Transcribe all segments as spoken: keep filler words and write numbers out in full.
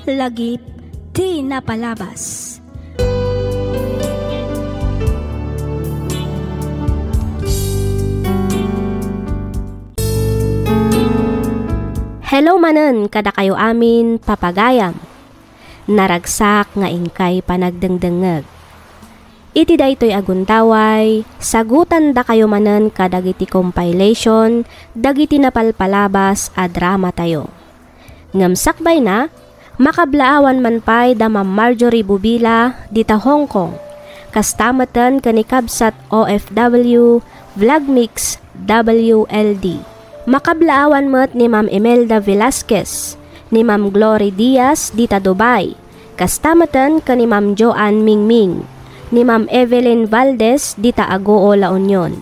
Lagip ti napalabas. Hello manen kadakayo amin, papagayam. Naragsak nga inkay panagdengdengngeg. Iti daytoy a gundaway, sagutandakayo manen kadagiti compilation dagiti napalpalabas a dramatayo. Ngem sakbayna, makablaawan man pay da Ma'am Marjorie Bubila dita Hong Kong. Kasta metten ken ni kabsat O F W Vlogmix W L D. Makablaawan met ni Ma'am Imelda Velasquez, ni Ma'am Glory Diaz dita Dubai. Kasta metten ken ni Ma'am Joanne Mingming, ni Ma'am Evelyn Valdez dita Agoo, La Union,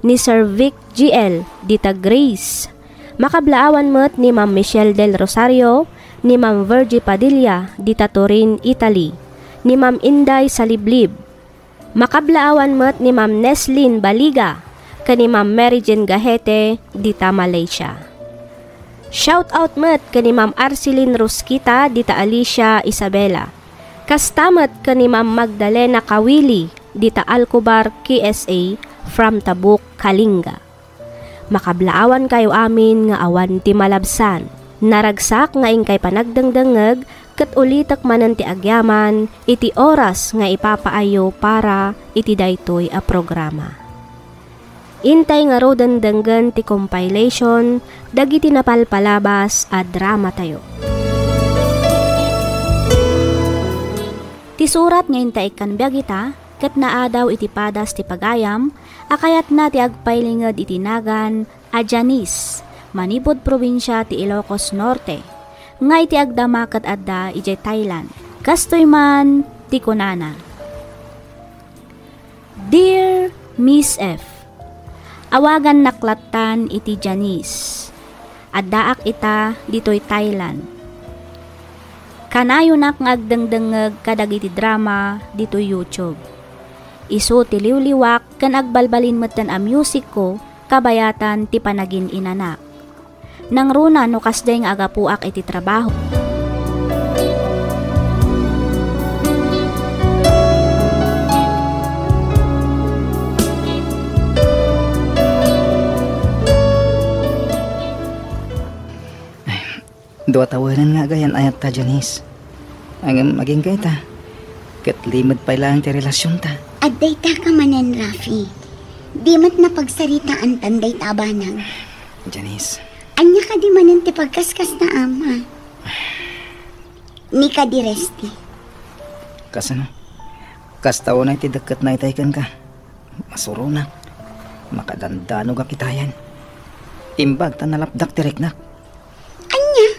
ni Sir Vic G L dita Greece. Makablaawan met ni Ma'am Michelle Del Rosario, ni Ma'am Virgie Padilla dita Turin, Italy, ni Ma'am Inday Saliblib. Makablaawan met ni Ma'am Neslin Baliga ken ni Ma'am Mary Jane Gahete dita Malaysia. Shout out met ken ni Ma'am Arceline Rusquita dita Alicia, Isabela. Kasta met ken ni Ma'am Magdalena Kawili dita Alcobar, K S A, from Tabuk, Kalinga. Makablaawankayo amin nga awan ti malabsan. Naragsak nga inkay panagdengdengngeg ket ulitek manen ti agyaman iti oras nga ipapaayyo para iti daytoy a programa. Intay ngaruden denggen ti compilation dagiti napalpalabas a dramatayo. Ti surat nga inta ikkan biag ita ket naadaw iti padas ti pagayam a kayatna ti agpailinged iti nagan a Janice, manipud probinsia ti Ilocos Norte, nga iti agdama ket adda idiay Thailand. Kastoy man ti kunana, "Dear Miss F, awagannak lattan iti Janice. Addaak ita ditoy Thailand. Kanayonak nga agdengdengngeg kadagiti drama ditoy YouTube. Isu ti liwliwak ken agbalbalin metten a musicko kabayatan ti panagin-inanak. Nangruna no kasdiay nga agapuak iti trabaho." Dua tawenen nga agayan-ayatta, Janice. Ngem agingga ita, ket limed pay laeng ti relasionta. Adda ita ka manen, Rafi. Di met napagsaritaantan dayta a banag. Janice. Ania kadi manen ti pagkaskasnaam, ha? Ni kadi Resty. Kasano? Kasta unay ti dekketna itay kenka. Masuronak. Makadandanogak itayen. Imbag ta nalapdak ti riknak. Ania?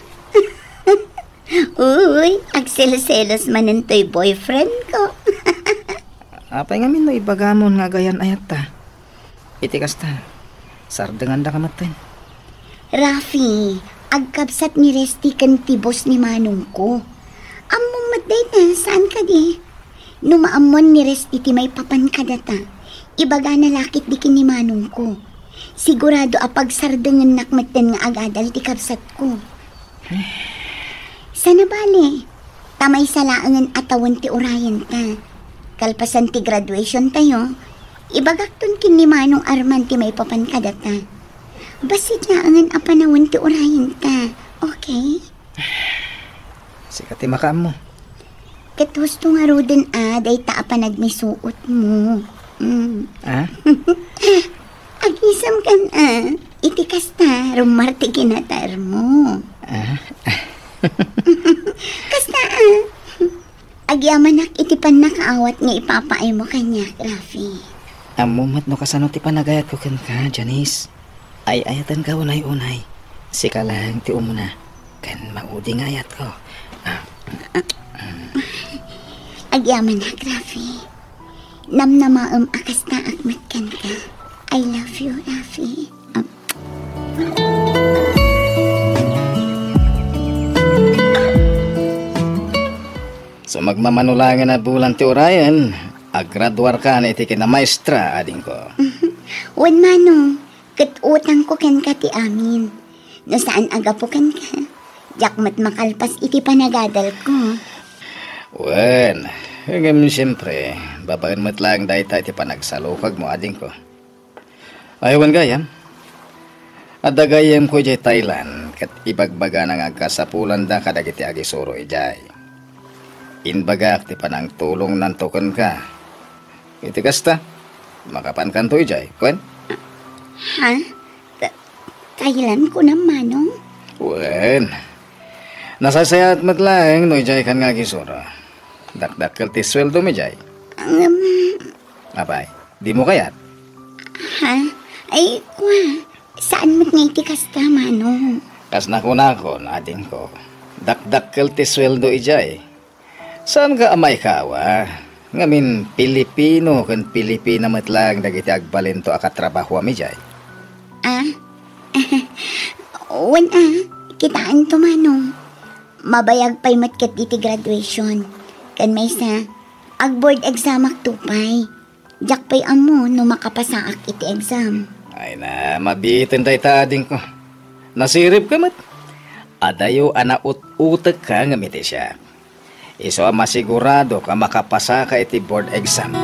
Uy, agselos-selos manen toy boyfriend ko. Apay ngamin no ibagamon nga agayan-ayatta? Iti kasta, sardengandaka metten. Rafi, agkabsat ni Resty ken ti boss ni manongko. Ammom met dayta, saan kadi? No maammoan ni Resty ti maipapan kadata, ibagana la ketdi ken ni manongko. Sigurado a pagsardengennak metten nga agadal ti kabsatko. Sana bale, ta maysa laengen a tawen ti urayenta. Kalpasan ti graduation tayo, ibagakton ken ni Manong Arman ti maipapan kadata. Bassit laengen a panawen ti urayenta, okay? Sika ti makaammo. Ket husto ngaruden a dayta a panagmisuotmo. Mm. Ah? Agisamkan a, iti kasta, rummar ti kinatarmo. Ah? Kasta a, agyamanak iti pannakaawat nga ipapaaymo kaniak, Rafi. Ammo met no kasano ti panagayatko kenka, Janice. Ay-ayatenka unay-unay. Sika laeng ti umuna. Ken maudi nga ayatko. Ah. Agyamanak, Rafi. Namnamaem a kastaak met kenka. I love you, Rafi. Ah. So, magmamano laengen a bulan ti urayen, agraduarkan iti kinamaestra, adingko. Wen, Manong, ket utangko kenka ti amin. No saan a gapu kenka, Diak met makalpas iti panagadalko. Wen, ngem siempre, babaen met laeng dayta iti panagsalukagmo, adingko. Ay, wen gayam. Adda gayyemko idiay Thailand, ket ibagbagana nga agkasapulanda kadagiti agisuro idiay. Imbagak ti panangtulongnanto kenka. Iti kasta, makapankanto idiay, wen? Ha? Ka-, Thailand kunam, Manong? Wen. Nasaysayaat met laeng no idiay kan nga agisuro. Dakdakkel ti sueldom idiay. Ngem, Apay, dimo kayat? Ha? Ay, kua, saan met nga iti kasta, Manong? Kas nakunakon, adingko, dakdakkel ti sueldo idiay. Saanka a maikawa, ngamin Pilipino ken Pilipina met laeng dagiti agbalinto a katrabahoam idiay. Ah? Wen a, kitaanto, Manong. Mabayag pay met ket iti graduation. Ken maysa, ag-board examakto pay. Diak pay ammo no makapasaak iti exam. Ay na, mabiiten dayta, adingko. Nasiribka met. Adayo a naut-utekka ngem iti siak. Isu a masiguradok a makapasaka iti board exam.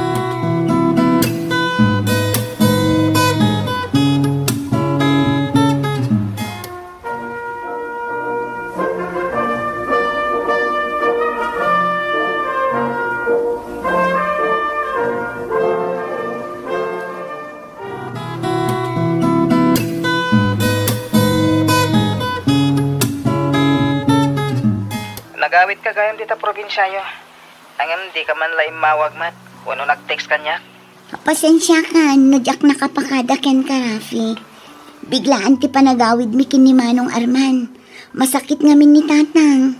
Nagawitka gayam dita probinsiayo. Ngem dika man la immawag met, wenno nag-text kaniak? Pasensiakan no diak nakapakada kenka, Rafi. Biglaan ti panagawidmi ken ni Manong Arman. Masakit ngamin ni Tatang.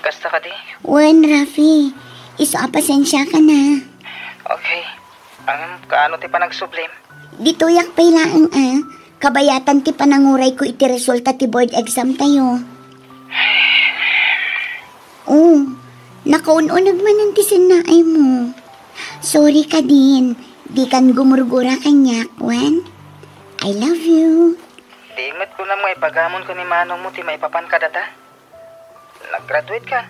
Kasta kadi? Wen, Rafi. Isu a pasensiakan a. Okay. Ngem kaano ti panagsublim? Ditoyak pay laeng a. Kabayatan ti panangurayko iti resulta ti board exam tayo. Oh, nakaun-uneg manen ti sennaaymo. Sorry kadin, dikan gumurgura kaniak, wen? I love you. Di met kunam nga ipagamon ken ni manongmo ti maipapan kadata? Nag-graduate ka.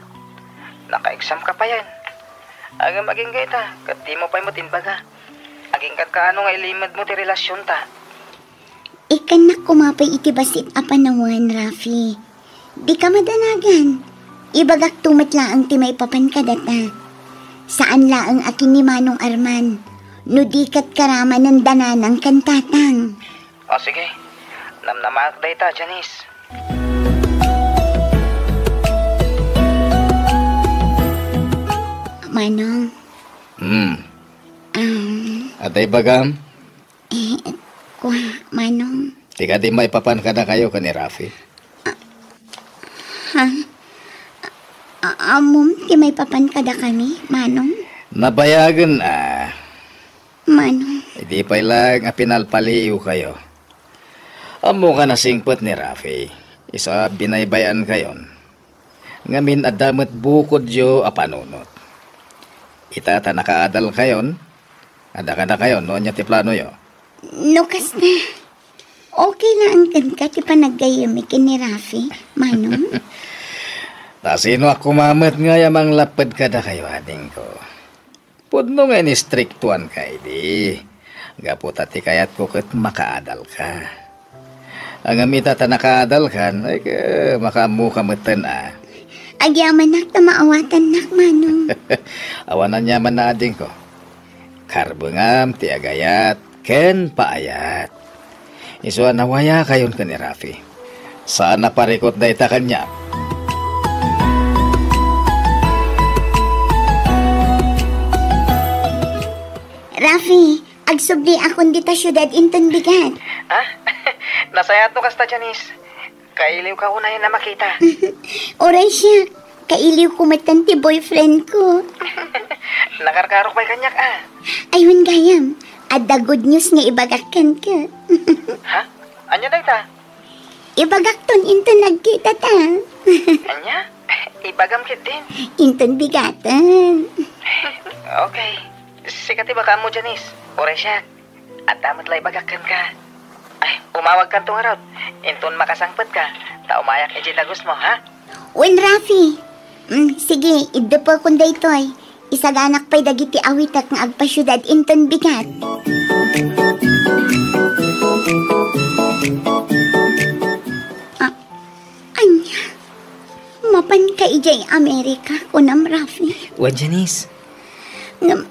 Naka-exam ka payen. Ngem agingga ita, ket dimo pay met imbaga. Agingga kaano nga ilimedmo ti relasionta? Ikkannak koma pay iti bassit a panawen, Rafi. Dika madanagan. Ibagakto met laeng ti maipapan kadata. Saan laeng a ken ni Manong Arman. No di ket karamanen da nanang ken tatang. O, sige. Namnamaak dayta, Janice. Manong. Hmm. Um. Adda ibagam? Eh, kua, Manong. Ti kadi maipapan kadakayo ken ni Rafi? Ah, ha? A-, ammom ti maipapan kadakami, Manong? Nabayagen a. Manong. Idi pay laeng a pinalpaliiwkayo. Ammok a nasingpet ni Rafi, isu a binaybay-ankayon. Ngamin, adda met bukodyo a panunot. Ita ta nakaadalkayon, adda kadakayon no ania ti planoyo. No kasta, okay laeng kenka ti panaggayyemmi ken ni Rafi, Manong? Ta sino a kumamet ngay a manglapped kadakayo, adingko? Pudno nga inistriktuanka idi, gapu ta ti kayatko ket makaadalka. Ngem ita ta nakaadalkan, ay, ke-, makaammoka metten a. Agyamanak ta maawatannak, Manong. Awan aniaman na, adingko. Karbengam ti agayat ken paayat. Isu a nawayakayon ken ni Rafi. Saan a parikut dayta kaniak. Rafi, agsubliakon dita siudad inton bigat. Ah? Nasayaat no kasta, Janice. Kailiwka unayen a makita. Uray siak, kailiwko metten ti boyfriendko. Nakarkarok pay kaniak a. Ay, wen gayam, adda good news nga ibagak kenka. Ha? Ania dayta? Ibagakton inton nagkitata. Ania? Ibagam ketdin. Inton bigaten. Okay. Sika ti bakaammo, Janice. Uray siak. Adda met la ibagak kenka. Ay, umawagkanto ngarud. Inton makasangpetka, ta umayak idiay dagusmo, ha? Wen, Rafi. Mm, sige, iddepekon daytoy. Isaganak pay dagiti awitek nga agpasiudad inton bigat. Ah, ania? Mapanka idiay Amerika, kunam, Rafi? Wen, Janice. Ngem,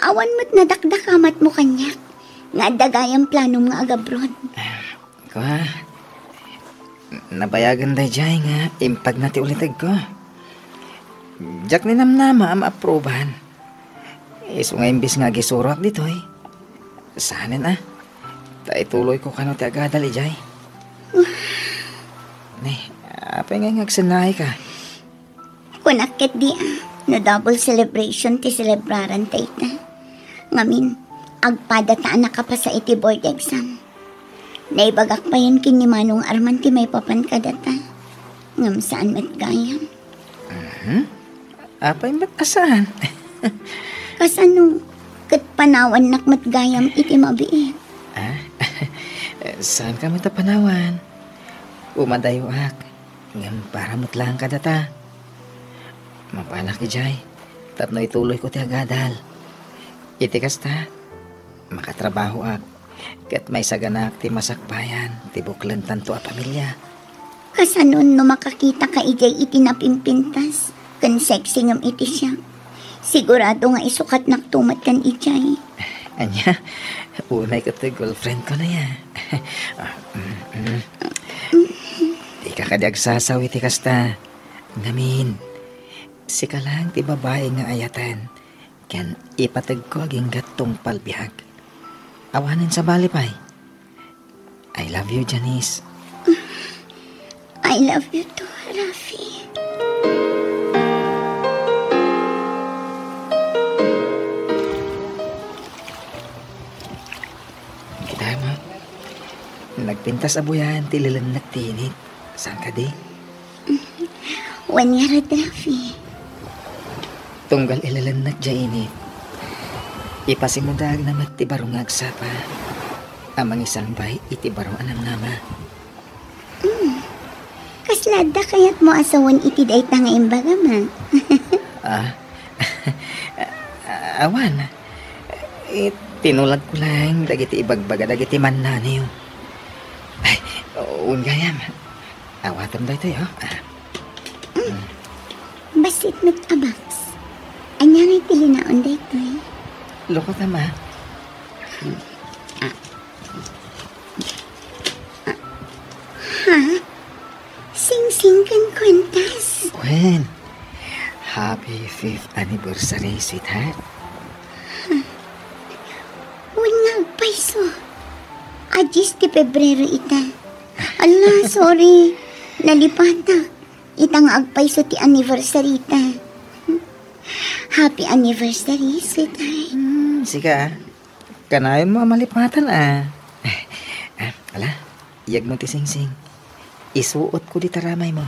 awan met nadakdakamatmo kaniak nga adda gayam planom nga agabroad. Kua, nabayagen daydiay nga impagna ti ulitegko. Diak ninamnama a maaprubahan. Isu nga imbes nga agisuroak ditoy, sanen a, ta ituloyko kano ti agadal idiay. Ne, apay ngay nga agsennaayka? Kunak ketdi a, no double celebration ti selebraran dayta. Ngamin, agpadata a nakapasa iti board exam. Naibagak payen ken ni Manong Arman ti maipapan kadata. Ngem saan met gayam. Mhm. Apay met a saan? Kasano? Ket panawannak met gayam iti mabiit. Ah? Saanka met a panawan? Umadayoak. Ngem para met laeng kadata. Mapanak idiay tapno ituloyko ti agadal. Iti kasta, makatrabahoak ket maisaganaak ti masakbayan ti buklentanto a pamilia. Kasanon no makakitaka idiay iti napimpintas ken sexy ngem iti siak? Sigurado nga isukatnakto met ken idiay. Ania? Unay ket ti girlfriendko aya. Ah, mm, mm. Dika kadi agsasaw iti kasta. Ngamin, sika laeng ti babai nga ayaten ken ipategko agingga tungpal biag. Awanen sabali pay. I love you, Janice. I love you too, Rafi. Kita mo, nagpintas a buyan ti ililennek ti init. Saan kadi? Wen ngarud, Rafi. Tunggal ililennek diay init, ipasimudaagna met ti baro nga agsapa a mangisalbay iti baro a namnama. Mm. Kasla adda kayatmo a sawen iti dayta nga imbagam, a? Ah? Awan. Eh, tinuladko laeng dagiti ibagbaga dagiti mannaniw. Ay, wen gayam. Awatem daytoy, oh. Ah. Mm. Bassit met a box. Ania ngay ti linaon daytoy? Lukotam, ah. Ah. Ah. Ha? Singsing ken kuentas? Wen. Happy fifth anniversary, sweetheart. Wen nga agpayso. A dies ti Pebrero ita. Ala, sorry. Nalipatak. Ita nga agpayso ti anniversary ta. Happy anniversary, sweetheart. Hmm, sika, ah. Kanayon mo a malipatan, ah. Ah, ala, iyag mo ti singsing. Isuot ko di taramay mo.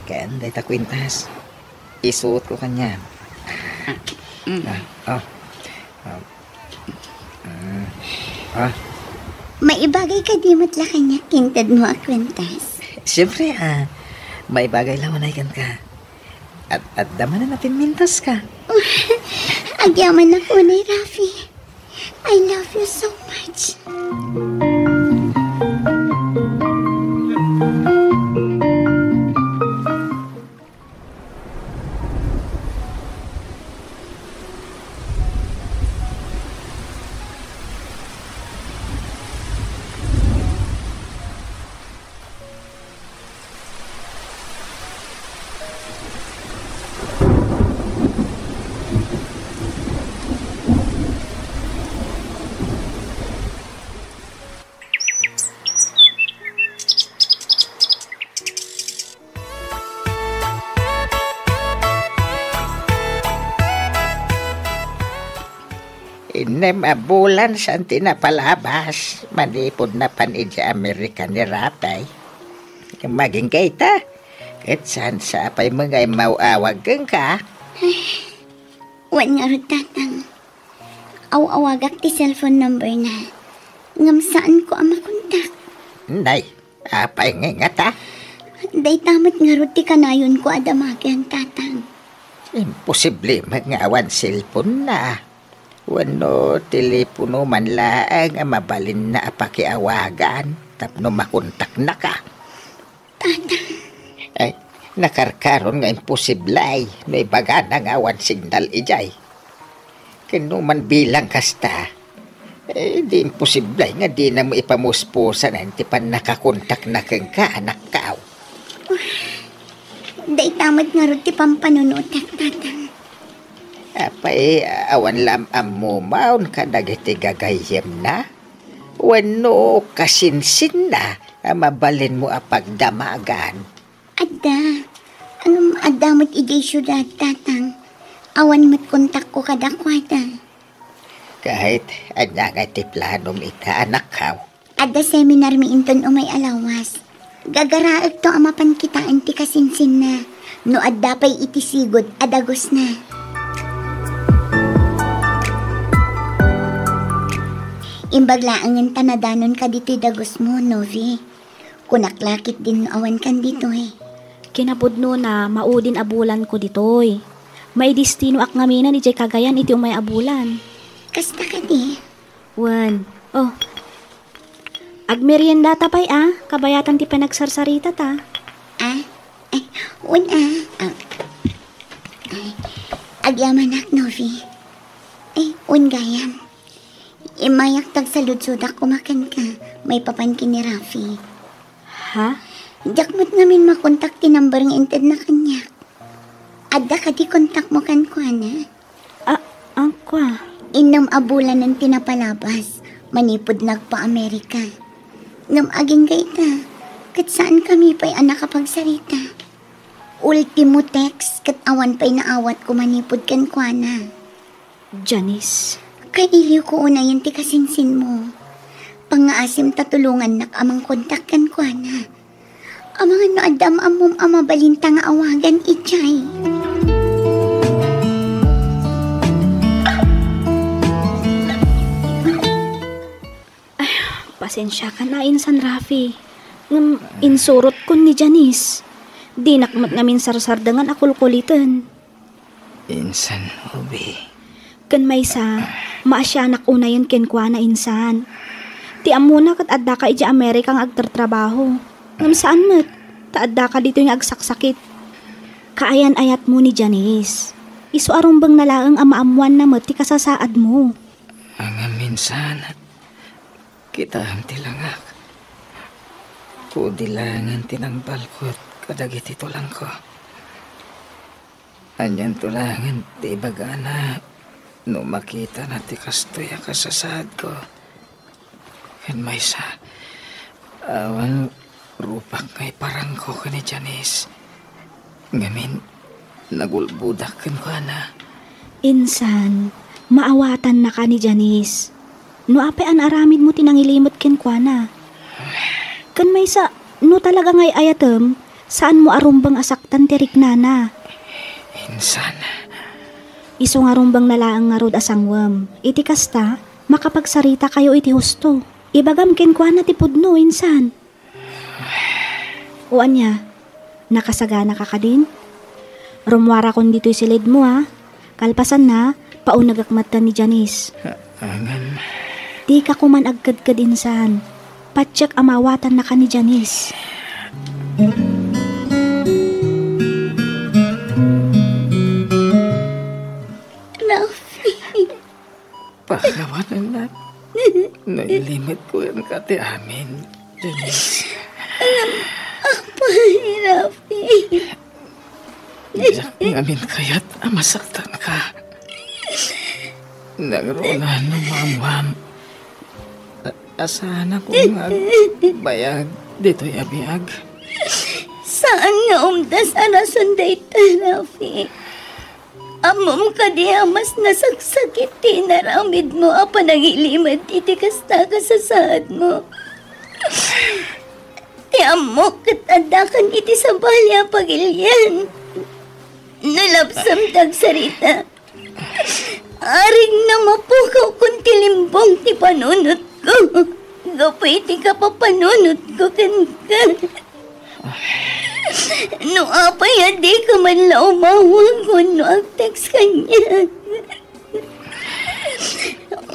Ken dayta kuentas. Isuot ko kaniam. Mm. Ah, oh. Ah. Mm. Ah. Maibagay kadi met la kaniak ti intedmo a kuentas? Siempre, ah. Maibagay la unay kenka. At adda manen a pimmintaska. Agyamanak unay, Rafi. I love you so much. Innem a bulan saan ti napalabas manipud napan idiay Amerika ni Rafi. Ngem agingga ita, ket saan sa pay met nga immaw-awag kenka? Wen ngarud, Tatang. Aw-awagak ti cellphone number na. Ngem saanko a makontak. Nay, apay ngay ngata? Dayta met ngarud ti kanayonko a damagen, Tatang. Imposible met nga awan cellphone-na. Wenno telepono man laeng a mabalinna a pakiawagan tapno makontaknaka. Tatang. Ay, nakarkaron nga imposible no ibagana nga awan signal idiay. Ken no man bilang kasta, eh, di imposible nga dinamo ipamuspusan ti pannakakontakna kenka, anakko. Dayta met ngarud ti pampanunotek, Tatang. Apay, awan la am-ammom kadagiti gayyemna? Wenno kasinsinna a mabalinmo a pagdamagan? Adda. Ngem adda met idiay siudad, Tatang. Awan met kontakko kadakuada. Ket ania ngay ti planom ita, anakko? Adda seminarmi inton umay a lawas. Gagaraekto a mapan kitaen ti kasinsinna no adda pay iti sigud a dagusna. Imbag laengen ta nadanonka ditoy dagusmo, Novi. Kunak la ketdin no awankan ditoy. Kinapudnona, maudin a bulanko ditoy. Maidistinoak ngaminen idiay Cagayan iti umay a bulan. Kasta kadi? Wen. Oh. Agmeriendata pay a, kabayatan ti panagsarsaritata. Ah? Ay, wen a. Ah. Ay, agyamanak, Novi. Ay, wen gayam. Immayak ta agsaludsodak koma kenka, maipapan ken ni Rafi. Ha? Diak met ngamin makontak ti number nga intedna kaniak. Adda kadi kontakmo kenkuana? Ah, angkua. Innem a bulanen ti napalabas, manipud nagpa-Amerika. Ngem agingga ita, ket saankami pay a nakapagsarita. Ultimo text ket awan pay naawatko manipud kenkuana. Janice. Kailiwko unayen ti kasinsinmo. Pangngaasim ta tulongannak a mangkontak kenkuana. Amangan no adda am-ammom a mabalinta nga awagan idiay. Ay, pasensiakan a insan, Rafi. Ngem insurotkon ni Janice. Dinak met ngamin sarsardengan a kulkuliten. Insan, Novi. Ken maysa, maasianak unayen kenkuana, insan. Ti ammona ket addaka idiay Amerika nga agtartrabaho. Ngem saan met, ta addaka ditoy nga agsaksakit. Kaayan-ayatmo ni Janice. Isu a rumbengna laeng a maammoanna met ti kasasaadmo. Ngem insan, kitaem ti langak. Pudi laengen ti nangbalkut kadagiti tulangko. Anianto laengen ti ibagana no makitana ti kastoy a kasasaadko? Ken maysa, awan rupak nga iparangko ken ni Janice. Ngamin, nagulbodak kenkuana. Insan, maawatannaka ni Janice. No apay a naaramidmo ti nangilimed kenkuana. Ken maysa, no talaga nga ay-ayatem, saanmo a rumbeng a saktan ti riknana. Insan. Isu nga rumbengna laeng ngarud a sangwem. Iti kasta, makapagsaritakayo iti husto. Ibagam kenkuana ti pudno, insan. O ania, nakasaganaka kadin? Rummuarakon ditoy silidmo, a. Kalpasanna, paunegek metten ni Janice. Ngem. Dika koman agkedked insan. Patiek a maawatannaka ni Janice. Rafi. Pakawanennak. Nailimetko kenka ti amin, Janice. Apay, Rafi. Diak ngamin kayat a masaktanka. Nangruna no maammuam a, a saanakon nga agbayag ditoy a biag. Saan nga umdas a rason dayta, Rafi. Ammom kadi a mas nasaksakit ti inaramidmo a panangilimed iti kasta a kasasaadmo? Ti ammok ket addakan iti sabali a pagilian. No lapsam ti agsarita, aring na mapukawkon ti limbong ti panunotko gapu iti kapapanunotko kenka. No apay a dika man la umawag wenno agtext kaniak.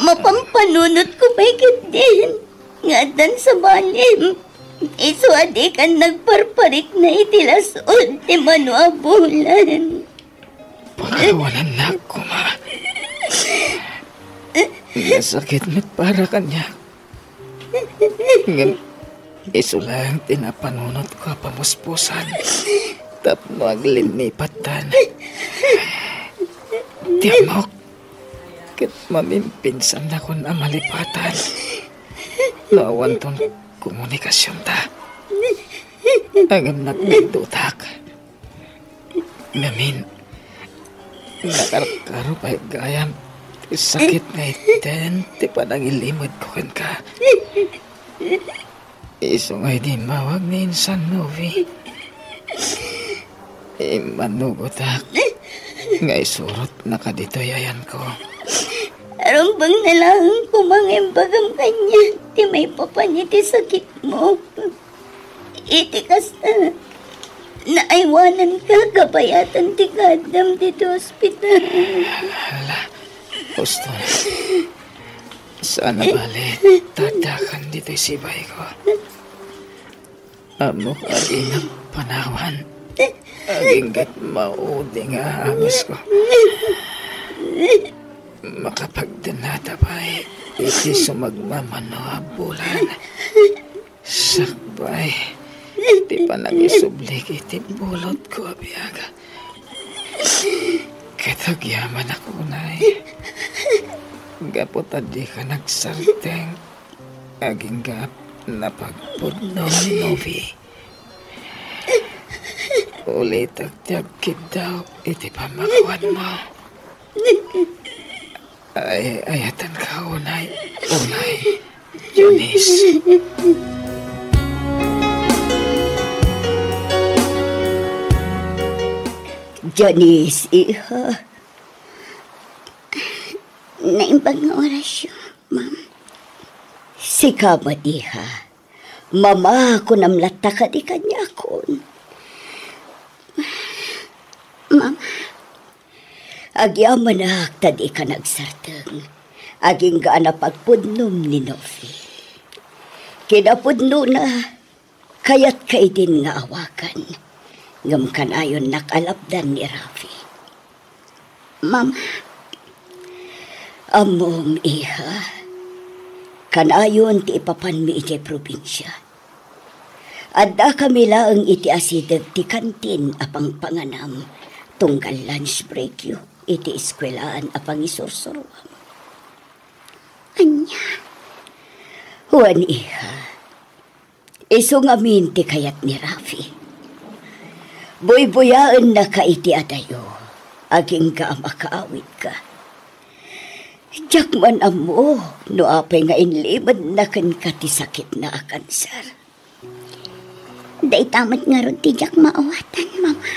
Mapampanunotko pay ketdin nga addan sabalem. Isu a dikan nagparparikna iti las-ud ti mano a bulan. Pakawanannak koma. Nasakit met para kaniak. Ngem isu laeng ti napanunotko a pamuspusan tapno aglinnipattan. Ti ammok, ket mamimpinsannakon a malipatan no awanton komunikasionta. Ngem nagdududak. Ngamin, nakarkaro pay gayam ti sakit nga iten ti panangilimedko kenka. Isu nga idi immawag ni Insan Novi, immanugotak nga isurotna kaditoy ayanko. Rumbeng na laeng koma nga imbagam kaniak ti maipapan iti sakitmo. Iti kasta, naaywananka kabayatan ti kaaddam ditoy ospital. Hala, husto. Saan a bale, tadakan ditoy sibayko. Ammok a dinnak panawan. Agingga't maudi nga amisko. Makapagdennata pay iti sumagmamano a bulan. Sakbay ti panangisublik iti bulodko a biag. Ket agyamanak unay, gapu ta dika nagsardeng, agingga napagpudno ni Novi. Ulitek ti agkiddaw iti pammakuanmo. Ay, ayatenka unay, unay, Janice. Janice, iha. Naimbag nga orasyo, ma'am. Sika met, iha. Mama, kunam latta kadi kaniakon. Mama. Agyamanak ta dika nagsardeng. Agingga a napagpudnom ni Novi. Kinapudnona, kayatka idin nga awagan. Ngem kanayonnak a lapdan ni Rafi. Mama, ammom, iha, kanayon ti ipapanmi idiay probinsia. Addakami laeng iti asideg ti kantin a pangpanganam tunggal lunch breakyo iti eskuelaan a pangisursuroam. Ania? Wen, iha. Isu ngamin ti kayat ni Rafi. Buybuyaennaka iti adayo, agingga a makaawidka. Diak man ammo no apay nga inlimedna kenka ti sakitna a kanser. Dayta met ngarud ti diak maawatan, Mama.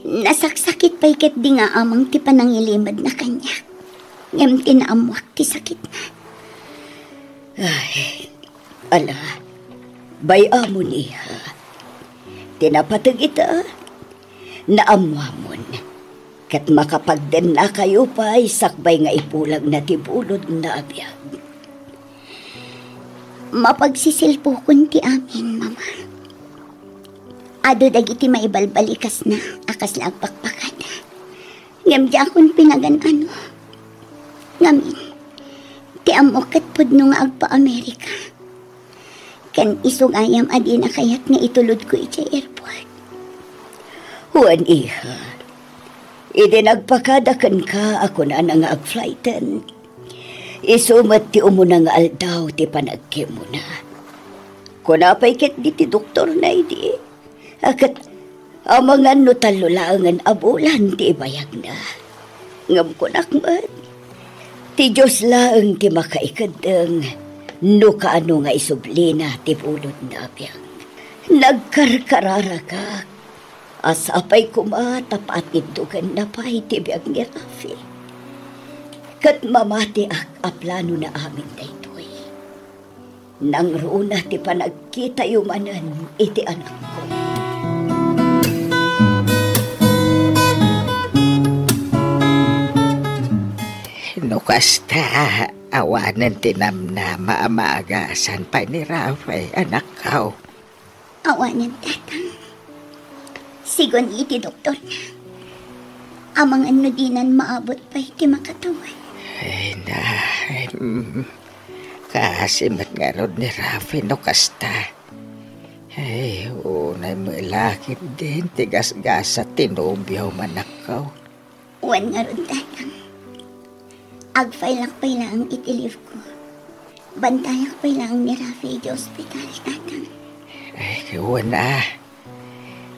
Nasaksakit pay ketdi nga amang ti panangilimedna kaniak. Ngem ti naammoak ti sakitna. Ay, ala, bay-amon, iha. Ti napateg ita, naammoamon. Ket makapagdennakayo pay sakbay nga ipulagna ti bulodna a biag. Mapagsisilpokon ti amin, Mama. Adu dagiti maibalbalikasna a kasla agpakpakada. Ngem diakon pinagan-ano. Ngamin, ti ammok ket pudno nga agpa-Amerika. Ken isu gayam a dina kayat nga itulodko idiay airport. Wen, iha, idi nagpakada kenka a kunana nga agflighten, isu met ti umuna nga aldaw ti panagkemona. Kuna pay ketdi ti doktorna idi, a ket amangan no tallo laengen a bulan ti ibayagna. Ngem kunak met, ti Dios laeng ti makaikeddeng no kaano nga isublina ti bulodna a biag. Nagkarkararagak a sapay koma ta patiddogenna pay ti biag ni Rafi. Ket mamatiak a planona amin daytoy. Nangruna ti panagkitayo manen iti anakko. Kasta, awanen ti namnama a maagasan pay ni Rafi, anakko. Awanen, Tatang. Sigun iti doktorna, amangan no dinan maabot pay ti makatawen. Ay na, mm, kaasi met ngarud ni Rafi no kasta. Ay, unay met la ketdin ti gasgasat ti nobiom, anakko. Wen ngarud, Tatang. Agfailak pay laeng iti leave ko. Bantayak pay laeng ni Rafi iti ospital, Tatang. Ay, wen a.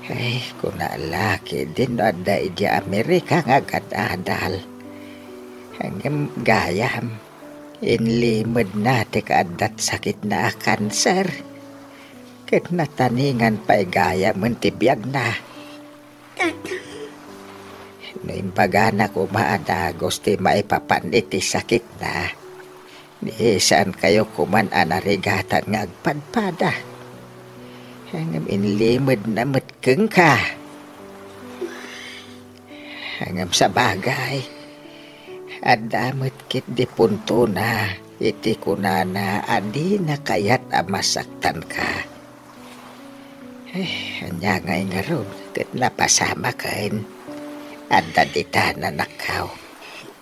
Ay, kuna la ketdin no adda idiay Amerika nga agad-adal. Ngem gayam, inlimedna ti kaaddat sakitna a kanser. Ket nataningan pay gayamen ti biagna. Tatang. No imbagana koma a dagus ti maipapan iti sakitna, ni saankayo koman a narigatan nga agpadpada. Ngem inlimedna met kenka. Ngem sabagay, adda met ketdi puntona iti kunana a dina kayat a masaktanka. Eh, ania ngay ngarud ket napasamaken? Adda ditan, anakko.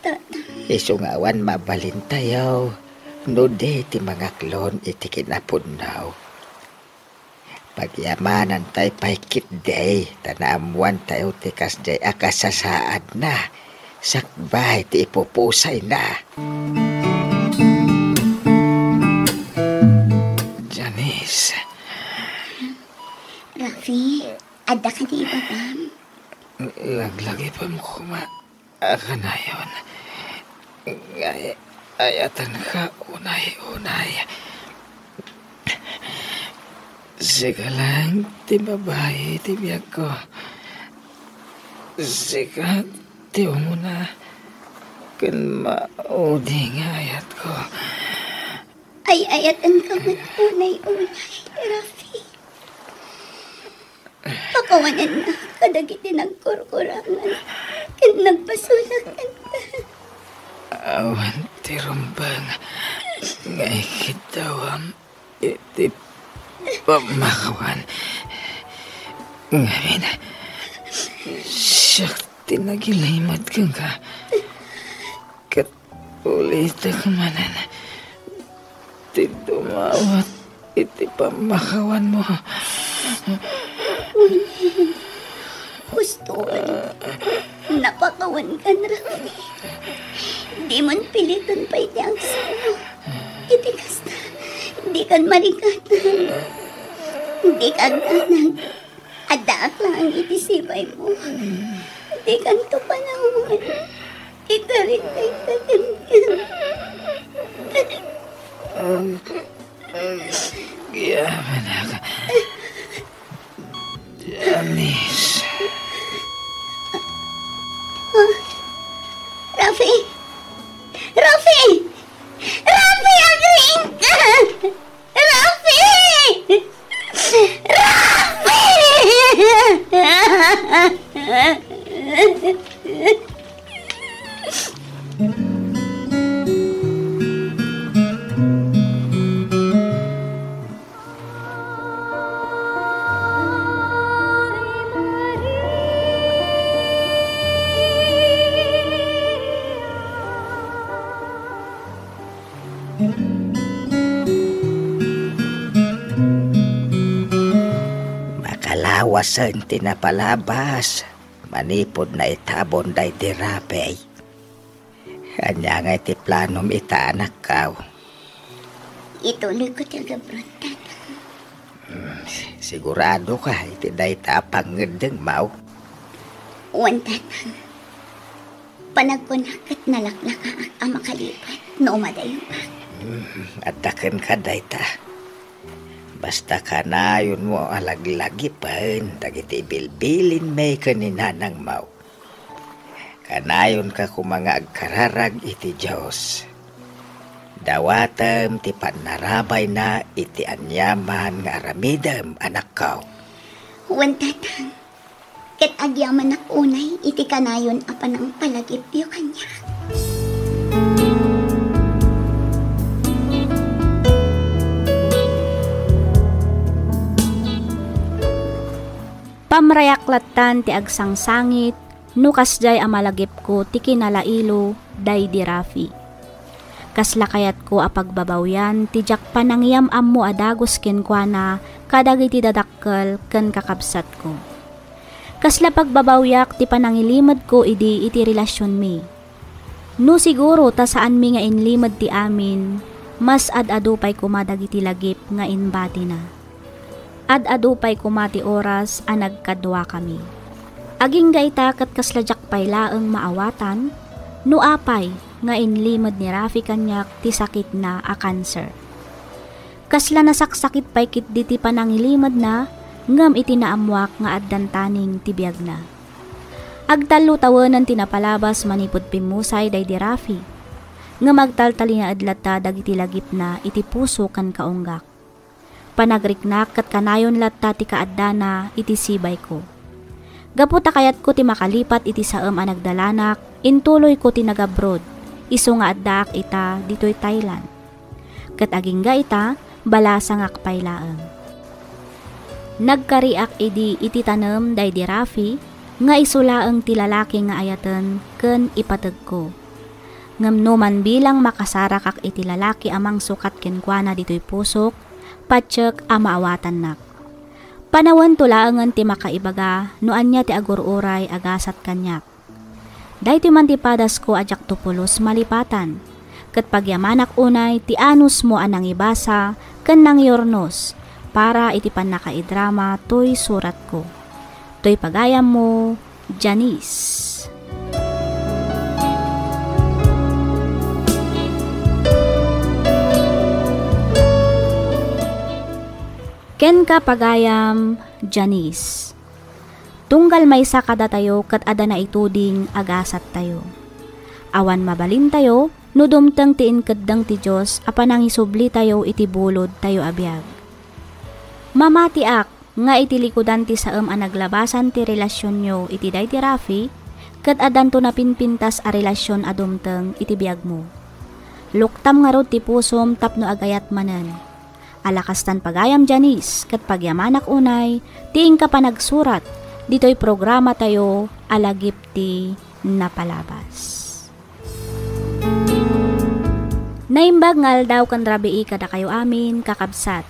Tata. Isu nga awan mabalintayo no di ti mangaklon iti kinapunno. Pagyamanantay pay ketdi ta naammoantayo ti kasdiay a kasasaadna sakbay ti ipupusayna. Janice. Rafi, adda kadi ibagam? Laglagipem koma a kanayon. Ay-, ayatenka unay-unay. Sika laeng ti babai ti biagko. Sika ti umuna ken maudi nga ayatko. Ay-ayatenka met unay-unay, Rafi. Pakawanennak kadagiti nagkurkurangan ken nagpasulag kenka. Awan ti rumbeng nga ikiddawam iti pammakawan. Ngamin, siak ti nagilimed kenka. Ket ulitek manen ti dumawat iti pammakawanmo. Husto, napakawankan, Rafi. Dimon piliton pay ti agsao. Iti kasta, dikan marigatan. Dika agdanag. Addaak laeng iti sibaymo. Dikanto panawan. Ikarit dayta kenka. Agyamanak. Janice. Ah, Rafi! Rafi! Rafi, agriingka! Rafi! Rafi! Makalawasen ti napalabas manipud naitabon daydi Rafi. Ania ngay ti planom ita, anakko? Ituloyko ti agabron, Tatang. Hmm, siguradoka iti dayta a pangngeddengmo? Wen, Tatang. Panagkunak ket nalaklakaak a makalipat no umadayoak. Hmm, adda kenka dayta. Basta kanayonmo a laglagipen dagiti bilbilinmi ken ni nanangmo. Kanayonka koma nga agkararag iti Dios. Dawatem ti pannarabayna iti aniaman nga aramidem, anakko. Wen, Tatang, ket agyamanak unay iti kanayon a panangpalagipyo kaniak. Pamrayak lattan ti agsangsangit no kasdiay a malagipko ti kinalailo daydi Rafi. Kasla kayatko a pagbabawian ti diak panangiyam-ammo a dagus kenkuana kadagiti dadakkel ken kakabsatko. Kasla pagbabawiak ti panangilimedko idi iti relasionmi. No siguro ta saanmi nga inlimed ti amin, mas ad-adu pay koma dagiti lagip nga imbatina. Ad-adu pay koma ti oras a nagkaduakami. Agingga ita ket kasla diak pay laeng maawatan no apay nga inlimed ni Rafi kaniak ti sakitna a kanser. Kasla nasaksakit pay ketdi ti panangilimedna ngem iti naammoak nga addan taning ti biagna. Agtallo tawenen ti napalabas manipud pimmusay daydi Rafi. Ngem agtaltalinaed latta dagiti lagipna iti puso ken kaunggak. Panagriknak ket kanayon latta ti kaaddana iti sibayko. Gapu ta kayatko ti makalipat iti saem a nagdalanak, intuloyko ti nagabrod, isu nga addaak ita ditoy Thailand. Ket agingga ita, balasangak pay laeng. Nagkariak idi iti tanem daydi Rafi nga isu laeng ti lalaki nga ayaten ken ipategko. Ngem no man bilang makasarakak iti lalaki a mangsukat kenkuana ditoy pusok, patiek a maawatannak. Panawento laengen ti makaibaga no ania ti agur-uray a gasat kaniak. Daytoy man ti padasko a diakto pulos malipatan, ket pagyamanak unay ti anusmo a nangibasa ken nangiurnos para iti pannakaidrama toy suratko. Toy pagayammo, Janice. Kenka pagayam, Janice. Tunggal maysa kadatayo ket adda naituding a gasattayo. Awan mabalintayo no dumteng ti inkeddeng ti Dios a panangisublitayo iti bulodtayo a biag. Mamatiak nga iti likudan ti saem a naglabasan ti relasionyo iti daydi Rafi, ket addanto napinpintas a relasion a dumteng iti biagmo. Luktam ngarud ti pusom tapno agayat manen. Ala kastan pagayam Janice, ket pagyamanak unay ti inka panagsurat ditoy programatayo a Lagip ti Napalabas. Naimbag nga aldaw ken rabii kadakayo amin, kakabsat.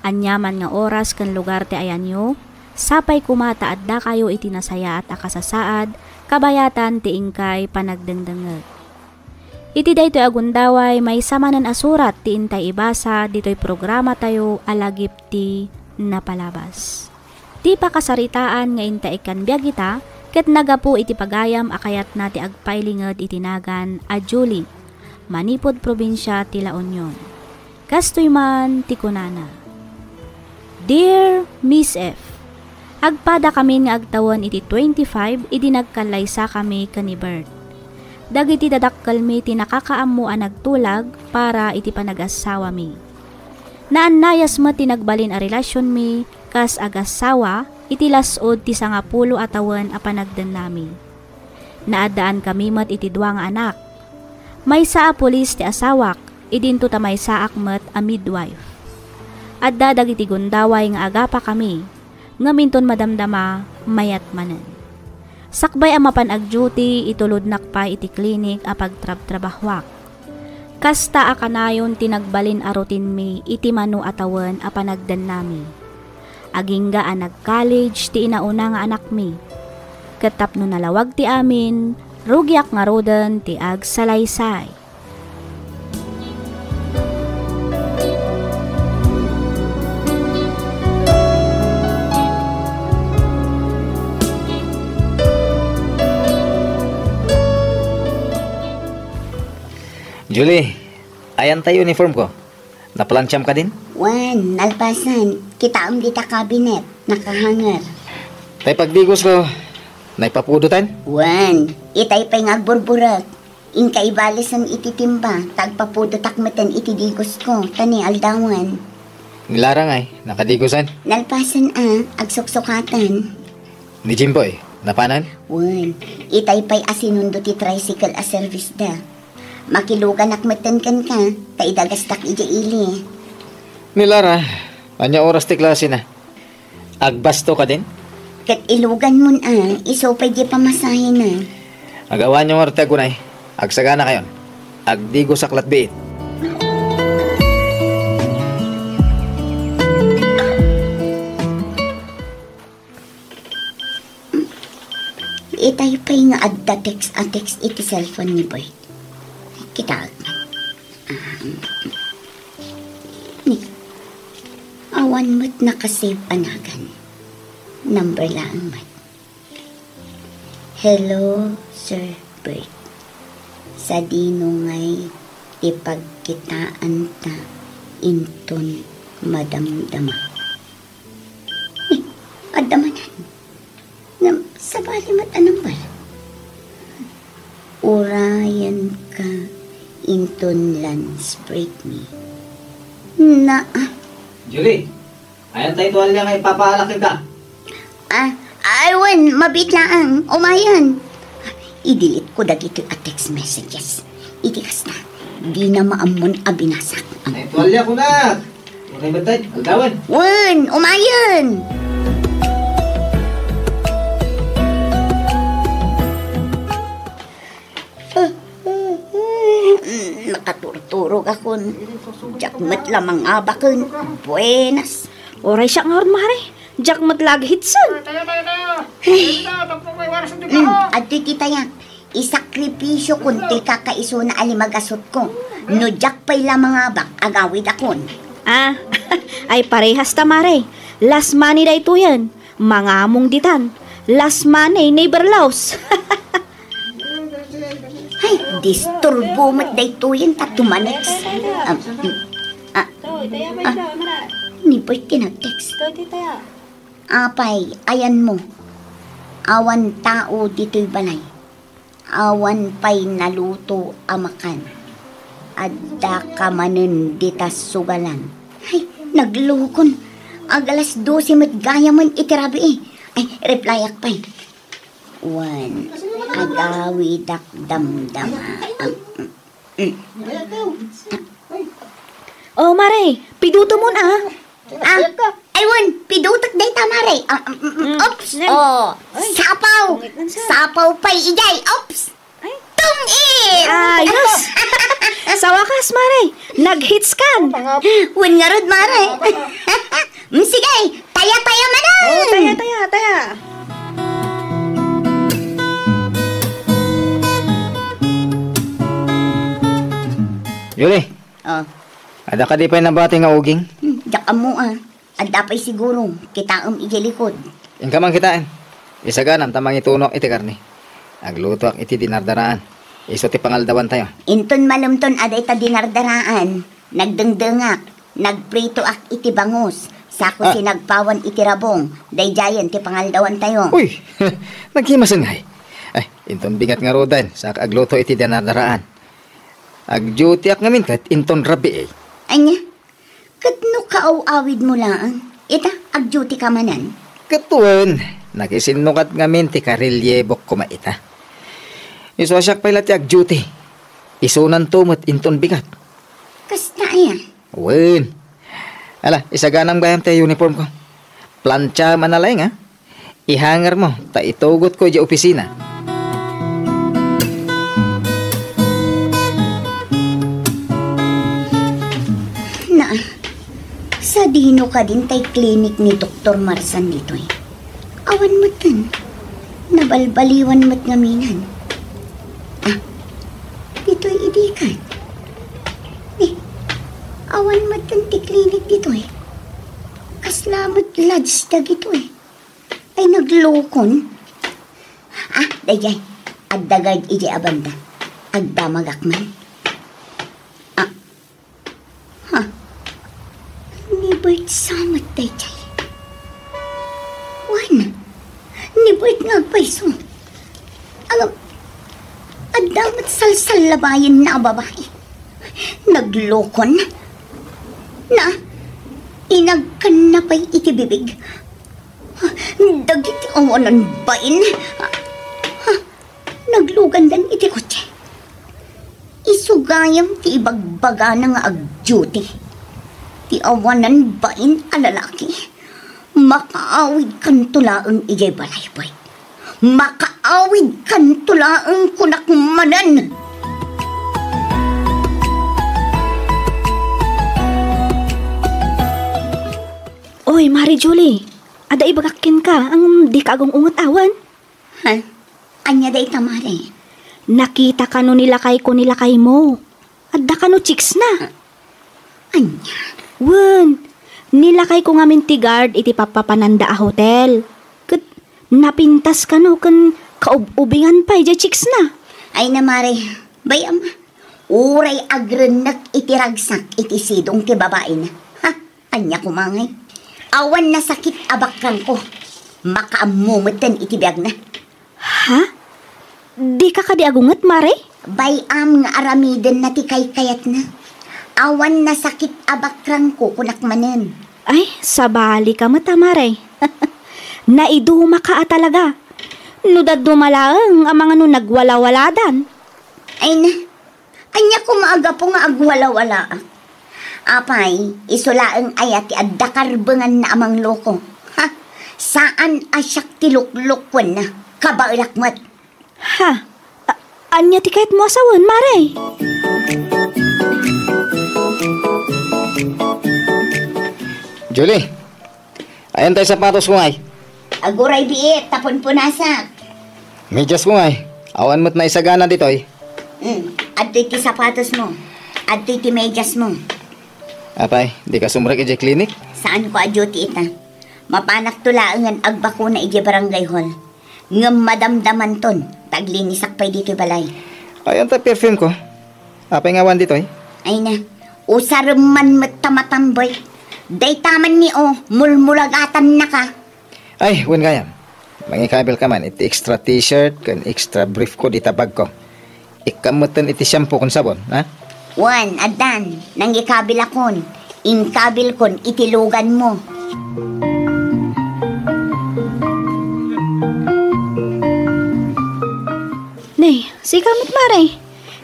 Aniaman nga oras ken lugar ti ayanyo, sapay koma ta addakayo iti nasayaat a kasasaad, kabayatan ti inkay panagdengdengngeg. Iti daytoy a gundaway, maysa manen a surat ti intay ibasa ditoy programatayo a Lagip ti Napalabas. Ti pakasaritaan nga intay ikkan biag ita ket nagapu iti pagayam a kayatna ti agpailinged iti nagan a Julie, manipud probinsia ti La Union. Kastoy man ti kunana, Dear Miss F, agpadakamin nga agtawen iti twenty-five idi nagkallaysakami ken ni Bert. Dagiti dadakkelmi ti nakakaammo a nagtulag para iti panagassawami. Naannayas met ti nagbalin a relasionmi kas agassawa iti las-ud ti sangapulo a tawen a panagdennami. Naaddaankami met iti dua nga anak. Maysa a pulis ti asawak, idinto ta maysaak met a midwife. Adda dagiti gundaway nga agapakami, ngem inton madamdama, mayat manen. Sakbay a mapan agduty, itulodnak pay iti klinik a pagtrabtrabahoak. Kasta a kanayon ti nagbalin a routine-mi iti mano a tawen a panagdennami. Agingga a nag-college ti inauna nga anakmi. Ket tapno nalawag ti amin, rugiak ngaruden ti agsalaysay. Julie, ayan tayo uniform ko. Napalansiam kadin? Wen, nalpasan. Kitaem dita cabinet. Nakahanger. Tay pagdigos ko. Naipapudotan? Wen, itay pay nga agburburek. Inka ibalisen iti timba, ta agpapudotak meten iti digos ko, ta ni aldawen. Ni Lara ngay, nakadigosan? Nalpasan a, agsuksukatan. Ni Jimboy, napanan? Wen, itay pay a sinundo ti tricycle a service da. Makiluganak meten kenka, ta idagasdak idiay ili. Ni Lara, ania oras ti klase na? Agbasto kadin? Ket iluganmon a, isu pay di pamasahena. Agawanyo ngarud ti agunay. Agsaganakayon. Agdigosak latbiit. Itay pay nga adda text a text iti cellphone ni Bert. Kitaek man. Ah, ni, awan met nakasave a nagan. Number laeng met. "Hello, Sir Bert. Sadino ngay ti pagkitaanta inton madamdama?" Eh, adda manen. Ngem, sabali met a number. Urayenka inton lunch break mi. Na, ah. Julie, ayan tayo tuwalya nga ipapaalak ka. Ah, ay, wen, mabiit laeng. Umayen. I-delete ko dagitoy a text messages. Iti kasta, dina maammon a binasak. Ay, tuwalya ko na. Okay ba tayo? Aldawan. Wen, umayen. Mm, nakaturturog akon. Diak met la mangabaken. Buenas. Uray siak ngarud, mare. Diak met la aghitsen. Ay. Mm, adtoy ti tayak. Isakripisio kon ti kakaisuna a limagasutko. No diak pay la mangabak, agawidakon. Ah, ay parehas ta, mare. Last money daytoyen. Mangamong ditan. Last money, never lost. Ay, disturbo met daytoyen ta tumanex. Ah, mm, ah, ah, ni Bert ti nag-text. Apay, ayanmo. Awan tao ditoy balay. Awan pay naluto a makan. Adda ka manen dita sugalan. Ay, naglukon. Ag alas dose met gayamen iti rabii. Ay, replyak pay. Wen, agawidak damdama. Mm, mm, mm. Oh, mare, pidutomon, ah. Ah, ay, wen, pidutek dayta, mare. Ah, mm, mm, mm. Mm, oops. Ne. Oh, ay, sapaw. Pangit man sa. Sapaw pay idiay. Oops. Ay. Tungit. Ayos. Sa wakas, mare, nag-hits kan. Wen ngarud, mare. Mm, sige, taya-taya manen. Oh, taya, taya, taya. Yuli. Oh. Adda kadi pay nabati nga uging? Hmm, diak ammo, ah. Adda pay siguro, kitaem idiay likod. Inka man kitaen. Isaganam ta mangitunoak iti karne. Aglutoak iti dinardaraan. Isu ti pangaldawantayo. Inton malemton a dayta dinardaraan, nagdengdengak, nagpritoak iti bangus, sako Ah. sinagpawan iti rabong, daydiayen ti pangaldawantayo. Uy! Naghimasen ngay. Ay, inton bigat ngaruden, saka agluto iti dinardaraan. Agdutiak ngamin ket inton rabii. Ania? Ket no kaaw-awidmo laeng, ita, agdutika manen? Ket wen, nakisinnukat ngamin ti karelyebok koma ita. Isu a siak pay la ti agduti. Isunanto met inton bigat. Kasta aya? Wen. Ala, isaganam gayam ti uniformko. Plantiam a nalaing, a. Ihangermo, ta itugotko idiay opisina. Na, sadino kadin tay klinik ni Doktor Marsan ditoy? Awan metten. Nabalbaliwan met ngaminan. Ah, ditoy idi ket. Eh, awan metten ti klinik ditoy. Kasla met lodge dagitoy. Ay, naglukon. Ah, daydiay. Adda guard idiay a banda. Agdamagak man. Ah. Ha? Ni Bert sa met daydiay. Wen, ni Bert nga agpayso. Agam, adda met salsallabayenna a babai. Naglukon. Na, inagkanna pay iti bibig. Dagiti awanan bain. Naglugandan iti kotse. Isu gayam ti ibagbagana nga agduty. Ti awanan bain a lalaki. Makaawidkanto laeng idiay balay, bay. Makaawidkanto laeng, kunak manen. Oy, Mare Julie, adda ibagak kenka, ngem dika agung-unget awan? Ha? Ania dayta, Mare? Nakitaka no nilakayko ni lakaymo. Adda kano chicks na. Ania? Wen, nilakayko ngamin ti guard iti pappapananda a hotel. Ket napintas kano ken kaub-ubingan pay diay chicks na. Ay na, Mare, bay-am, uray agrennek iti ragsak iti sidong ti babaina. Ha? Ania koma ngay? Awan nasakit a bakrangko. Makaammo metten iti biagna. Ha? Dika kadi agunget, Mare? Bay-am nga aramidenna ti kaykayatna. Awan nasakit a bakrangko, kunak manen. Ay, sabalika met a, Mare. Naidumaka a talaga. No dadduma laeng a mangano nagwalawaladan. Ay na, ania koma a gapu nga agwalawalaak? Apay, isu laeng aya ti adda karbenganna a mangloko? Ha? Saan a siak ti luklukwenna. Kabaelak met. Ha? A-, ania ti kayatmo a sawen, Mare? Julie, ayan tay sapatosko ngay? Aguray biit, ta punpunasak. Mediasko ngay? Awan met naisagana ditoy. Hmm, adtoy ti sapatosmo. Adtoy ti mediasmo. Apay, dika sumrek idiay klinik? Saanko a duty ita. Mapanakto laengen agbakuna idiay barangay hall. Ngem madamdamanton ta aglinisak pay ditoy balay. Ayan ta perfume ko. Apay nga awan ditoy? Ay na, usarem man met ta matamboy. Dayta man ni, o, mulmulagatannaka. Ay, wen gayam. Mangikabilka man iti extra t-shirt ken extra brief ko dita bagko. Ikkam metten iti shampoo ken sabon, ha? Wen, addan, nangikabilakon. Inkabilkon iti luganmo. Ne, sika met, Mare.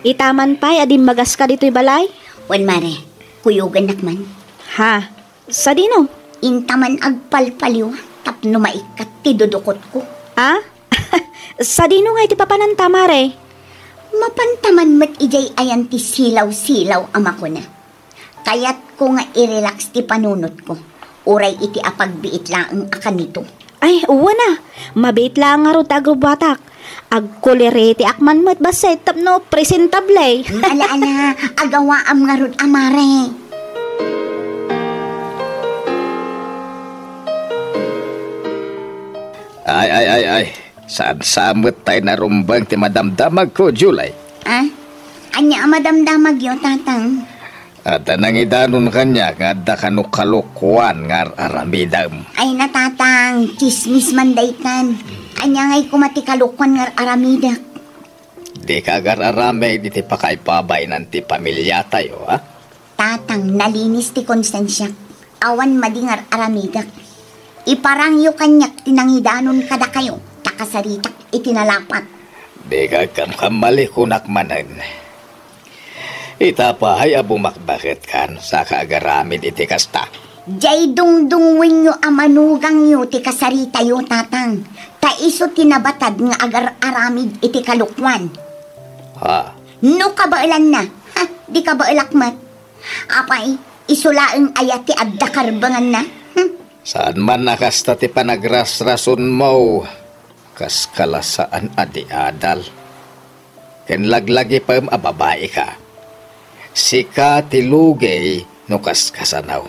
Ita man pay a dimmagaska ditoy balay? Wen, Mare. Kuyogannak man. Ha? Sadino? Inta man agpalpaliw tapno maikkat ti dudukotko. Ah? Sadino nga iti papananta, Mare? Mapanta man met idiay ayan ti silaw-silaw a makuna. Kayatko nga i-relax ti panunotko, uray iti apagbiit laeng a kanito. Ay, uwana. Mabiit laeng ngarud ta agrubuatak. Agkuleretiak man met bassit tapno presentable. Ala, ala, agawaam ngarud a, Mare. Ay, ay, ay, ay. Saan sa met tay narumbeng ti madamdamagko, Julie? Ah? Ania a madamdamagyo, Tatang? Adda nangidanon kaniak nga adda kano kalokuan nga ar-aramidem. Ay na, Tatang, tsismis man daytan. Ania ngay koma ti kalokuan nga ar-aramidek? Dika agar-aramid iti pakaibabainan ti pamiliatayo, a? Tatang, nalinis ti konsensiak. Awan madi nga ar-aramidek. Iparangyo kaniak ti nangidanon kadakayo, ta kasaritak iti nalapat. Dika agkamkamali, kunak manen. Ita pay a bumakbaketkan, saka agaramid iti kasta. Diay dungdungngoenyo a manugangyo ti kasaritayo, Tatang, ta isu ti nabatad nga agar-aramid iti kalokuan. Ha? No kabaelanna, ha, di kabaelak met. Apay, isu laeng aya ti adda karbenganna? Hmm? Saan man a kasta ti panagrasrasonmo, kas kalasaan a di adal. Ken laglagipem a babaika. Sika ti lugey no kas kasano.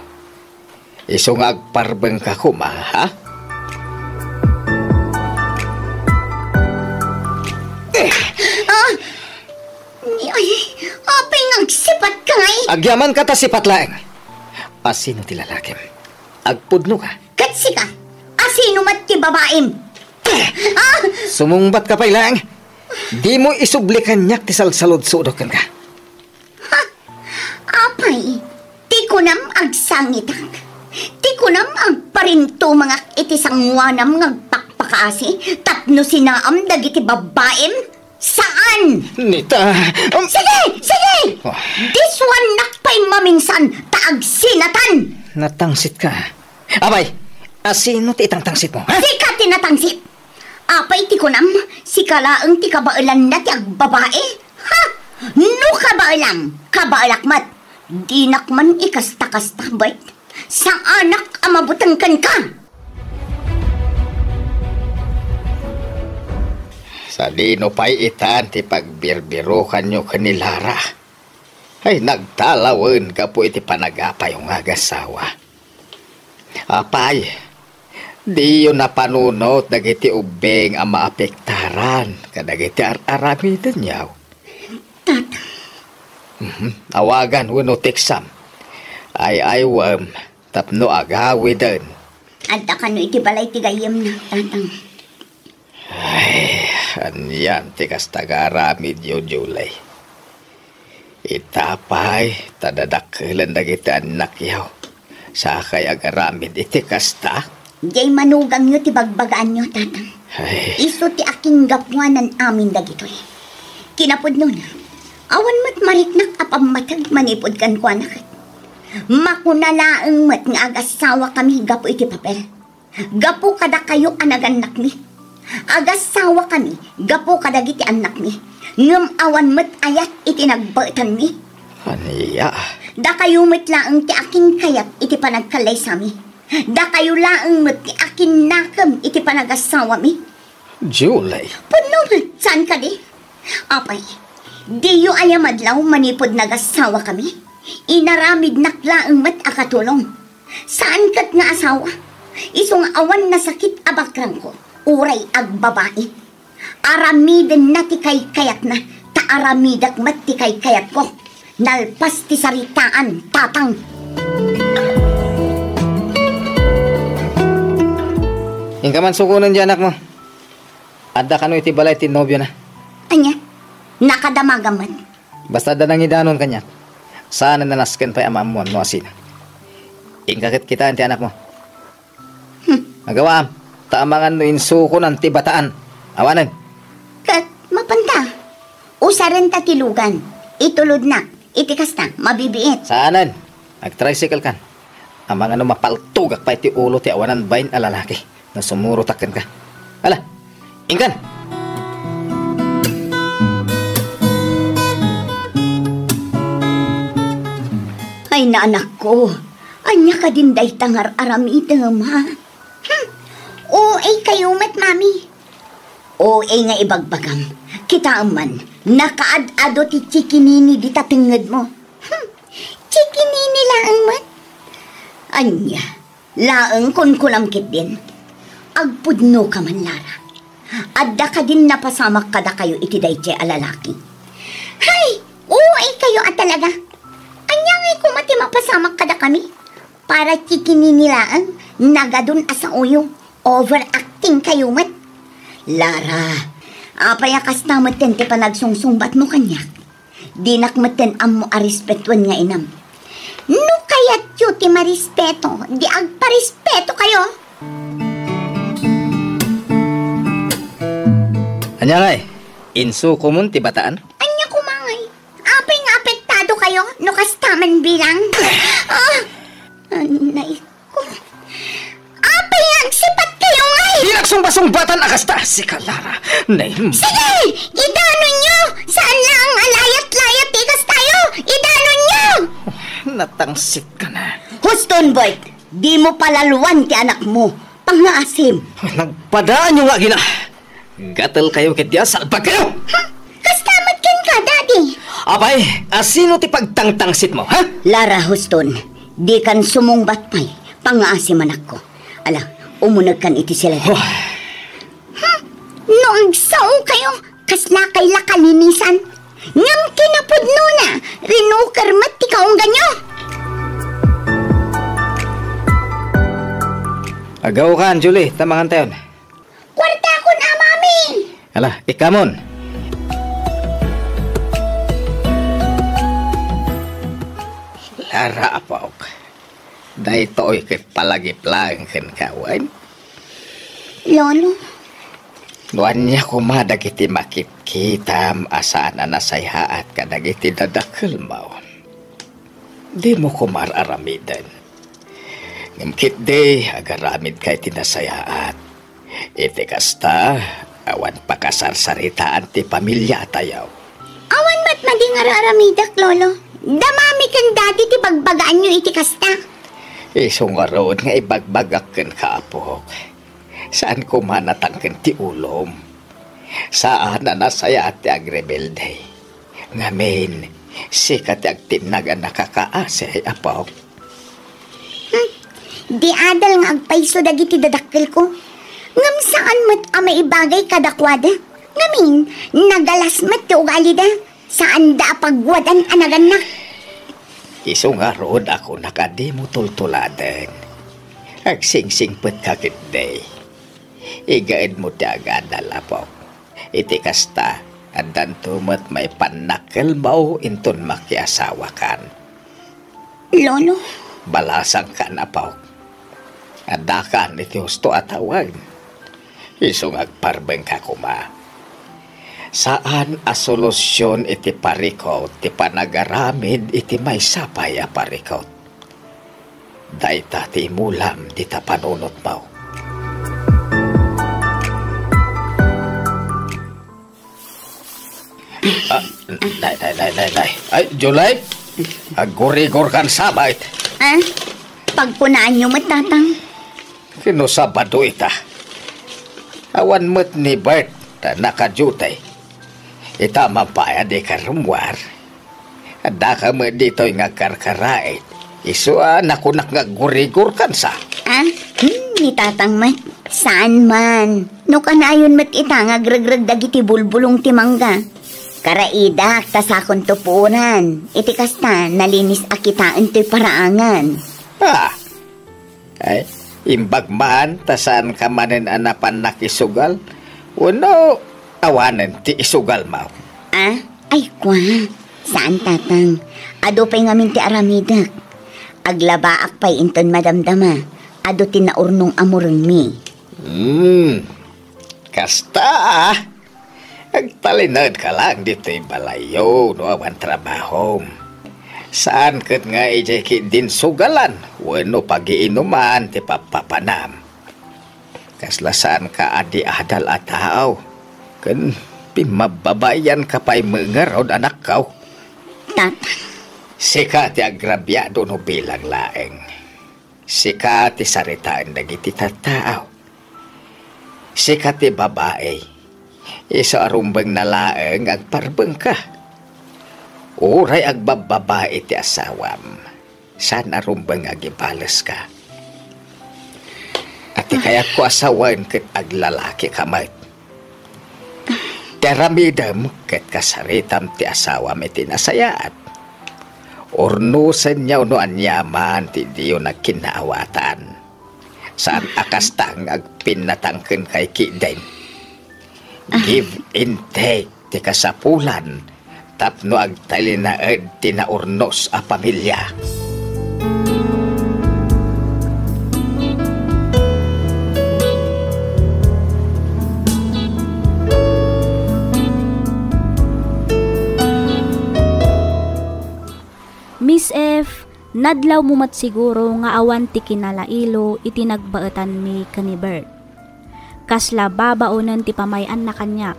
Isu nga agparbengka koma, ha? Ah! Ay, apay nga agsipatka ngay? Agyamanka ta sipat laeng. Asino ti lalakim? Agpudnoka? Ket sika, asino met ti babaim? Ah! Sumungbatka pay laeng. Dimo isubli kaniak ti salsaludsodok kenka. Ha? Apay, ti kunam agsangitak? Ti kunam agparintumangak iti sangoanam nga agpakpakaasi tapno sinaam dagiti babaim? Saan? Nita, um, Sige! Sige! Oh. Disuannak pay maminsan ta agsinatan! Natangsitka. Apay, Asino ti itangtangsitmo, ha? Sika ti natangsit! Apay ti kunam, sika laeng ti kabaelanna ti agbabae? Ha? No kabaelam, kabaelak met. Dinak man ikasta-kasta, Bert. Saanak a mabuteng kenka! Sadino pay itan ti pagbirbirokanyo ken ni Lara? Ay, nagtalawen gapu iti panagapayo nga agasawa. Apay, diyo napanunot dagiti ubbing a maapektaran kadagiti ar-aramidenyo. Tata. Mhm. Awagan wenno teksam. Ay-aywem tapno agawiden. Adda kano iti balay ti gayyemna, Tatang. Ay, anian ti kasta nga aramidyo, Julie? Ita pay, ta dadakkelen dagiti annakyo. Sakay agaramid iti kasta? Diay manugangyo ti bagbagaanyo, Tatang. Ay. Isu ti akinggapuanan amin dagitoy. Kinapudnona, awan met mariknak a pammateg manipud kenkuana ket. Makuna laeng met nga agasawakami gapu iti papel. Gapu kadakayo a nagannakmi. Agasawakami gapu kadagiti annakmi. Ngem awan met ayat iti nagbaetanmi. Ania? Dakayo met laeng ti akinkayat iti panagkallaysami. Dakayo laeng met ti akinnakem iti panagasawami. Julie. Pudno met, saan kadi? Apay, diyo aya madlaw manipud nagasawakami? Inaramidnak laeng met a katulong. Saan ket nga asawa. Isu nga awan nasakit a bakrangko, uray agbabai. Aramidenna ti kaykayatna, ta aramidek met ti kaykayatko. Nalpas ti saritaan, Tatang. Inka man sukonen ti anakmo. Adda kano iti balay ti nobiona. Ania? Nakadamagam met. Basta adda nangidanon kaniak, saanen a nasken pay a maammuan no asino. Inka ket kitaen ti anakmo. Hmm. Agawaam, ta amangan no insukonan ti bataan. Awanen. Ket mapanta. Usarenta ti lugan. Itulodnak. Iti kasta, mabibiit. Saanen. Agtricycle kan. Amangan no mapaltogak pay ti ulo ti awanan bain a lalaki no sumurotak kenka. Ala, inkan! Ay, naanakko, ania kadin dayta nga ar-aramidem, ha? Hmm. O A kayo met, Mami. O A nga ibagbagam. Kitaem man, nakaad-ado ti chikinini dita tengngedmo. Hmm. Chikinini laeng met? Ania, laeng kunkunam ketdin? Agpudnoka man, Lara. Adda kadin napasamak kadakayo iti daytoy a lalaki? Hay! O A kayo a talaga! Ania ngay koma ti mapasamak kadakami? Para chikinini laeng, nagadun a saoyo. Overacting kayo met. Lara, apay a kasta metten ti panagsungsungbatmo kaniak? Dinak metten ammo a respetuen nga inam. No kayatyo ti marespeto, di agparespeto kayo. Ania ngay? Insukomon ti bataan? Ania koma ngay? Apay nga apektado kayo no kasta man bilang? Ah! Anay ko. Apay nga agsipat kayo ngay? Di nagsungbasungbatan a kasta, sika, Lara. Nay, sige! Idanonyo! Saan laeng a layat-layat ti kastayo! Idanonyo! Natangsit ka na. Huston, Bert! Dimo palaluan ti anakmo. Pangngaasim. Nagpadaanyo nga agina. Gatel kayo ket dia salbag kayo. Hmm? Kasta met kenka, Daddy. Apay, asino ti pagtangtangsitmo, ha? Lara, Huston, dikan sumungbat pay. Pangngaasim, anakko. Ala, umunegkan iti siled. Oh. Hmm? No agsao kayo, kasla kay la kalinisan. Ngem kinapudnona, rinuker met ti kaungganyo. Agaw kan, Julie, ta mangantayon. Kuartakon a, Mami! Ala, ikamon! Lara, apok. Daytoy ket palagip laeng kenka wen? Lolo. No ania koma dagiti makitkitam a saan a nasayaat kadagiti dadakkelmo, dimo koma ar-aramiden. Ngem ketdi, agaramidka iti nasayaat. Iti kasta, awan pakasarsaritaan ti pamiliatayo. Awan met madi nga ar-aramidek, Lolo. Damami ken Daddy ti bagbagaanyo iti kasta. Isu ngarud nga ibagbagak kenka, apok. Saan koma natangken ti ulom. Saan a nasayaat ti agrebelde. Ngamin, sika ti agtinnag a nakakaasi, apok. Hmm. Di adal nga agpayso dagiti dadakkelko. Ngem saan met a maibagay kadakuada. Ngamin, nagalas met ti ugalida. Saanda a pagwadan a nagannak. Isu ngarud a kunak a dimo tultuladen. Agsingsingpetka ketdi. Igaedmo ti agadal, apok. Iti kasta, addanto met maipannakkelmo inton makiasawakan. Lolo. Balasangkan, apok. Addakan iti husto a tawen. Isu nga agparbengka koma. Saan a solusion iti parikut ti panagaramid iti maysa pay a parikut. Dayta ti imulam dita panunotmo. Ah, nay, nay, nay, nay, nay. Ay, July, aggurigor kan sabay. Ah? Pagkunaanyo met, Tatang. Kino Sabado ita? Awan met ni Bert a nakaduty. Ita man pay a di karummuar. Addaka met ditoy nga agkarkarain. Isu a nakunak nga aggurigor kansa. Ah? Hmm, ni Tatang met. Saan man. No kanayon met ita nga agregreg dagiti bulbulong ti mangga. Karaidak ta sakonto puoran. Iti kasta, nalinis a kitaen toy paraangan. Ah, Ay, imbag man ta saanka manen a napan nakisugal? Wenno awanen ti isugalmo? Ah, ay kua, saan, Tatang. Adu pay ngamin ti aramidek. Aglabaak pay inton madamdama. Adu ti naurnong a murengmi. Hmm, kasta, ah. Agtalinaedka laeng ditoy balayyo no awan trabahom. Saan ket nga idiay ketdin sugalan wenno pagiinuman ti pappapanam. Kasla saanka a di adal a tao, ken pimmababaianka pay met ngarud, anakko. Tatang. Sika ti agrabiado no bilang laeng. Sika ti saritaen dagiti tattao. Sika ti babai. Isu a rumbengna laeng nga agparbengka. Uray agbabbabai ti asawam, saan a rumbeng nga agibaleska. A ti kayatko a sawen ket aglalakika met. Ti aramidem ket kasaritam ti asawam iti nasayaat. Urnosenyo no aniaman ti diyo nagkinnaawatan. Saan a kasta nga agpinnatang kenka ketdin. Ah. Give and take ti kasapulan tapno agtalinaed ti naurnos a pamilia. Miss F, nadlawmo met siguro nga awan ti kinalailo iti nagbaetanmi ken ni Bert. Kasla babaonen ti pamay-anna kaniak.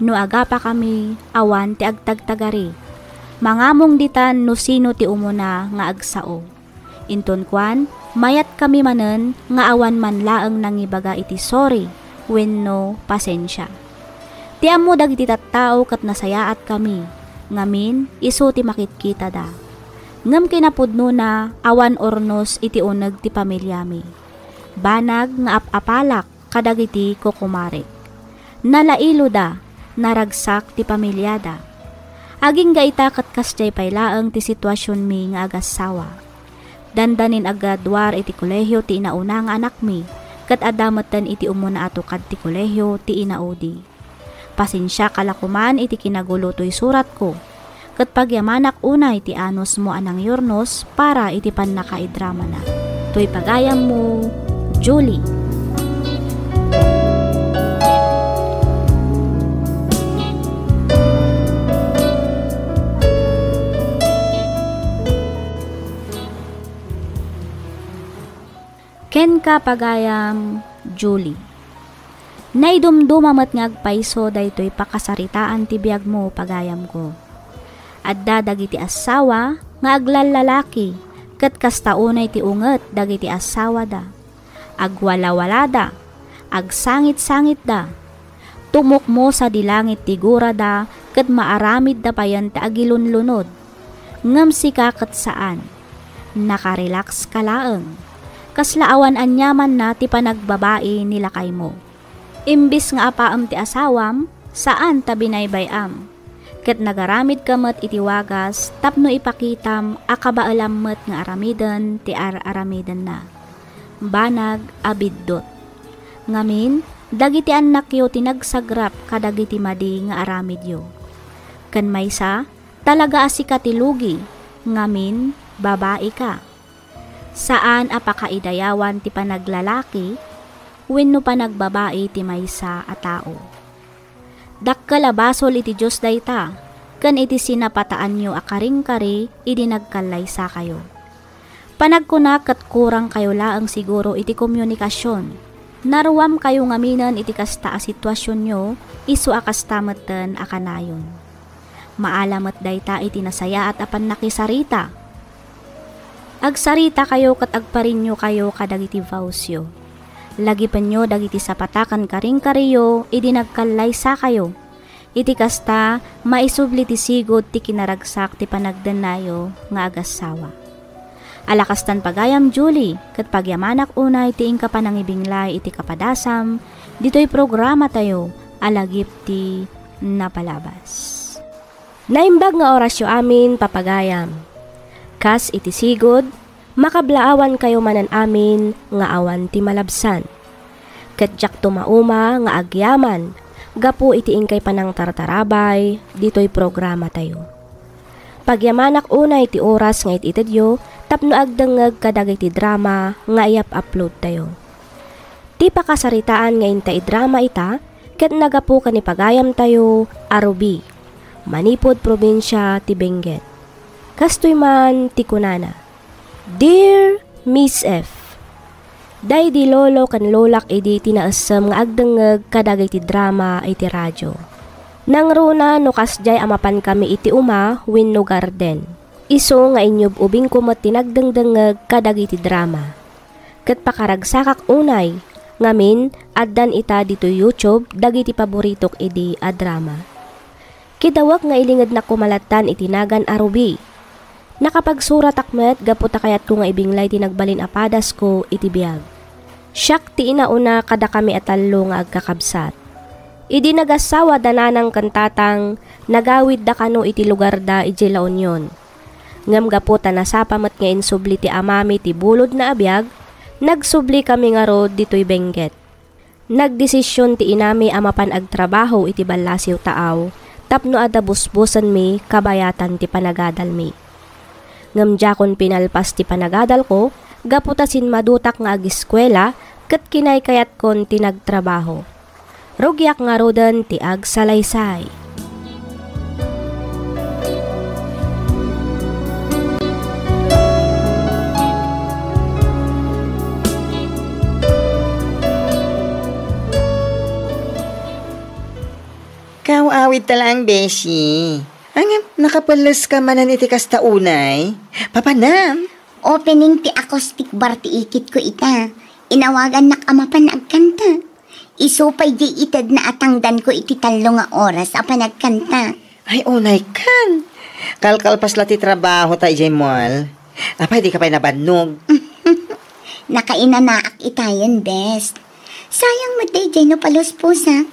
No agapakami, awan ti agtagtagari. Mangamong ditan no sino ti umuna nga agsao. Inton kuan, mayatkami manen nga awan man laeng nangibaga iti sorry wenno pasensia. Ti ammo dagiti tattao ket nasayaatkami, ngamin isu ti makitkitada. Ngem kinapudnona, awan urnos iti uneg ti pamiliami. Banag nga ap-apalak kadagiti kukumarek. Nalailoda, naragsak ti pamiliada. Agingga ita ket kasdiay pay laeng ti situasionmi nga agassawa. Dandanin aggraduar iti kolehio ti inauna nga anakmi, ket adda metten iti umuna a tukad ti kolehio ti inaudi. Pasensiaka la koman iti kinagulo toy suratko, ket pagyamanak unay ti anusmo a nangyurnos para iti pannakaidramana. Toy pagayammo, Julie. Kenka, pagayam Julie. Naidumduma met nga agpayso daytoy pakasaritaan ti biagmo, pagayamko. Adda dagiti assawa nga aglallalaki, ket kasta unay ti unget dagiti assawada. Agwalawalada, agsangit-sangitda. Tumukmo sadi langit ti gurada ket maaramidda payen ti agilunlunod. Ngem sika ket saan. Nakarelax ka laeng. Kasla awan aniamanna ti panagbabai ni lakaymo. Imbis nga apaem ti asawam, saan ta binaybay-am. Ket nagaramidka met iti wagas tapno ipakitam a kabaelam met nga aramiden ti ar-aramidenna. Banag a biddut. Ngamin, dagiti annakyo ti nagsagrap kadagiti madi nga aramidyo. Ken maysa, talaga a sika ti lugi, ngamin, babaika. Saan a pakaidayawan ti panaglalaki wenno panagbabai ti maysa a tao. Dakkel a basol iti Dios dayta, ken iti sinapataanyo a karingkari idi nagkallaysakayo. Panagkuna ket kurangkayo laeng siguro iti komunikasion. Naruamkayo ngaminen iti kasta a situasionyo, isu a kasta metten a kanayon. Maala met dayta iti nasayaat a pannakisarita. Agsaritakayo ket agpariniokayo kadagiti vowsyo. Lagipenyo dagiti sapata ken karingkariyo idi nagkallaysakayo. Iti kasta, maisubli ti sigud ti kinaragsak ti panagdennayo nga agassawa. Ala kastan, pagayam Julie, ket pagyamanak unay ti inka panangibinglay iti kapadasam ditoy programatayo a Lagip ti Napalabas. Naimbag nga orasyo amin, papagayam. Kas iti sigud, makablaawankayo manen amin nga awan ti malabsan. Ket diakto mauma nga agyaman gapu iti inkay panangtartarabay ditoy programatayo. Pagyamanak unay ti oras nga it-itedyo tapno agdengngeg kadagiti drama nga iyap-uploadtayo. Ti pakasaritaan nga inta idrama ita ket nagapu ken ni pagayamtayo a Ruby, manipud probinsia ti Benguet. Kastoy man ti kunana, "Dear Miss F, daydi lolo ken lolak idi ti naessem nga agdengngeg kadagiti drama iti radio. Nangruna no kasdiay a mapankami iti uma wenno garden. Isu nga inyub-ubingko met ti nagdengdengngeg kadagiti drama. Ket pakaragsakak unay, ngamin, addan ita ditoy YouTube dagiti paboritok idi a drama." Kidawek nga ilingednak koma lattan iti nagan a Ruby. Nakapagsuratak met gapu ta kayatko nga ibinglay ti nagbalin a padasko iti biag. Siak ti inauna kadakami a tallo nga agkakabsat. Idi nagassawa da nanang ken tatang, nagawidda kano iti lugarda idiay La Union. Ngem gapu ta nasapa met nga insubli ti amami ti bulodna a biag, nagsublikami ngarud ditoy Benguet. Nagdesision ti inami a mapan agtrabaho iti ballasiw taaw tapno adda busbosenmi kabayatan ti panagadalmi. Ngem diakon pinalpas ti panagadalko gapu ta sinmadutak nga agiskuela ket kinaykayatkon ti nagtrabaho. Rugiak ngaruden ti agsalaysay. Kaw-awidta laeng, beshi. Ngem, nakapelles ka manen iti kasta unay? Papanam? Opening ti acoustic bar ti ikitko ita. Inawagannak a mapan agkanta. Isu pay diay itedna a tangdanko iti tallo nga oras a panagkanta. Ay, unay kan. Kalkalpas la ti trabaho ta idiay mall. Apay, di ka pay nabannog? Nakainanaak itayen, bes. Sayang met daydiay no palusposak.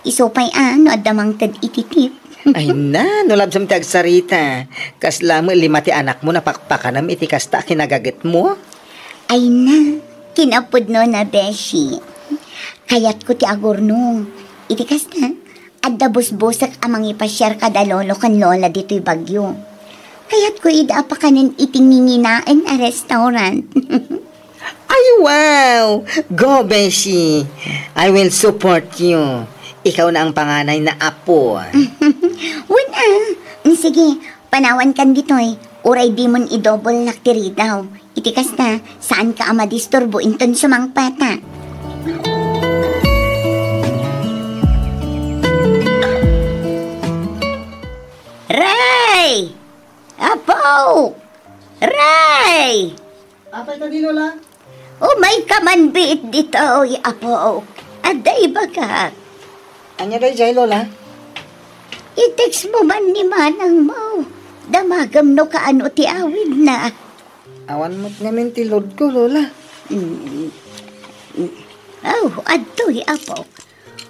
Isu pay a no adda mangted iti tip. Ay na, no labsam ti agsarita. Kasla met lima ti anakmo napakpakanem iti kasta a kinagagetmo? Ay na, kinapudno na, beshi. Kayatko ti agurno. Iti kasta, adda busbosek a mangipasiar kada lolo ken lola ditoy Baguio. Kayatko ida a pakanen iti nginginaen a restaurant. Ay, wow! Go, beshi! I will support you. Ikaw na ang panganay na apo. Wen a. Sige, panawan kan ditoy. Uray dimon idobelnak ti ridaw. Iti kasta, saanka a madisturbo inton sumangpatak. Ray! Apo! Ray! Apay kadi, Lola? Umayka man biit ditoy, apo. Adda ibagak. Ania daydiay, Lola? I-text mo man ni manangmo. Damagem no kaano ti awidna. Awan met ngamin ti load ko, Lola. Mm. Mm. Aw, adtoy, apo.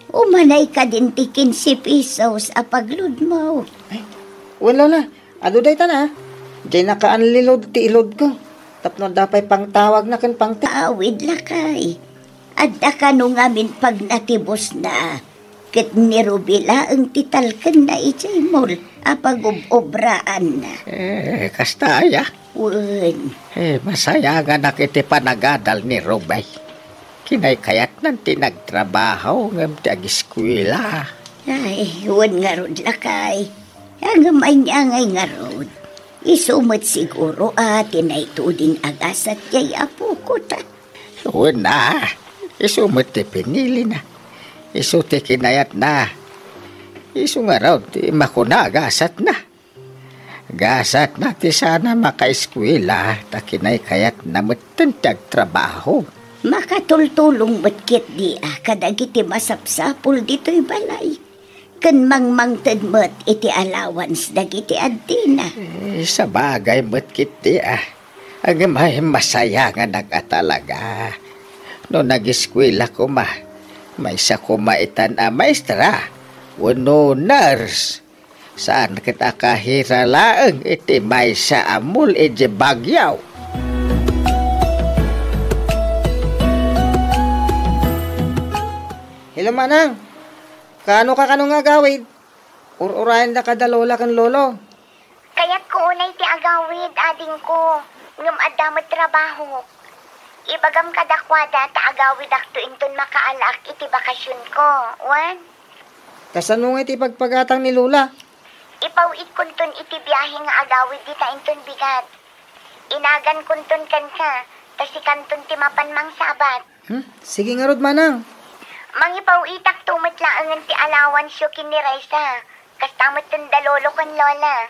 Umanay kadin ti kinse pesos a pagload mo. Ay, wen, Lola. Adu dayta na. Diay naka-unload ti iload ko. Tapno adda pay pangtawagna ken pangte- Awid, lakay. Adda kano ngamin pagnatibusna. Ket ni Ruby laeng ti talkenna idiay mall a pagub-obraanna. Eh, kasta aya? Wen. Eh, masayanganak iti panagadal ni Ruby. Kinaykayatnan ti nagtrabaho ngem ti agiskuela. Ay, wen ngarud, lakay. Ngem ania ngay ngarud? Isu met siguro a ti naituding a gasat diay apoko ta. Wen a, isu met ti pinilina. Isu ti kinayatna. Isu ngarud ti makuna a gasatna. Gasatna ti saan a makaeskuela ta kinaykayatna metten ti agtrabaho. Makatultulong met ketdi a kadagiti masapsapul ditoy balay, ken mangmangted met iti allowance dagiti addina. Eh, sabagay met ketdi a. Ngem ay, masayanganak a talaga. No nageskuela koma, maysa koma itan a maestra wenno nurse. Saan ket a kahira laeng iti maysa a mall idiay Baguio. Hello, Manang. Kaano ka kano nga agawid? Ur-urayendaka da Lola ken Lolo. Kayatko unay ti agawid, adingko, ngem adda met trabahok. Ibagam kadakuada ta agawidakto inton makaalaak iti bakasionko, wen? Kasano ngay ti ipagpagatang ni Lola? Ipaw-itkonton iti biahe nga agawid dita inton bigat. Inagankonton kenka, ta sikanton ti mapan mangsabat. Hmm? Sige ngarud, Manang. Mangipaw-itakto met laengen ti allowance-yo ken ni Raisa. Kasta metten da Lolo ken Lola.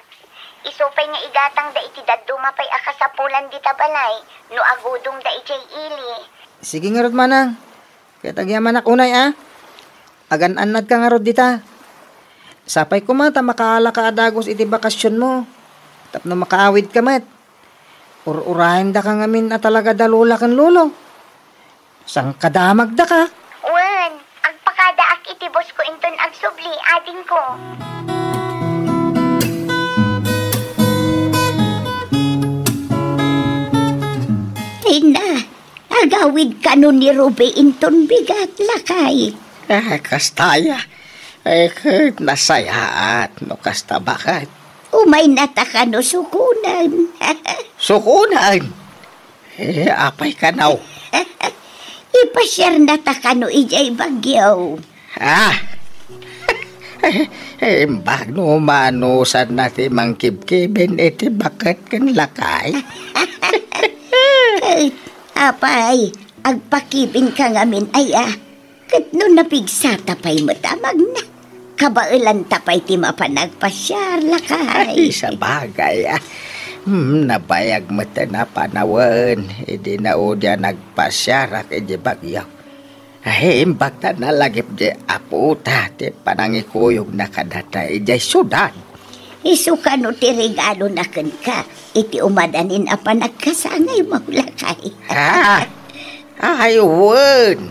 Isu pay nga igatangda iti dadduma pay a kasapulan dita balay no agudongda idiay ili. Sige ngarud, Manang. Ket agyamanak unay a. Agan-annadka ngarud dita. Sapay koma ta makaalaka a dagus iti bakasionmo tapno makaawidka met. Ur-urayendaka ngamin a talaga da Lola ken Lolo. Sangkadamagdaka. Wen, agpakadaak iti boss-ko inton agsubli, adingko. Ay na, agawid kano ni Ruby inton bigat, lakay. Ah, kasta aya. Eh, ket nasayaat no kasta, baket. Umaynata kano sukonen. Sukonen? Eh, apay kano? Ipasiarnata kano idiay Baguio. Ah! Eh, imbag no manusanna ti mangkibkiben iti baket ken lakay. Ket, apay, agpakibenka ngamin aya? Ket no napigsata pay met a magna, kabaelanta pay ti mapan agpasiar, lakay. Ay, sabagay, ah. Hmm, nabayag met a panawen idi naudian agpasiarak idi Baguio. Ay, imbag ta nalagip di Apo ta ti panangikuyogna kadata idiay siudad. Isu kano ti regalona kenka iti umadanin a panagkasangaymo, lakay? Ah! Ay, wen!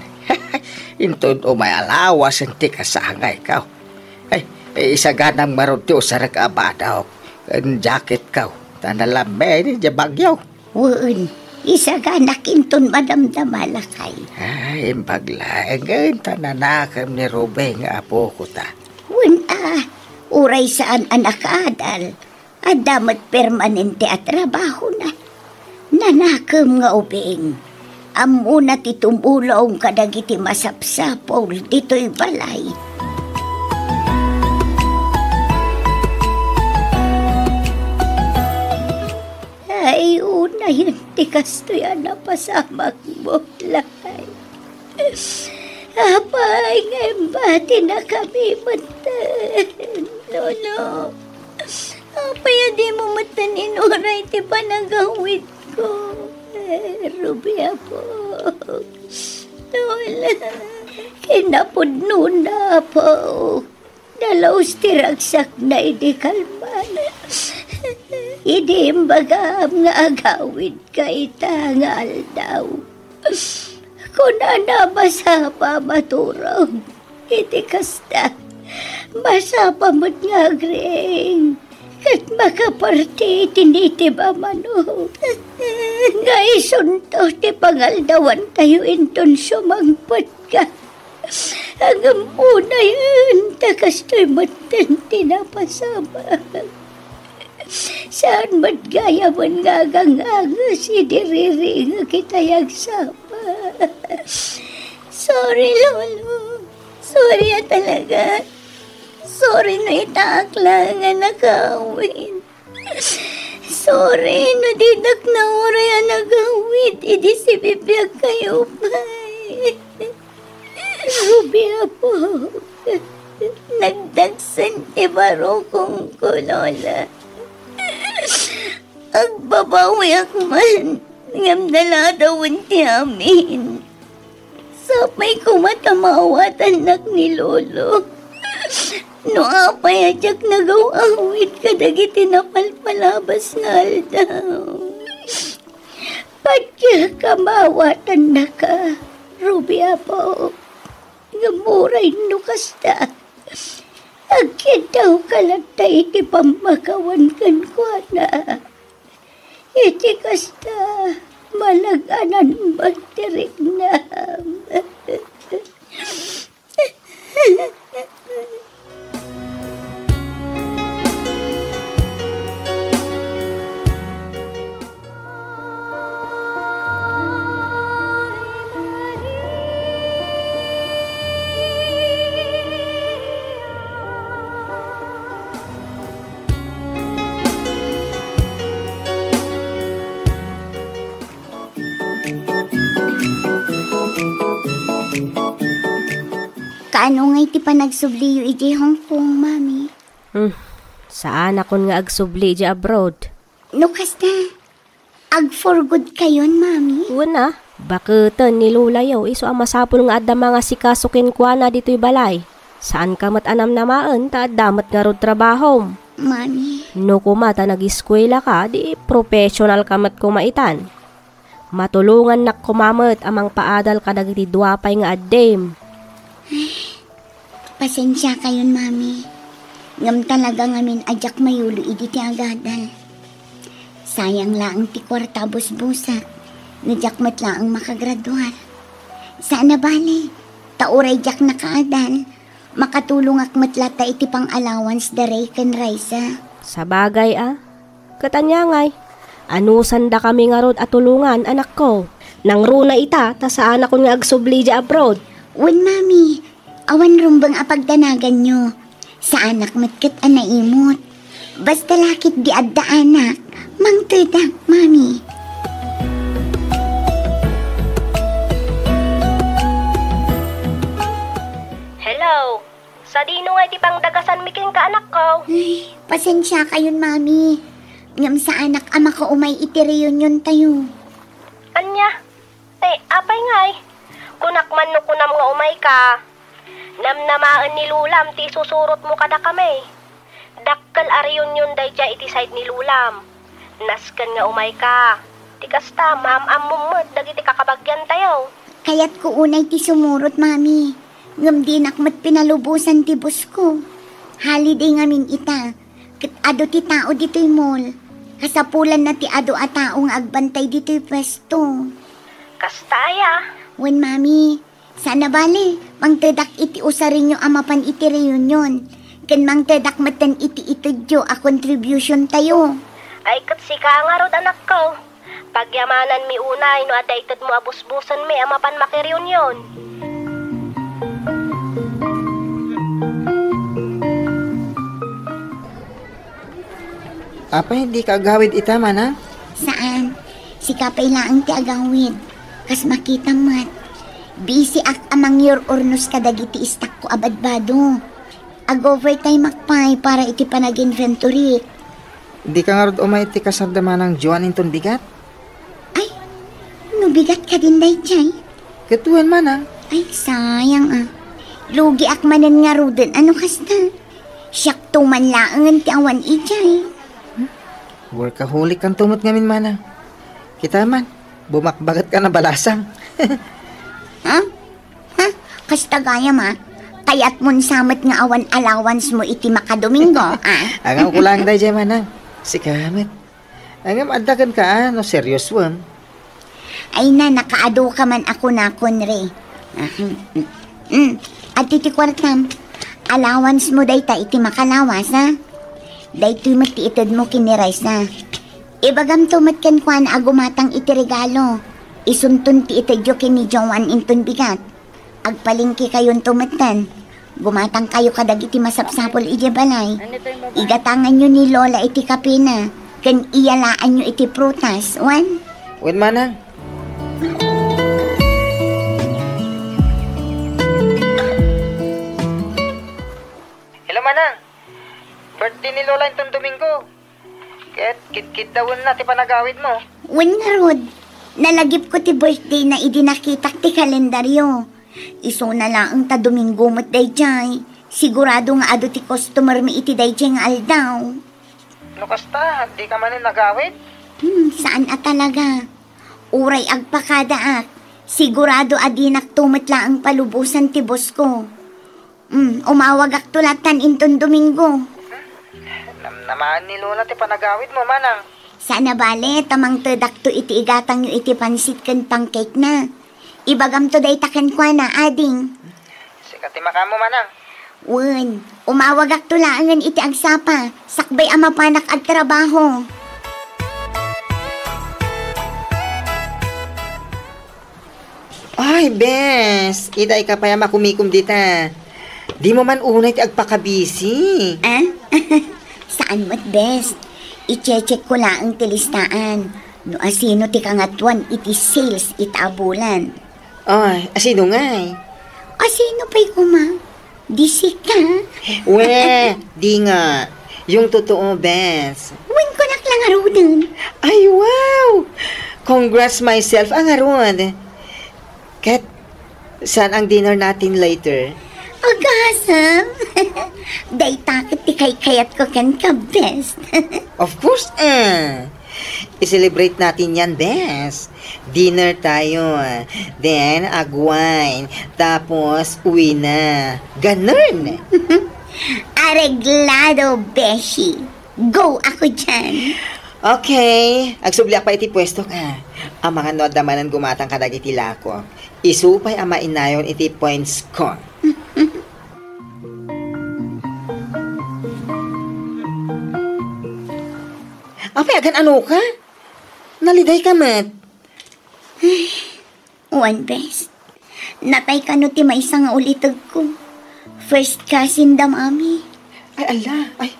Inton umay alawasen ti kasangayko. Ay, isaganam ngarud ti usarek a badok ken jacketko, ta nalammeni diay Baguio. Wen, isaganak inton madamdama, lakay. Ay, imbag laengen ta nanakem ni Ruby nga apoko ta. Wen a, uray saan a nakaadal, adda met permanente a trabahona. Nanakem nga ubing, ammona ti tumulong kadagiti masapsapul ditoy balay. ti kastoy a napasamakmo, lakay. Apay nga imbatinakami metten, Lolo? Apay a dimo metten inuray ti panagawidko? Eh, Ruby, Apo. Lola, kinapudnona, Apo. Nalaus ti ragsakna idi kalman. Idi imbagam nga agawidka ita nga aldaw, kunana, masapa a maturog. Iti kasta, masapa met nga agriing ket makaparti iti nitib a manok. Nga isunto ti pangaldawantayo inton sumangpetka. Ngem unayen ta kastoy metten ti napasamak. Saan met gayamen nga aganganges idi riringek itay agsapa. Sorry, Lolo. Sorry a talaga. Sorry no itaak laeng a nakawid. Sorry no didak nauray a nagawid idi sibibiagkayo pay. Ruby, Apo, nagdagsen ti barukongko, Lola. Agbabawiak man, ngem naladawen ti amin. Sapay koma ta maawatannak ni Lolo. No apay a diak nagaw-awid kadagiti napalpalabas nga aldaw. Patiek a maawatannaka, Ruby, Apo. Ngem uray no kasta, agkiddawka latta iti pammakawan kenkuana. Iti kasta, malag-anan met ti riknam. Kaano ngay ti panagsubliyo idiay Hong Kong, Mami? Hmm, saanakon nga agsubli idiay abroad. No kasta, ag-for good kayon, Mami? Wen a, baketen ni Lolayo, isu a masapul nga adda mangasikaso kenkuana ditoy balay. Saanka met a namnamaen ta adda met ngarud trabahom. Mami. No koma ta nagiskuelaka, di professionalka met koma itan. Matulongannak koma met a mangpaadal kadagiti dua pay nga addim. Pasensiakayon, Mami. Ngem talaga ngamin a diak mayulo idi ti agadal. Sayang laeng ti kuarta a busbusak, no diak met laeng makagraduar. Saan a bale, ta uray diak nakaadal, makatulongak met latta iti pang-allowance da Ray ken Raisa. Sabagay a, ket ania ngay? Anusandakami ngarud a tulongan, anakko. Nangruna ita, ta saanakon nga agsubli idiay abroad. Wen, Mami, awan rumbeng a pagdanaganyo. Saanak met ket a naimot. Basta la ketdi adda anak, mangtedak, Mami. Hello. Sadino nga iti pangdagasanmi kenka, anakko? Ay, pasensiakayon, Mami. Ngem saanak a makaumay iti reuniontayo. Ania? Eh, apay ngay? Kunak man no kunam nga umayka. Namnamaen ni Lolam ti isusurotmo kadakami. Dakkel a reunion daydiay iti side ni Lolam. Nasken nga umayka. Ti kasta, maam-ammom met dagiti kakabagiantayo. Kayatko unay ti sumurot, Mami. Ngem dinak met pinalubosan ti boss ko. Holiday ngamin ita. Ket adu ti tao ditoy mall. Kasapulanna ti adu a tao nga agbantay ditoy puesto. Kasta aya? Wen, Mami. Saan a bale, mangtedak iti usarenyo a mapan iti reunion. Ken mangtedak metten iti itedyo a contributiontayo. Ay, ket sika ngarud, anakko. Pagyamananmi unay no adda itedmo a busbusenmi a mapan makireunion. Apay, dika agawid ita, manang? Saan. Sika pay laeng ti agawid. Kas makitam met, busy-ak a mangyur-urnos kadagiti istakko a badbado. Ag-overtime-ak pay para iti panag-inventory. Dika ngarud umay iti kasarda Manang Joan inton bigat? Ay, no bigat kadin daydiay? Ket wen, Manang. Ay, sayang a. Lugiak manen ngaruden a no kasta. Siakto man laengen ti awan idiay. Workaholic-kanto met ngamin, Manang. Kita man, bumakbaget ka na balasang. Ha? Ha? Kasta gayam a. Kayatmon sa met nga awan allowance mo iti makadomingo, a? Angam ko laeng daydiay, Manang. Sika met. Angam adda kenka, a, no seriosoem. Ay na, nakaadu ka man a kunakon, re. Ah, mm, mm, mm. Adtoy ti kuartam. Allowance mo dayta iti makalawas, a? Daytoy met ti itedmo ken ni Raisa. Ibagamto met kenkuana a gumatang iti regalo. Isunton ti itedyo ken ni Joan inton bigat. Agpalengkekayonto metten. Gumatangkayo kadagiti masapsapul idiay balay. Igatanganyo ni Lola iti kapena, ken iyalaanyo iti prutas, wen? Wen, Manang. Hello, Manang. Birthday ni Lola inton Domingo. Ket kitkiddawenna ti panagawidmo. Wen ngarud, nalagipko ti birthdayna idi nakitak ti kalendaryo. Isuna laeng ta Domingo met daydiay. Sigurado nga adu ti customermi iti daydiay nga aldaw. No kasta, dika manen agawid? Hmm, saan a talaga. Uray agpakadaak, sigurado a dinakto met laeng palubosan ti boss ko. Mm, umawagakto lattan inton Domingo. Namnamaen ni Lola ti panagawidmo, Manang. Saan a bale, ta mangtedakto iti igatangyo iti pansit ken pancake na. Ibagamto dayta kenkuana, ading. Sika ti makaammo, Manang. Wen, umawagakto laengen iti agsapa, sakbay a mapanak agtrabaho. Ay, bes! Ita, ika pay a makumikom dita. Dimo man unay ti agpakabisi. Ah? Saan met, bes. I-check ko laeng ti listaan. No asino ti kangatuan iti sales ita a bulan. Ay, asino ngay? Asino pay koma? Di sika? We, di nga. Yung totoo, bes. Wen, kunak lang ngaruden. Ay, wow! Congrats myself a ngarud. Ket, saan ang dinner natin later? Agasem! Dayta ket ti kaykayatko kenka, bes. Of course, eh. I-celebrate natin yan, bes. Dinner tayo, then ag-wine, tapos uwi na. Ganun. Areglado, beshi. Go ako dyan. Okay, agsubliak pay iti puesto ka. Amangan no adda manen gumatang kadagiti lako. Isu pay a mainayon iti points ko. Apay, agan-ano ka? Naliday ka met. Ay, wen, bes. Natay kano ti maysa nga ulitegko. First cousin da mami. Ay, ala. Ay,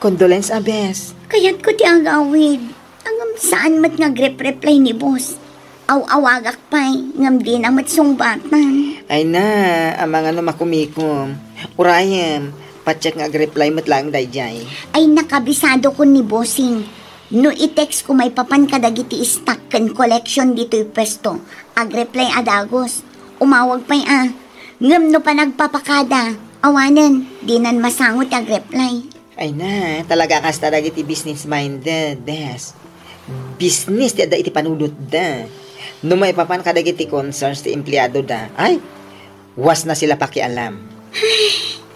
condolence, a, bes. Kayatko ti agawid. Ngem saan met nga agrep-reply ni boss. Aw-awagak pay, ngem dina met sungbatan. Ay na, amangan no makumikom. Urayem, pa-check nga agreply met laeng daydiay. Ay, nakabisado ko ni bossing. No i-text ko maipapan kadagiti stock ken collection ditoy puesto, agreply a dagus. Umawag pay a. Ngem no panagpapakada, awanen, dinan masango ti agreply. Ay na, talaga kasta dagiti business-minded, bes. Business ti adda iti panunotda. No maipapan kadagiti concerns ti empleadoda, ay, was na sila pakialam.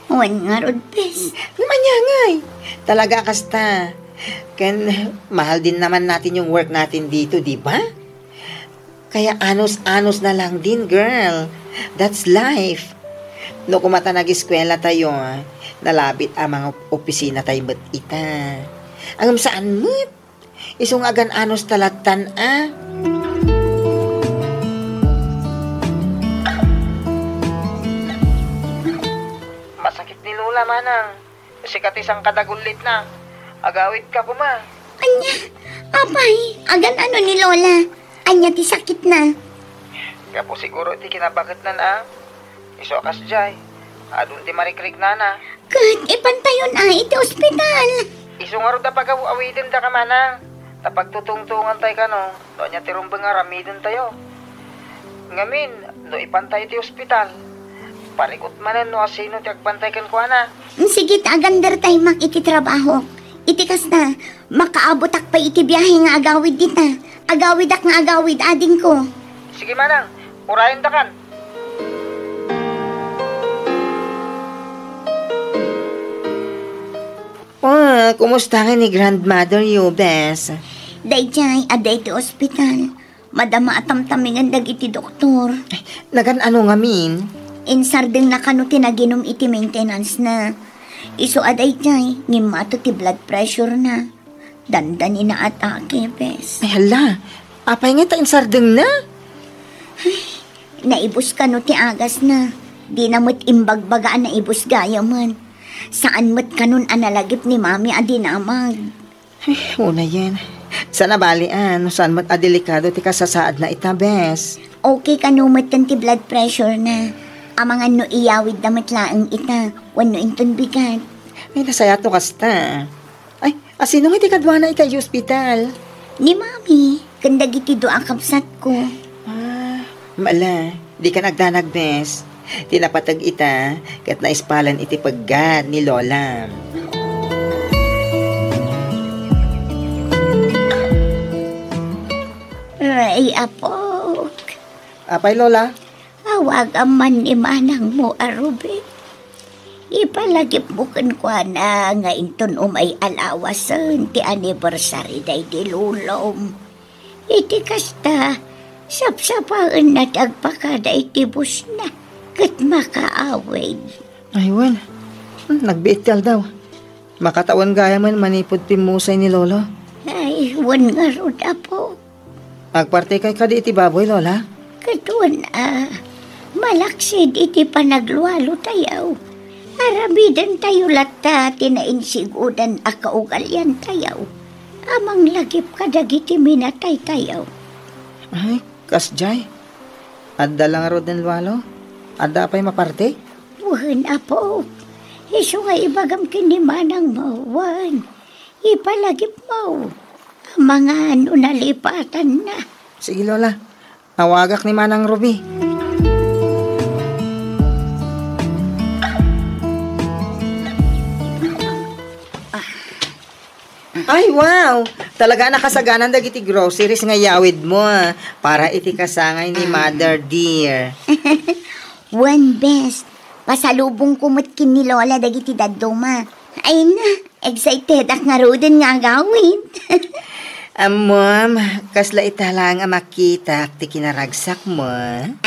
Wen ngarud, bes. Ngem ania ngay? Talaga kasta. Ken, mahal din naman natin yung work natin dito, di ba? Kaya anos-anos na lang din, girl. That's life. No kumata nag-eskwela tayo, nalabit a mga opisina tayo met ita. Ngem saan met? Isu nga agan-anos ta lattan, a? Masakit ni Lola, Manang. Sika ti sangkadagullit na. Agawid ka koma. Ania? Apay, agan-ano ni Lola? Ania ti sakitna? Gapu siguro iti kinabaketnan a. Isu a kasdiay, adun ti marikrignana. Ket ipantayon a iti ospital. Isu ngarud a pagaw-awidenda ka manang. Ta pagtutungtungantay kano, no ania ti rumbeng nga aramidentayo. Ngamin, no ipantay iti ospital, parikut manen no asino ti agbantay kenkuana. Sige, ta agandertay mak iti trabahok. Iti kasta, makaabotak pay iti biahe nga agawid dita. Agawidak nga agawid, adingko. Sige manang, urayendakan. Oh, kumusta nga ni grandmother you, bes? Daydiay, adda iti ospital. Madama a tamtamingan dagiti doktor. Nagan-ano ngamin? Insardengna kano ti naginum iti maintenance na. Isu a daydiay, ngimmato ti blood pressure na. Dandan inaatake, bes. Ay, hala. Apay nga ta insardengna? Naibus kano ti agasna. Dina met imbagbaga a naibus gayamen. Saan met kanon a nalagip ni Mami a dinamag. Ay, unayen. Saan a bali, a, no saan met a delikado ti kasasaadna ita, bes. Okay kano metten ti blood pressure na. Amangan no iyawidda met laeng ita, wenno inton bigat. Ay, nasayaat no kasta. Ay, asino nga ti kaduana ita iti ospital? Ni Mami, ken dagiti dua a kabsatko. Ah, mala, dikan agdanag, bes. Ti napateg ita, ket naispalan iti peggad ni Lola. Ay, apok. Apay, Lola? Awagam man ni manangmo a Ruby. Ipalagipmo kenkuana nga inton umay a lawasen ti anniversary daydi lolom. Iti kasta, sapsapaenna ti agpakada iti busna ket makaawid. Ay, wen. Hmm, nagbiit ti aldaw. Makatawen gayamen manipud pimmusay ni Lolo. Ay, wen ngarud, Apo. Agpartikay kadi iti baboy, Lola? Ket wen a, malaksid iti panaglualo tayo. Aramiden tayo latta ti nainsigodan a kaugalian tayo. A manglagip kadagiti minatay tayo. Ay, kasdiay. Adda la ngaruden lualo? Adda pay maparti? Wen, Apo. Isu nga ibagam ken ni manangmo, wen. Ipalagipmo. Amangan no nalipatanna. Sige, Lola. Awagak ni Manang Ruby. Ay, wow! Talaga a nakasaganan dagiti groceries nga iyawidmo, a, para iti kasangay ni Mother dear. Wen, bes. Pasalubongko met ken ni Lola dagiti dadduma. Ay na, excited ak ngaruden nga agawid. Ammom, kasla ita laeng a makitak ti kinaragsakmo.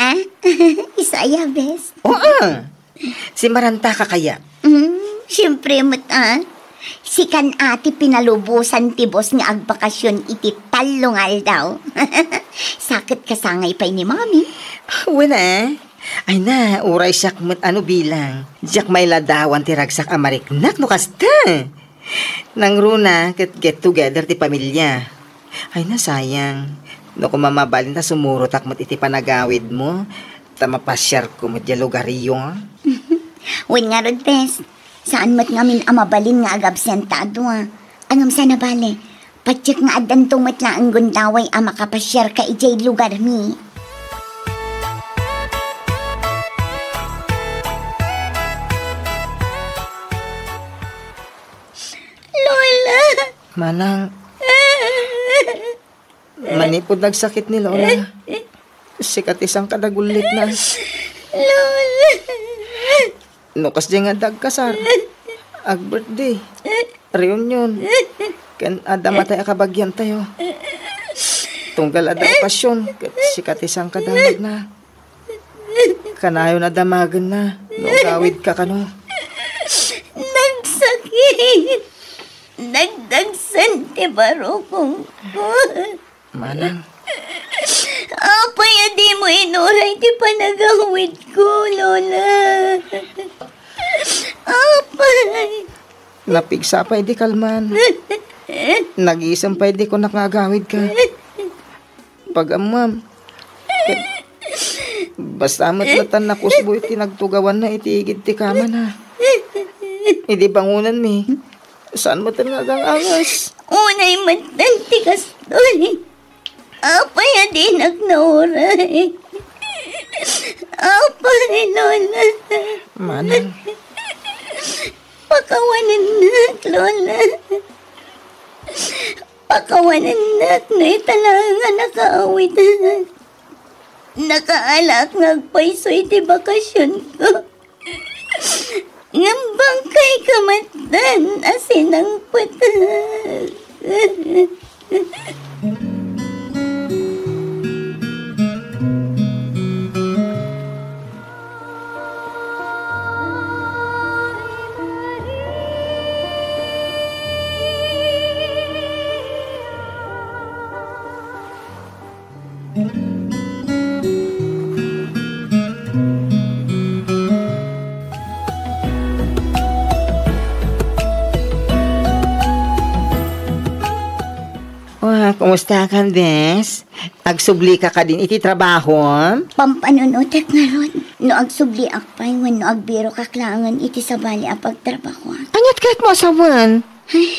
Ah? Isu aya, bes? Oo. Simmarantaka kaya? Mm, siempre met, a. Sikan a ti pinalubosan ti boss nga agbakasyon iti tallo nga aldaw. Sa ket kasangay pay ni Mami. Wen a. Ay na, uray siak met a no bilang. Diak mailadawan ti ragsak a mariknak no kasta. Nangruna ket get together ti pamilya. Ay na, sayang. No koma mabalin ta sumurotak met iti panagawidmo, ta mapasiarko met diay lugaryo. Wen ngarud, bes. Saan met ngamin a mabalin nga agabsenta a dua. Ngem saan a bale, patiek nga addanto met laeng gundaway a makapasiarka idiay lugarmi. Lola! Manang, manipud nagsakit ni Lola, sika ti sangkada gullitna. Lola! No kasdiay nga adda agkasar, ag-birthday, reunion, ken adda matay a kabagiantayo. Tunggal adda okasyon, ket sika ti sangkadamagna. Kanayon a damagenna no agawidka kano. Nagsakit. Nagdagsen ti barukongko. Manang. Apay a dimo inuray ti panagawidko, Lola? Apay. Napigsa pay di kalman. Nagisem pay di kunak nga agawidka. Pagammom. Ket basta met latta nakusbo iti nagtugawanna iti igid ti kamana. Idi bangonenmi, saan met nga agang-angas. Unay met ti kastoy. Apay a dinak nauray? Apay, Lola. Manang. Pakawanennak, Lola. Pakawanennak no ita laeng a nakaawid. Nakaalaak nga agpayso iti bakasionko. Ngem bangkayka met a sinangpet. Wa, kumusta ka, bes? Agsubli ka kadin iti trabaho? Pampanunotek ngarud, no agsubliak pay wenno agbirokak laengen iti sabali a pagtrabahoak. Aniat kayatmo a sawen? Ay,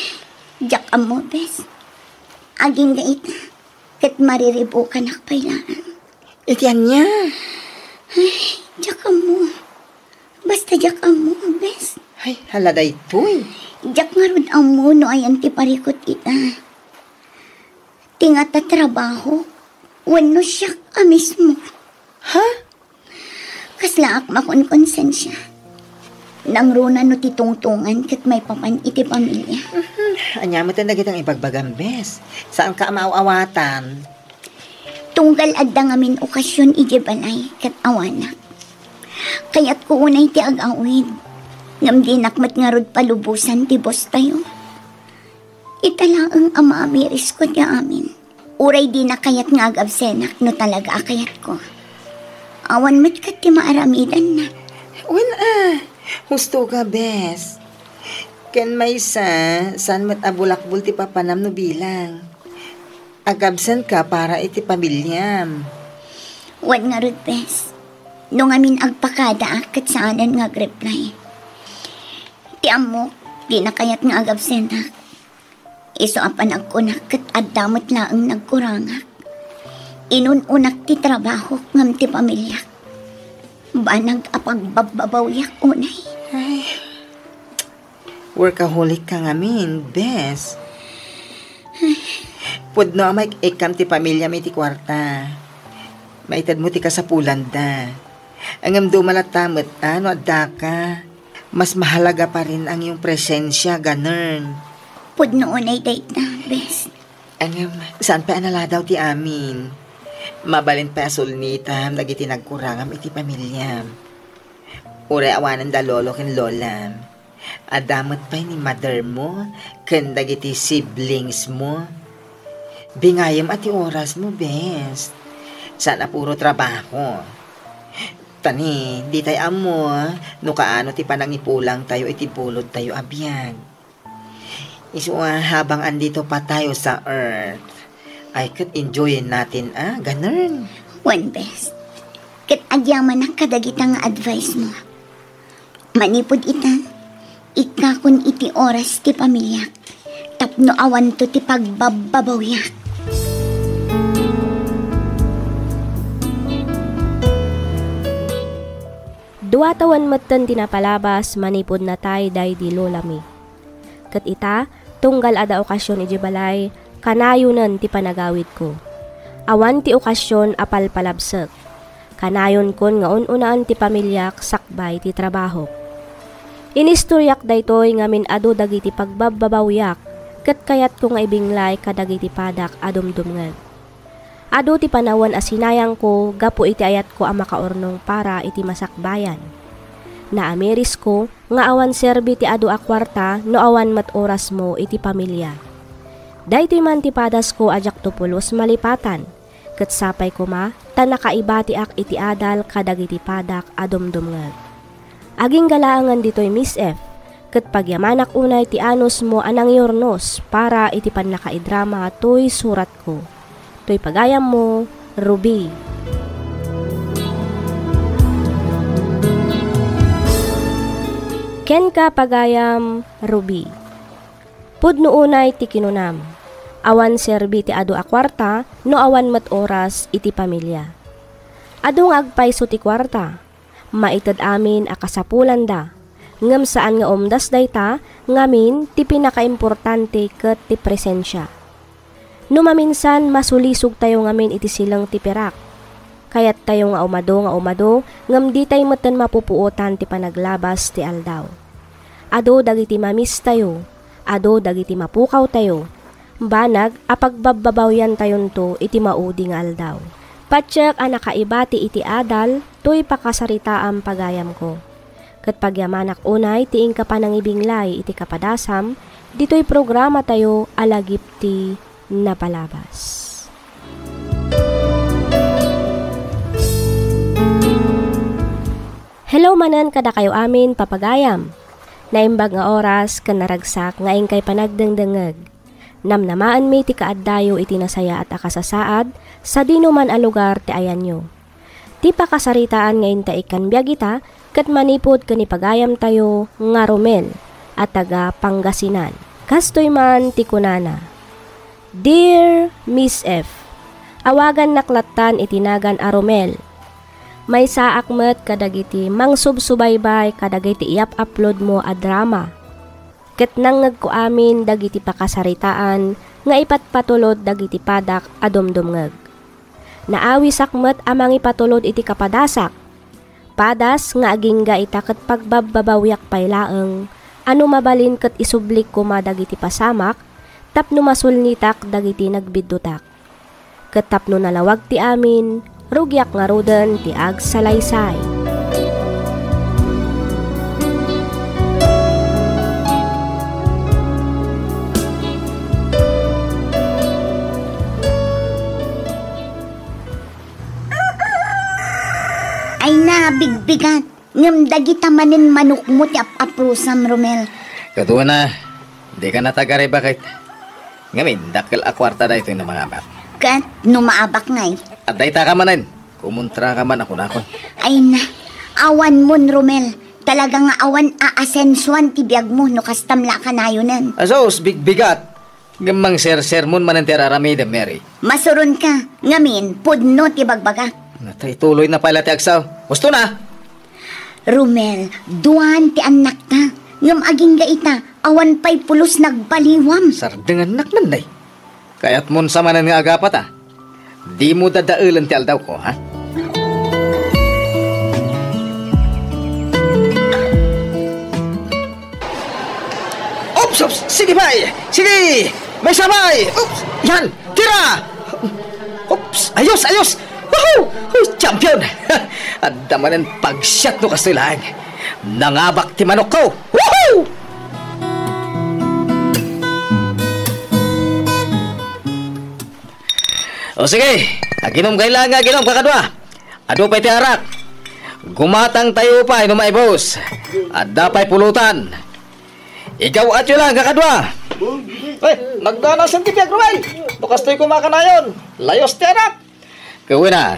diak ammo, bes. Agingga ita, ket mariribukanak pay laeng. Iti ania? Ay, diak ammo. Basta diak ammo, bes. Ay, hala daytoy. Diak ngarud ammo no ayan ti parikut ita. Ti ngata trabaho, wenno siak a mismo. Ha? Kaslaak makonkonsensia. Nangruna no ti tungtongan ket maipapan iti pamilia. Mhm. Ania met dagiti ibagbagam, bes? Saanka a maaw-awatan? Tunggal adda ngamin okasion idiay balay ket awanak. Kayatko unay ti agawid, ngem dinak met ngarud palubosan ti bostayo. Ita laeng a maamirisko ti amin. Uray dina kayat nga agabsenak no talaga a kayatko. Awan met ket ti maaramidanna. Wen a, husto ka, bes. Ken maysa, saan met a bulakbol ti papanam no bilang. Agabsent ka para iti pamiliam. Wen ngarud, bes. No ngamin agpakadaak ket saanen nga agreply. Ti ammok, dina kayat nga agabsenak. Isu a panagkunak ket adda met laeng nagkurangak. Inun-unak ti trabahok ngem ti pamiliak. Banag a pagbabbabawiak unay. Ay, workaholic ka ngamin, bes. Pudno a maik-ikkam ti pamiliam iti kuarta. Maitedmo ti kasapulanda. Ngem duma latta met a no addaka. Mas mahalaga pa rin ang iyong presensya, ganun. Pudno unay dayta, bes. Ngem, saan pay a naladaw ti amin? Mabalin pay a sulnitam dagiti nagkurangam iti pamiliam. Uray awanen da lolo ken lolam. Adda met pay ni mother mo ken dagiti siblings mo. Bingayem a ti oras mo, bes. Saan a puro trabaho. Ta ni, ditay ammo no kaano ti panangipulang tayo iti bulod tayo a biag. Isu a habang andito pa tayo sa earth, ay ket enjoyin natin, ah, ganun. Wen, bes. Ket agyamanak kadagita nga advice mo. Manipud ita, ikkakon iti oras ti pamiliak, tapno awanto ti pagbabbabawiak. Dua tawen metten ti napalabas manipud natay daydi lolami. Ket ita, tunggal adda okasion idiay balay, kanayonen ti panagawidko. Awan ti okasion a palpalabsek. Kanayonkon nga un-unaen ti pamiliak sakbay ti trabahok. Inistoriak daytoy ngamin adu dagiti pagbabbabawiak, ket kayatko nga ibinglay kadagiti padak a dumdumngeg. Adu ti panawen a sinayangko gapu iti ayatko a makaurnong para iti masakbayan. Naamirisko nga awan serbi ti adu a kuarta no awan met orasmo iti pamilia. Daytoy man ti padasko a diakto pulos malipatan, ket sapay koma ta nakaibatiak iti adal kadagiti padak a dumdumngeg. Agingga laengen ditoy, Miss F, ket pagyamanak unay ti anusmo a nangyurnos para iti pannakaidrama toy suratko. Toy pagayammo, Ruby. Kenka, pagayam, Ruby. Pudno unay ti kinunam. Awan serbi ti adu a kuarta no awan met oras iti pamilia. Adu nga agpayso ti kuarta. Maited amin a kasapulanda, ngem saan nga umdas dayta ngamin ti pinakaimportante ket ti presensia. No maminsan, masulisogtayo ngamin iti sileng ti pirak. Kayattayo nga umado nga umado, ngem ditay metten mapupuotan ti panaglabas ti aldaw. Adu dagiti mamistayo, adu dagiti mapukawtayo, banag a pagbabbabawiyantayonto iti maudi nga aldaw. Patiek a nakaibati iti adal toy pakasaritaam, pagayamko. Ket pagyamanak unay ti inka panangibinglay iti kapadasam ditoy programatayo a Lagip ti Napalabas. Hello manen kadakayo amin, papagayam. Naimbag nga oras ken naragsak nga inkay panagdengdengngeg. Namnamaenmi ti kaaddayo iti nasayaat a kasasaad sadinoman a lugar ti ayanyo. Ti pakasaritaan nga intaikkan biag ita ket manipud ken ni pagayamtayo nga Romel a taga Pangasinan. Kastoy man ti kunana, "Dear Miss F, awagannak lattan iti nagan a Romel. Maysaak met kadagiti mangsubsubaybay kadagiti iyap-uploadmo a drama. Ket nangngegko amin dagiti pakasaritaan nga ipatpatulod dagiti padak a dumdumngeg. Naawisak met a mangipatulod iti kapadasak. Padas nga agingga ita ket pagbabbabawiak pay laeng a no mabalin ket isublik koma dagiti pasamak tapno masulnitak dagiti nagbiddutak. Ket tapno nalawag ti amin, rugiak ngaruden ti agsalaysay." Ay na, bigbigat. Ngem dagita manen manokmo ti ap-aprosam, Romel. Kaduna, dika natagariba ket. Ngamin, dakkel a kuarta daytoy no mangabak. Ket no maabak ngay? Adda ita ka manen. Kumuntra ka man a kunakon. Ay na, awan mon, Romel. Talaga nga awan a asensuan ti biagmo no kastam la a kanayonen. Asus, bigbigat. Ngem mangsersermon manen ti ar-aramidem, Mary. Masuronka, ngamin, pudno ti bagbagak. Natay tuloy na pala ti agsaw. Husto na! Romel, duan ti annakta. Ngem agingga ita, awan pay pulos nagbaliwam. Sardengannak man, nay. Kayatmon sa manen nga agapata. Dimo dadaelen ti aldawko, ha? Oops, oops! Sige, bay! Sige! May sabay! Oops! Yan! Tira! Oops! Ayos! Ayos! Woohoo! Uy, champion! Adda manen pagsiat no kastoy laeng. Nangabak ti manokko! Woohoo! O sige, aginom kay lang, aginom, kakadua. Adu pay ti arak. Gumatang tayo pay no maibus. Adda pay pulutan. Igaw-atyo lang, kakadua. Ay, nagdanasen ti piagruay. No kastoy kumakanayon, layos ti arak. Kawina.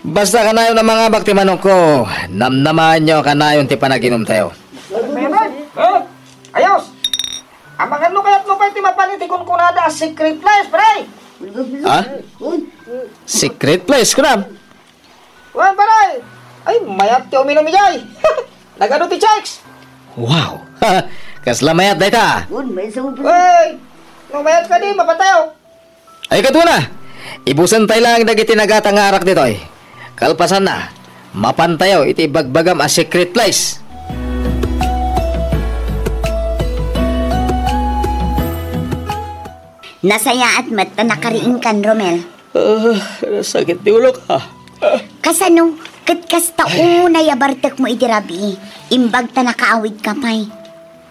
Basta kanayon a mangabak ti manokko, namnamaenyo kanayon ti panaginumtayo. Ayos! Amangan no kayatmo pay ti mapan iti kunkunada a secret place, pre! Ha? Secret place, kunam? Wen, pare! Ay, mayat ti uminum idiay! Nagadu ti chicks! Wow! Kasla mayat dayta! Uy, no mayat kadi, mapatayo! Ay, kaduna! Ibusen tay lang dagiti nagata nga arak ditoy. Kalpasanna, mapantayo iti ibagbagam a secret place. Nasayaat met ta nakariingkan, Romel. Ah, sakit ti ulok, ah. Kasano? Ket kasta unay a bartekmo iti rabii, imbag ta nakaawidka pay.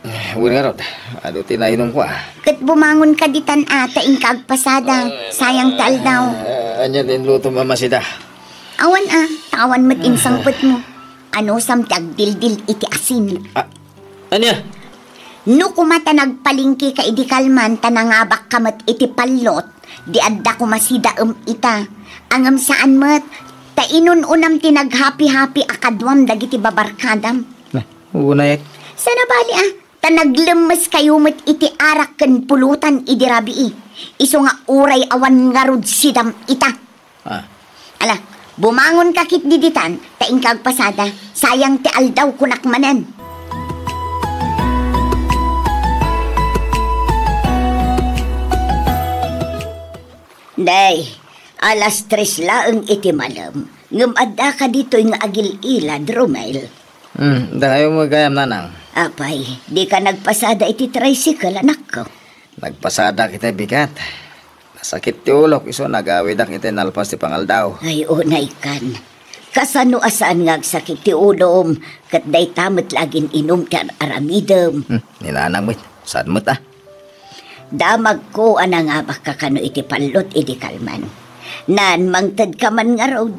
Eh, wen ngarud, adu ti nainumko, ah. Ket bumangonka ditan a ta inka agpasada, sayang ti aldaw. Ah, ania ti inlutom, Mama Sida? Awan a, ta awan met insangpetmo. Anusam ti agdildil iti asin? Ah, Ania? No koma ta nagpalengke ka idi kalman ta nangabak ka met iti pallot, di adda koma sidaem ita. Ngem saan met, ta inun-unam ti naghapi-hapi a kaduam dagiti babarkadam. Na, unay. Sana bali, a, ta naglemmes kayo met iti arak ken pulutan idi rabii. Isu nga uray awan ngarud sidam ita. Ah. Ala, bumangon ka ketdi ditan, ta inka agpasada. Sayang ti aldaw, kunak manen. Day, alas tres laeng iti malem, ngem adda ka ditoy nga agil-ilad, Romel. Hmm, dakayo met gayam, nanang. Apay, di ka nagpasada iti tricycle, anakko? Nagpasadak iti bigat. Nasakit ti ulok, isu nagawidak iti nalpas ti pangaldaw. Ay, unay kan. Kasano a saan nga agsakit ti ulom, ket dayta met la agin-inum ti ar-aramidem. Hmm, ni nanang met, saan met a? Damagko a nangabak ka kano iti pallot idi kalman. Nan, mangted ka man ngarud.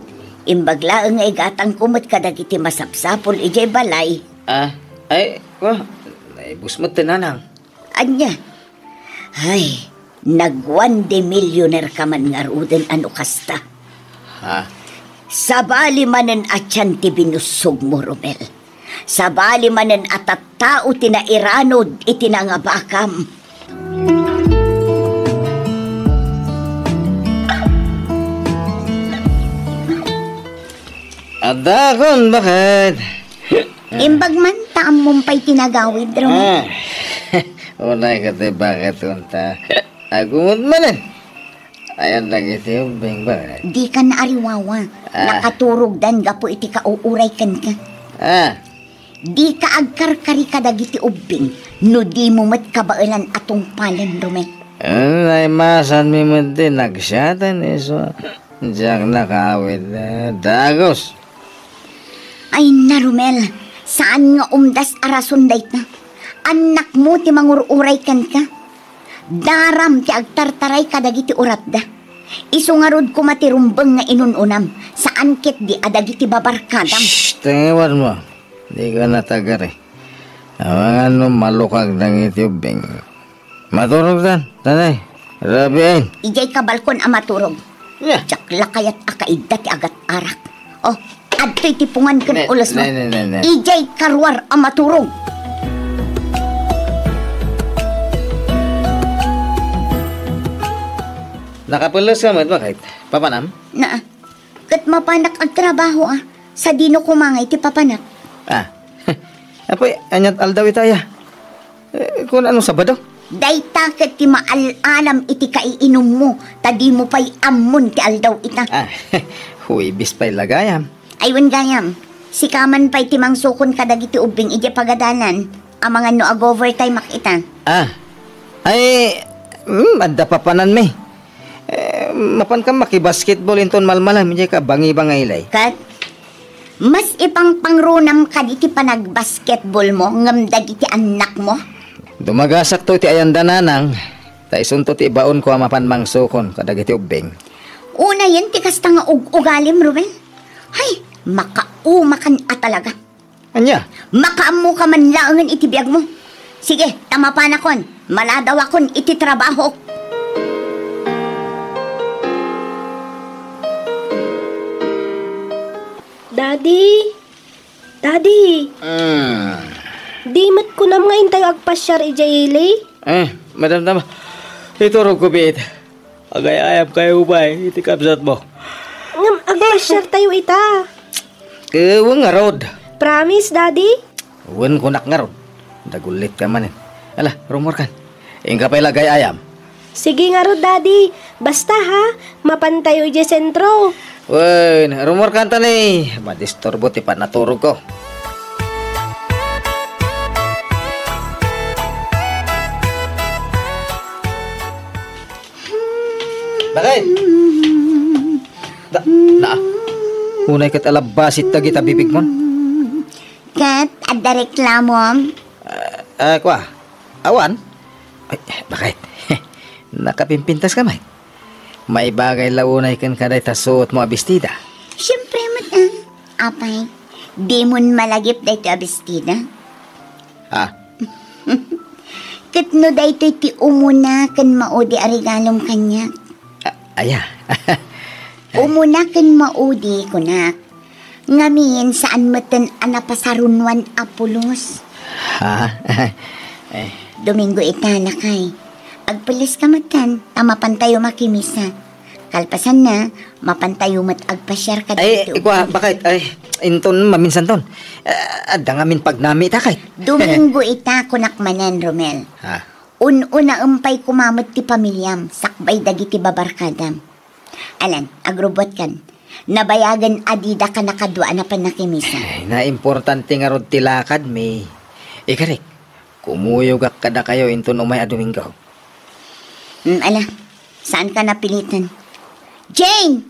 Imbag laeng nga igatangko met kadagiti masapsapul idiay balay. Ah, ay, ko, naibus met ti nanang. Ania? Ay, nagwan de millionaire ka man ngaruden a no kasta. Ha? Sabali manen a tian ti binussogmo, Romel. Sabali manen a tattao ti nairanod iti nangabakam. Adda kon bakit? Imbag man, ta ammom pay ti nagawid, Romel. Ah. Unay ka ti bakit kunta. Agumot man eh. Ayan dagiti ubbing, bakit? Di ka naariwawa. Ah. Nakaturogdan gapu iti kauuray kenka. Ah. Di ka agkarkari kadagiti ubbing no di mo met kabaelan a tungpalen, Romel. Ay, masanmi met ti nagsiatan, isu. Diak nakawid, eh, dagus. Ay na, Romel, saan nga umdas a rason dayta. Annakmo ti mangur-uray kenka. Daram ti agtartaray kadagiti uratda. Isu ngarud koma ti rumbeng nga inun-unam, saan ketdi a dagiti babarkadam. Shh! Tengewanmo. Di ka natagari. Amangan no malukag dagiti ubbing. Maturog tan, tanay. Rabiin. Idiay ka balkon a maturog. Yeah. Diak la kayat a kaidda ti agat-arak. Oh, adtoy ti pungan ken ne, ulosmo. Ne, ne, ne, ne. Idiay karuar a maturog. Nakapeles ka met, bakit? Papanam? Naa. Ket mapanak agtrabaho, a. Sadino koma ngay ti papanak? Ah. Apay, aniat aldaw ita, aya? Eh, kun ano, Sabado? Dayta ket ti maal-alam iti kaiinummo, ta dimo pay ammon ti aldaw ita. Ah, Huwebes pay la gayam. Ay, wen gayam, sika man pay ti mangsukon kadagiti ubbing idiay pagadalan, amangan no ag-overtime-ak ita. Ah, ay, mm, adda papananmi. Eh, mapan ka makibasketball inton malmalem, idiay ka bangibangaylay. Ket, mas ipangpangrunam kadi ti panagbasketballmo ngem dagiti annakmo? Dumagasakto iti ayanda, nanang, ta isunto ti ibaonko a mapan mangsukon kadagiti ubbing. Unayen ti kasta nga ug-ugalim, Ruben. Hay, makaumakan a talaga. Ania? Makaammo ka man laengen iti biagmo. Sige, ta mapanakon, maladawakon iti trabahok. Daddy? Daddy? Mm. Di met kunam nga intayo agpasiar idiay ili? Eh, madamdama. Iturog ko biit. Agay-ayam kayo, bay, iti kabsat mo. Ngem agpasiar tayo ita. Wen ngarud. Promise, Daddy? Wen kunak ngarud. Dagullit ka manen. Ala, rumor kan. Inka pay lagay ayam. Sige ngarud, Daddy. Basta ha, mapan tayo idiay sentro. Wen, rumor kan ta ni. Madisturbo ti panaturog ko. Bakit? Da, na, unay ket alabasit dagita bibigmon. Ket adda reklamom? Ah, ah, kwa? Awan? Ay, bakit? Nakapimpintas ka met? Maibagay la unay ken kadayta suotmo a bestida. Siempre met, ah. Apay, dimon malagip daytoy a bestida? Ah, Ket no daytoy ti umuna ken maudi a regalom kaniak? A-, aya? Umuna ken maudi, kunak. Ngamin, saan metten a napasarunoan a pulos. Ha? Eh. Domingo ita, lakay. Agpelles ka metten, ta mapantayo makimisa. Kalpasanna, mapantayo met agpasiar kadagiti Ay, ikua, ubing. Bakit? Ay, inton maminsanton. Eh, adda ngamin pagnami ita, kay. Domingo ita, kunak manen, Romel. Ha? Un-unaem pay koma met ti pamiliam, sakbay dagiti babarkadam. Alan, agrubbuatkan. Nabayagen a didaka nakadua a napan nakimisa. Ay, naimportante ngarud ti lakadmi. Ikarik, kumuyogak kadakayo inton umay a Domingo. Hmm, ala, saanka napiliten. Jane!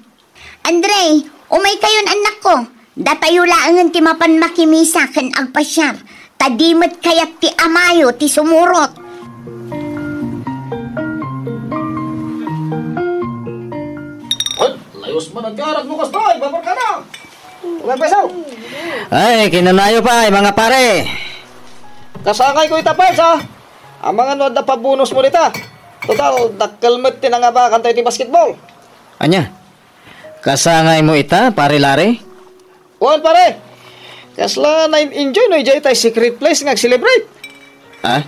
Andre, umaykayon, annakko. Datayo laengen ti mapan makimisa ken agpasiar, ta di met kayat ti amayo ti sumurot. Ay, layos man agkarag mo kasta, ay, babarkada. Umay peso. Ay, kinanayo pay, mga pare. Kasangayko ita, Pars, a. Amangan no adda pabonusmo dita. Total, dakkel met ti nangabakan tayo ti basketball. Ania? Kasangaymo ita, Pare Larry? Wen, pare. Kasla na-enjoy no idiay tay secret place nga ag-celebrate. Ha?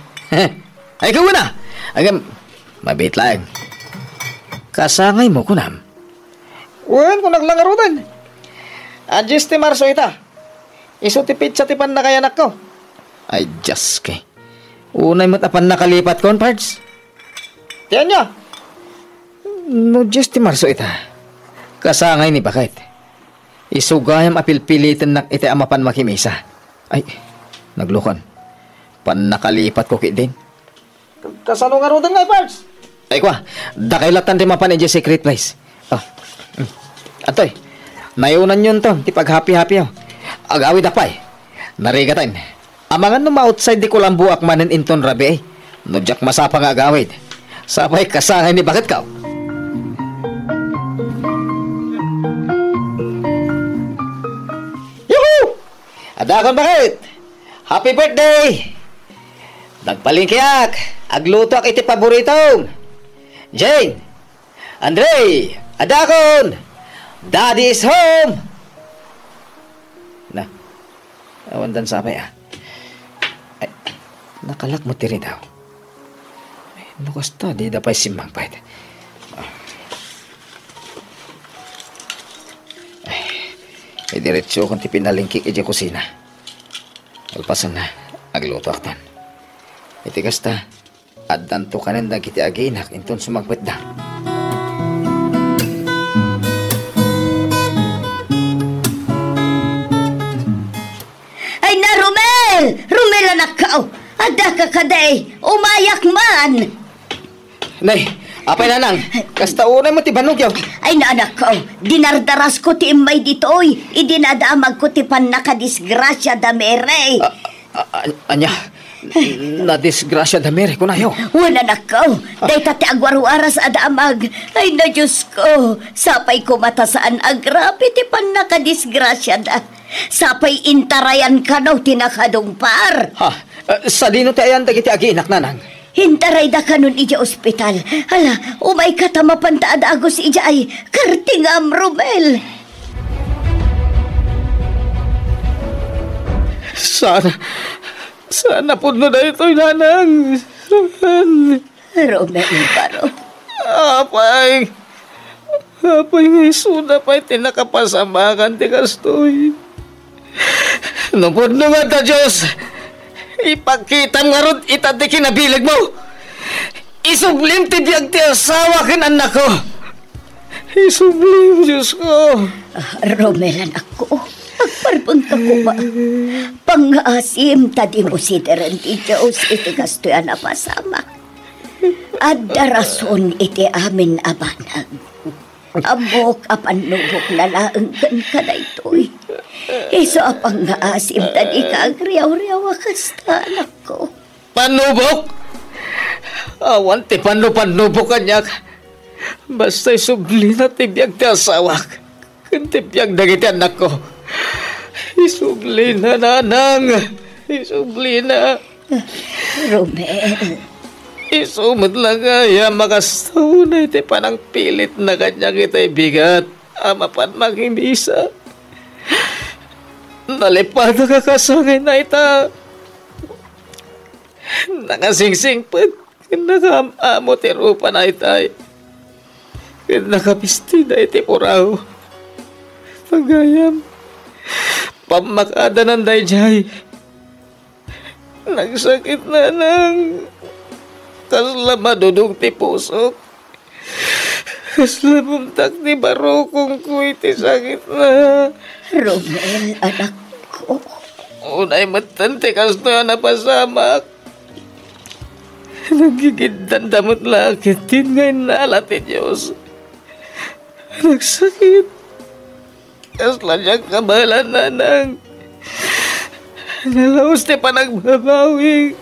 Ay, ikaw na! Agam, mabit laeng. Kasangaymo, kunam? Wen, kunak la ngaruden. A, Dies ti Marso ita. Isu ti petsa ti pannakayanakko. Ay, Dios, kay. Unay met a pannakalipatkon, Pards. Ti ania? No Dies ti Marso ita, kasangay ni baket. Isu gayam a pilpilitennak iti a mapan makimisa. Ay, naglukon. Pannakalipatko ketdin. Kasano ngaruden ngay, Pards? Ay, kua, dakay latan ti mapan idiay secret place. Oh. Mm. Atoy, nayunanyonto ti paghapi-hapiyo. Agawid apay. Narigaten. Amangan no ma-outside ti kulamboak manen inton rabii. No diak masapa nga agawid. Sapay kasangay ni baketko. Yuhu! Adakon baket! Happy birthday! Nagpalengkeak. Aglutoak iti paboritom. Jane! Andre! Adakon! Daddy is home! Na, awan dan sapay, ah. Ay, nakalak mo tiri daw. Ay, no kasta, di da pay simmangpet. Ay, idiretsokon ti pinalengkek iti kusina. Kalpasanna, aglutoakton. Iti kasta, addanto kanen dagiti aginak inton sumagpetda. Ay na, Romel! Romel, anakko! Addaka kadi! Umayak man! Nay, apay, nanang, kasta unay mo ti bannogyo. Ay na, anakko, dinardarasko ti immay ditoy, idi nadamagko ti pannakadisgrasia da Mary. A-, a-, a-, ania? Nadisgrasia da Mary, kunayo. Wen, anakko, dayta ti agwarwaras a damag. Ay na, Diosko, sapay koma ta saan agrabe ti pannakadisgrasiada. Sapay intarayan kano ti nakadungpar. Ha? Eh, sadino ti ayan dagiti aginak, nanang? Intarayda kanon idiay ospital. Hala, umayka ta mapanta a dagus idiay. Kartingam, Romel. Saan, saan a pudno daytoy, nanang? Saan? Romel, baro. Apay, apay, nga isuda pay ti nakapasamakan ti kastoy. No pudno nga ta, Dios, ipakitam ngarud ita ti kinabilegmo. Isublim ti biag ti asawa ken annakko. Isublim, Diosko. Ah, Romel, anakko, agparbengka koma. Pangngaasim ta dimo sideren ti Dios iti kastoy a napasamak. Adda rason iti amin a banag. Ammok a pannubokna laeng kenka daytoy. Isu a pangngaasim ta dika agriawriaw a kasta, anakko. Pannubok? Awan ti pannupannubo kaniak. Basta isublina ti biag ti asawak ken ti biag dagiti annakko. Isublina, nanang. Isublina. Romel, Isu met la gayam a kastoy ti panangpilitna kaniak itay bigat a mapan makimisa. Nalipatak a kasangayna ita. Nakasingsingpet ken nakaam-amo ti rupana itay. Ken nakabistida iti puraw. Pagayam, pammakadan daydiay. Nagsakit, nanang. Kasla madudog ti pusok. Kasla bumtak ti barukongko iti sakitna. Romel, anakko. Unay metten ti kastoy a napasamak. Naggigiddanda met la ketdin nga innala ti Dios. Nagsakit. Kasla diak kabaelan, nanang. Nalaus ti panagbabawi.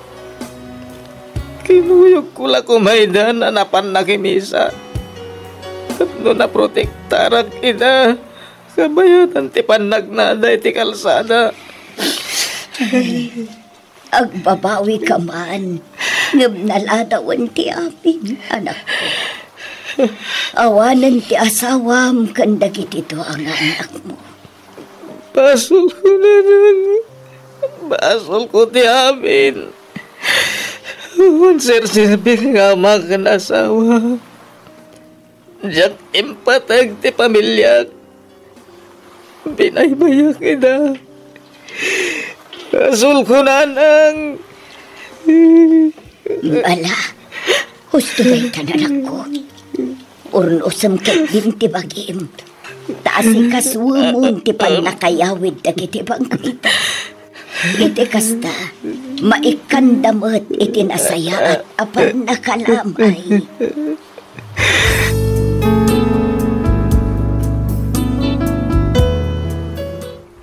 Kinuyogko la koma ida a napan nakimisa. Tapno naprotektarak ida, kabayatan ti pannagnada iti kalsada. Agbabawika man, ngem naladawen ti amin, anakko. Awanen ti asawam ken dagiti dua nga annakmo. Basolko, nanang. Basolko ti amin. Awan serserbing nga ama ken asawa. Diak impateg ti pamiliak. Binaybayak ida. Basolko, nanang. Ala, husto dayta, anakko. Urnosem ketdin ti bagim. Ta asikasuemon ti pannakayawid dagiti bangkita. Iti kasta, maikkanda met iti nasayaat a pannakalamay.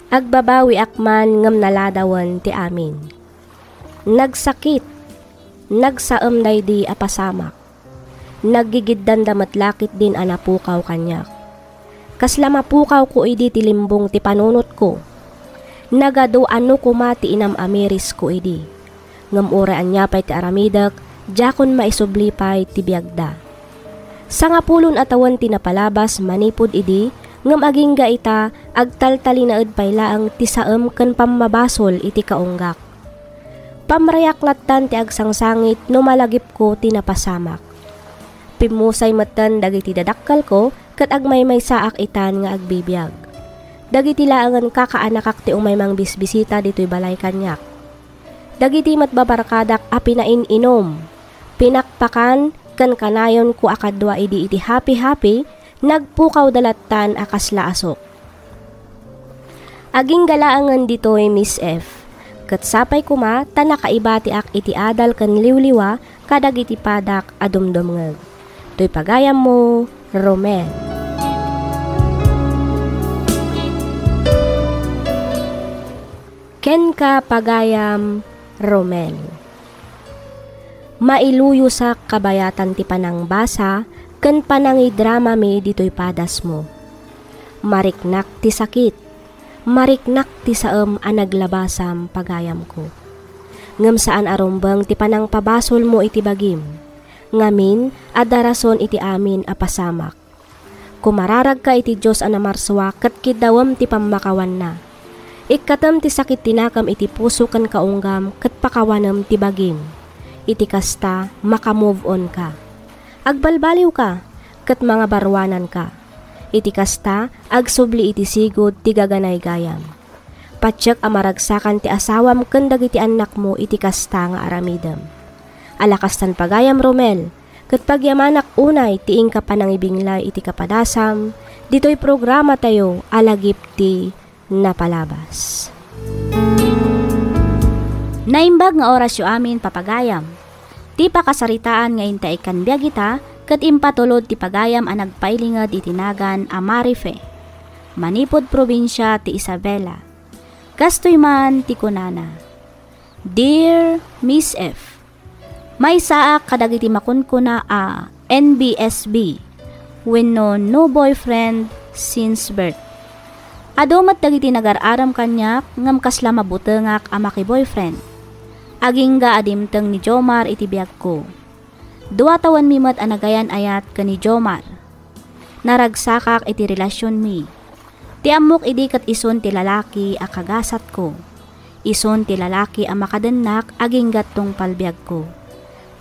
Agbabawiak man ngem naladawen ti amin. Nagsakit, nagsaem daydi a pasamak. Naggigiddanda met la ketdin a napukaw kaniak. Kasla mapukawko idi ti limbong ti panunotko. Nagadu a no koma ti inam-amirisko idi. Ngem uray ania pay ti aramidek, diakon maisubli pay ti biagda. Sangapulon a tawen ti napalabas manipud idi, ngem agingga ita, agtaltalinaed pay laeng ti saem ken pammabasol iti kaunggak. Pamrayak lattan ti agsangsangit no malagipko ti napasamak. Pimmusay metten dagiti dadakkelko ket agmaymaysaak itan nga agbibiag. Dagiti laengen kakaanakak ti umay mangbisbisita ditoy balay kaniak. Dagiti met babarkadak a pinain-inum, pinakpakan, ken kanayonko a kadua idi iti happy-happy, nagpukawda lattan a kasla asuk. Agingga laengen ditoy, Miss F. Ket sapay koma ta nakaibatiak iti adal ken liwliwa kadagiti padak a dumdumngeg. Toy pagayammo, Romel. Kenka, pagayam, Romel. Mailuyosak kabayatan ti panangbasa ken panangidramami ditoy padasmo. Mariknak ti sakit, mariknak ti saem a naglabasam, pagayamko. Ngem saan a rumbeng ti panangpabasolmo iti bagim. Ngamin, adda rason iti amin a pasamak. Kumararagka iti Dios a namarsua ket kiddawem ti pammakawanna. Ikkatem ti sakit ti nakem iti puso ken kaunggam ket pakawanem ti bagim. Iti kasta, maka-move on ka. Agbalbaliwka ket mangabaruananka. Iti kasta, agsubli iti sigud ti gaganaygayam. Patiek a maragsakan ti asawam ken dagiti annakmo iti kasta nga aramidem. Ala kastan pagayam, Romel, ket pagyamanak unay ti inka panangibinglay iti kapadasam ditoy programatayo a Lagip ti Napalabas. Naimbag nga orasyo amin, papagayam. Ti pakasaritaan nga intaikkan biag ita ket impatulod ti pagayam a nagpailinged iti nagan a Marife, manipud probinsia ti Isabela. Kastoy man ti kunana, Dear Miss F, maysaak kadagiti makunkuna a N B S B wenno no boyfriend since birth. Adu met dagiti nagar-arem kaniak ngem kasla mabutengak a maki-boyfriend. Agingga a dimteng ni Jomar iti biagko. Dua tawenmi met a nagayan-ayat ken ni Jomar. Naragsakak iti relasionmi. Ti ammok idi ket isun ti lalaki a kagasatko. Isun ti lalaki a makadennak agingga tungpal biagko.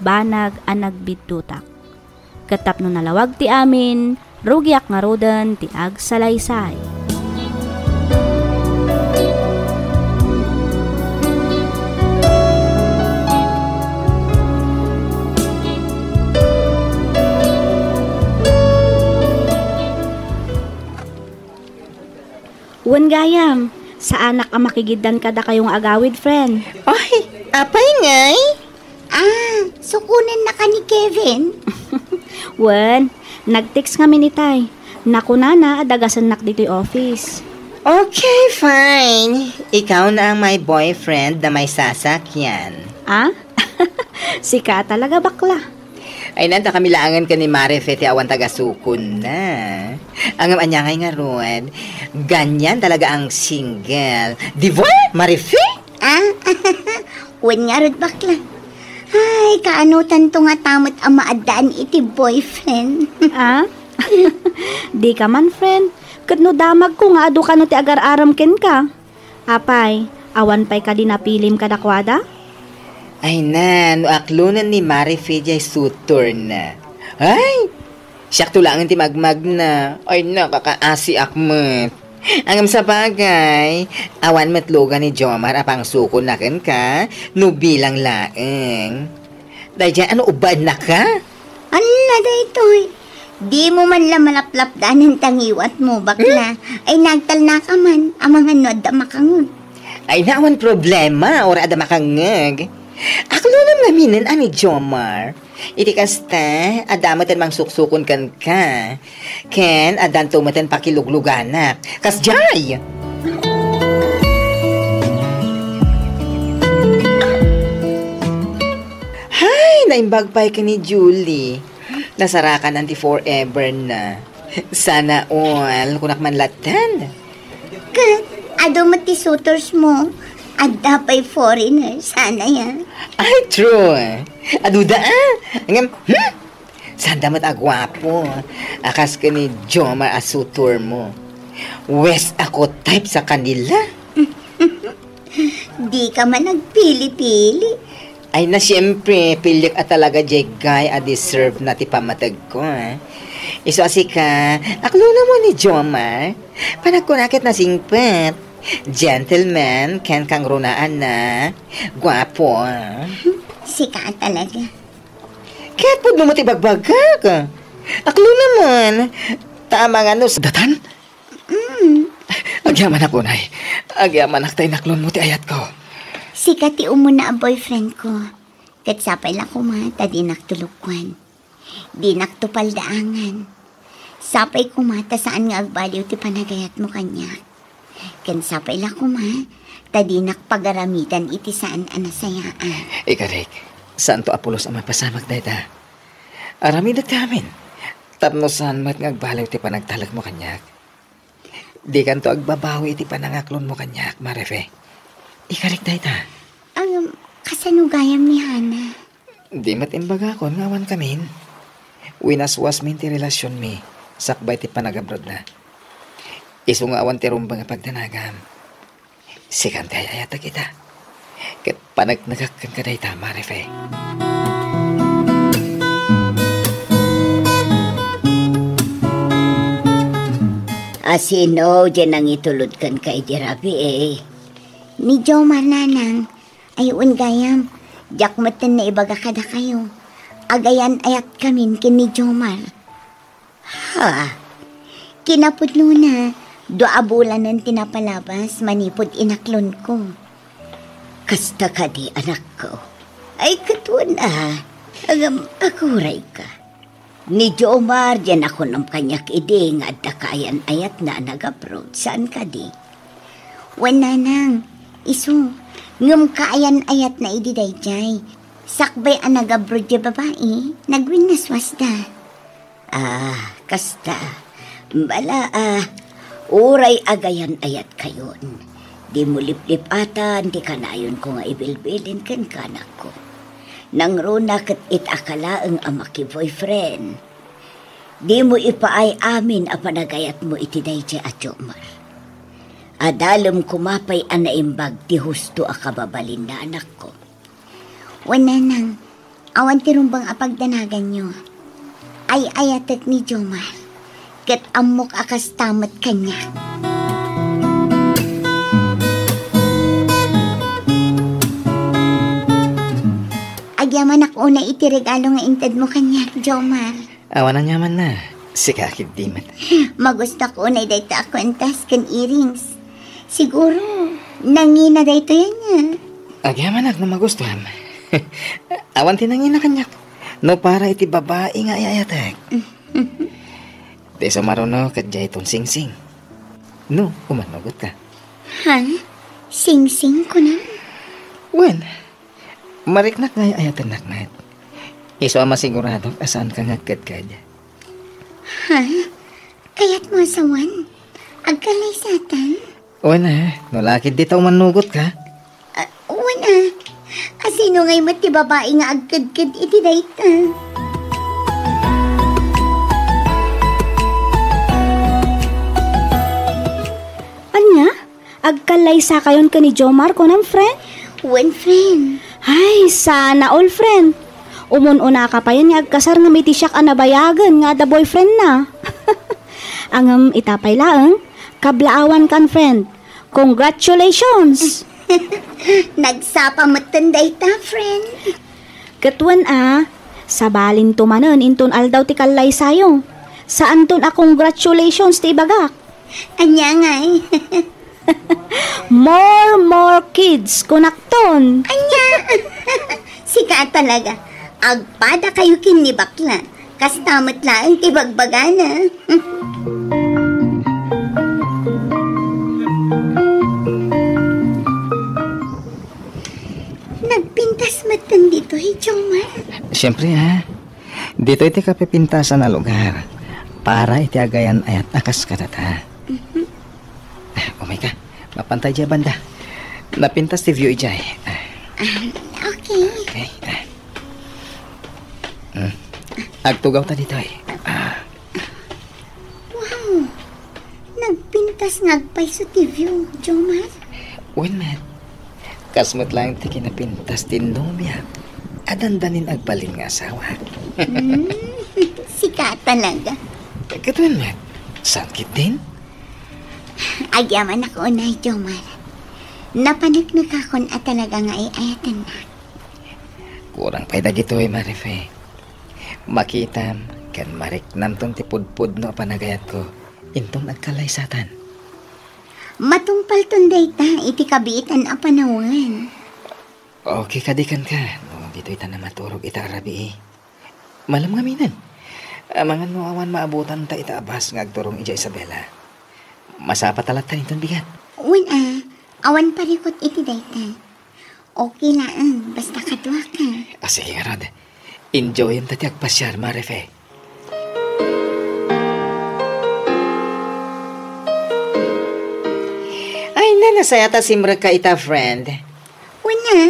Banag a nagbiddutak. Ket tapno nalawag ti amin, rugiak ngaruden ti agsalaysay. Wen gayam, saanak a makigiddan kadakayo nga agawid, friend. Ay, apay ngay? Ah, sukonennaka ni Kevin? Wen, nag-text ngamin itay. Nakunana a dagasennak ditoy office. Okay, fine. Ikaw na ang my boyfriend na may sasakyan. Ah? Sika talaga, bakla. Ay, nanta kami laangen ken ni Marife ti awan tagasukon na. Ngem ania ngay ngarud, ganyan talaga ang single. Di ba, Marife? Ah? Wen ngarud, bakla. Ay, kaanotanto ngata met a maaddaan iti boyfriend. Ah? Dika man, friend. Ket no damagko nga adu kano ti agar-aram kenka. Apay, awan pay kadi napilim kadakuada? Ay na, no aklonen ni Marife diay suitor na. Ay, siakto laengen ti magmagna. Ay na, kakaasiak met. Ngem sabagay, awan met lugan ni Jomar a pangsukonnak kenka no bilang laeng. Daydiay a no ubbaennaka? Ania daytoy? Dimo man la malaplapdanen ta ngiwatmo, bakla. Hmm? Ay, nagtalnaka man, amangan no adda makangngeg. Ay, na, awan problema, uray adda makangngeg. Aklonem ngaminen a ni Jomar. Iti kasta, adda met ti mangsuksukon kenka. Ken addanto met ti pakilugluganak. Kasdiay! Hay, naimbag pay ken ni Julie. Nasarakanan ti forever na. Sana all, kunak man latta. Ket, adu met ti suitors mo. Adda pay foreigner, sana ya. Ay, true. Aduda, ah. Ngem, hmm? Sanda met a guapo a kas ken ni Jomar a suitor mo. Wes ako type sa kanila. Dika man nagpili-pili. Ay na, siyempre, piliek a talaga diay guy a deserve na ti pammategko, eh. Isu a sika, aklonem ni Jomar. Panagkuna ket nasingpet. Gentleman, ken kangrunaan na. Guapo, ah. Sika talaga. Ket pudno met ti ibagbagak. Aklonem man. Ta amangan no s-, datan? Mm. Agyamanak, unay. Agyamanak ta inaklonmo ti ayatko. Sika ti umuna a boyfriendko. Ket sapay la koma ta dinakto lukkuan. Dinakto paldaangan. Sapay koma ta saan nga agbaliw ti panagayatmo kaniak. Ken sapay la koma, ta dinak pagaramidan iti saan a nasayaat. Ikarik, saanto a pulos a mapasamak dayta. Aramidek ti amin, tapno saan met nga agbaliw ti panagtalekmo kaniak. Dikanto agbabawi iti panangaklonmo kaniak, Marife. Ikarik dayta. Ngem, kasano gayam ni Hana? Di met imbagakon nga awan kamin. Winaswasmin ti relasionmi sakbay ti panagabrodna. Isu nga awan ti rumbeng a pagdanagam. Sikan ti ay-ayatek ita. Ket paneknekak kenka dayta, Marife. A sino diay nangitulod kenka idi rabii? Ni Jomar, nanang. Ay, wen gayam, diak metten naibaga kadakayo. Agayan-ayatkamin ken ni Jomar. Ha? Kinapudnona, dua a bulanen ti napalabas manipud inaklonko. Kasta kadi, anakko? Ay, ket wen a. Agam, agurayka. Ni Jomar, diay nakunam kaniak idi nga adda kaayan-ayatna a nag-abroad. Saan kadi? Wen, nanang, isu. Ngem kaayan-ayatna idi daydiay. Sakbay a nag-abroad diay babai, nagwinnaswasda. Ah, kasta. Bala, ah, uray agayan-ayatkayon. Dimo liplipatan ti kanayonko nga ibilbilin kenka, anakko. Nangruna ket it a ka laeng a maki-boyfriend. Dimo ipaay amin a panagayatmo iti daydiay a Jomar. Adalem koma pay a naimbag ti husto a kababalinna, anakko. Wen, nanang, awan ti rumbeng a pagdanaganyo. Ay-ayatek ni Jomar, ket ammok a kasta met kaniak. Agyamanak unay iti regalo nga intedmo kaniak, Jomar. Awan aniamanna. Sika ketdi met. Magustuak unay dayta a kuentas ken earrings. Siguro, nangina daytoy ania. Agyamanak no magustuam. Awan ti nangina kaniak. No para iti babai nga ay-ayatek. Ti sumaruno ket dayton singsing. No, umannugotka. Ha? Singsing, kunam? Wen, mariknak nga ay-ayatennak met. Isu a masiguradok a saanka nga agkedked. Ha? Kayatmo a sawen? Agkallaysatan? Wen a, no la ketdi ta umannugotka. Ah, wen a. A sino ngay met ti babai nga agkedked iti dayta? Ania? Agkallaysakayon ken ni Jomar, kunam, friend? Wen, friend. Ay, sana all, friend. Umun-unaka payen nga agkasar ngem iti siak a nabayagen nga adda boyfriendna. Ngem ita pay laeng, kablaawankan, friend. Congratulations! Nagsapa metten dayta, friend. Ket wen a, sabalinto manen inton aldaw ti kallaysayo. Saanton a congratulations ti ibagak. Ania ngay? More, more kids, kunakton. Ania? Sika talaga. Agpada kayo ken ni bakla. Kasta met laeng ti bagbagana. Nagpintas metten ditoy, Jomar. Siyempre, ha? Ditoy ti kapipintasan a lugar para iti agayan-ayat a kas kadata. Mhm. Ah, umay ka. Mapantay diay banda. Napintas ti view idiay. Ah. Ah, okay. Okay. Ah. Hmm. Agtugaw ta ditoy. Ah. Wow! Nagpintas nga agpayso ti view, Jomar. Wen met, kas met laeng ti kinapintas ti nobia a dandanin agbalin nga asawa. Hmm, sika talaga. Ket wen met, saan ketdin? Agyamanak unay, Jomar. Napaneknekakon a talaga nga ay-ayatennak. Kurang pay dagitoy, Marife. Makitam ken mariknamton ti pudpudno a panagayatko inton agkallaysatan. Matungpalton dayta iti kabiitan a panawen. Okay kadi kenka no ditoy ta maturog ita a rabii. Malem ngaminen. Amangan no awan maabutanta ita a bus nga agturong idiay Isabela. Masapa ta latta inton bigat. Wen a, awan parikut iti dayta. Okay laeng, basta kaduaka. Ah, sige ngarud. Enjoyenta ti agpasiar, Marife. Ay, na, nasaya ta simrekka ita, friend. Wen a.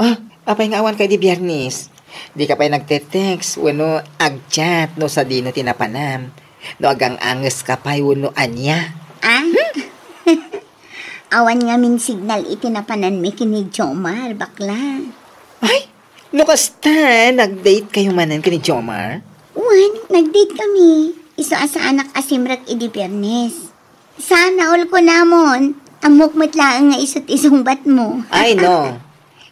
Ah, apay nga awanka idi Biernes? Dika pay nagte-text wenno ag-chat no sadino ti napanam. No agang-angeska pay wenno ania? Ah? Awan ngamin signal iti napananmi ken ni Jomar, bakla. Ay, no kasta, nag-date kayo manen ken ni Jomar? Wen, nag-date kami. Isu a saanak a simrek idi Biernes. Sana all kunamon, ammok met laeng nga isu't isungbatmo. Ay, no.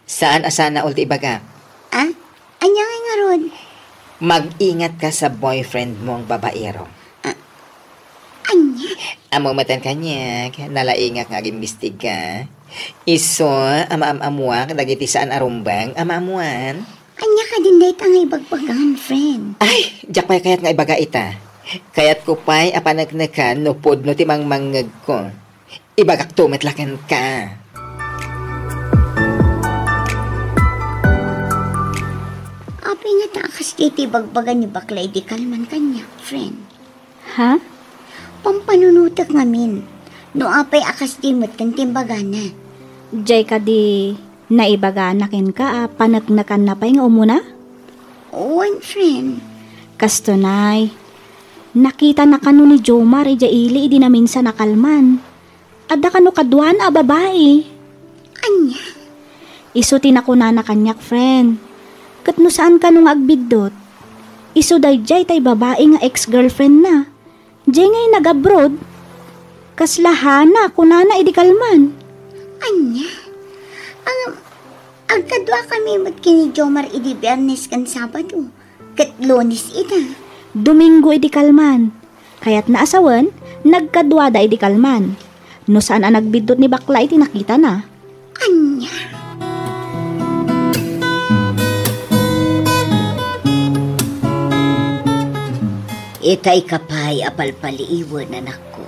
Saan a sana all ti ibagak. Ah? Ania ngay ngarud? Mag-ingatka sa boyfriendmo nga babaero. Ah, ania? Ammo metten kaniak, nalaingak nga agimbestigka. Isu a maam-ammuak dagiti saan a rumbeng a maammuan. Ania kadin dayta nga ibagbagam, friend? Ay, diak pay kayat nga ibaga ita. Kayatko pay a paneknekan no pudno ti mangmangngegko. Ibagakto met la kenka. Apay ngata a kasdiay ti ibagbaga ni bakla idi kalman kaniak, friend? Ha? Pampanunotek ngamin. No apay a kasdiay metten ti imbagana. Diay kadi Naibagana kenka a paneknekanna pay nga umuna? Wen, friend. Kastoy, nakitana kano ni Jomar idiay ili idi naminsan a kalman. Adda kano kaduana a babai. Ania? Isu ti nakunana kaniak, friend. Ket no saan kano nga agbiddut, isu daydiay tay babai nga ex-girlfriendna. Diay ngay nag-abroad. Kasla Hana, kunana idi kalman. Ania? Ang, agkaduakami met ken ni Jomar idi Biyernes ken Sabado, ket Lunes ita. Domingo idi kalman. Kayatna a sawen, nagkaduada idi kalman. No saan a nagbiddut ni bakla iti nakitana. Ania? Itay ka pay a palpaliiwen, anakko.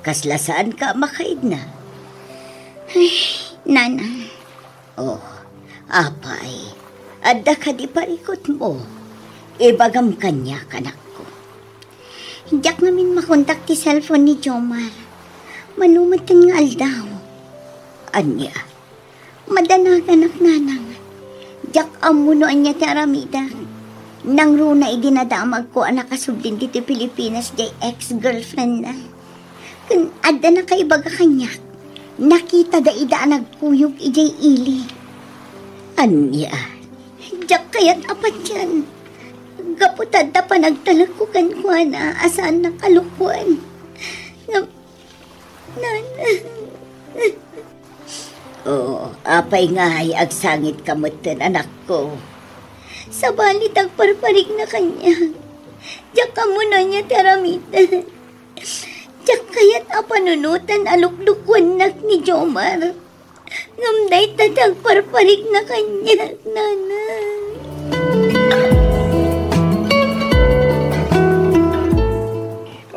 Kasla saanka a makaidna? Ay, nana. Oh, apay, adda kadi parikutmo? Ibagam kaniak, anakko. Diak ngamin makontak ti cellphone ni Jomar. Mano met nga aldaw. Ania? Madanaganak, nanang. Diak ammo no ania ti aramidak. Nangruna idi nadamagko a nakasublin ditoy Pilipinas diay ex-girlfriendna. Ken adda nakaibaga kaniak. Nakitada ida a nagkuyog idiay ili. Ania? Diak kayat a patian. Gapu ta adda panagtalekko kenkuana a saannak a lukoen. Ngem, nan. Oh, apay ngay agsangitka metten, anakko? Sabali ta agparparikna kaniak. Diak ammo no ania ti aramiden. Diak kayat a panunotan a luklukoennak ni Jomar. Ngem dayta ti agparparikna kaniak, nanang.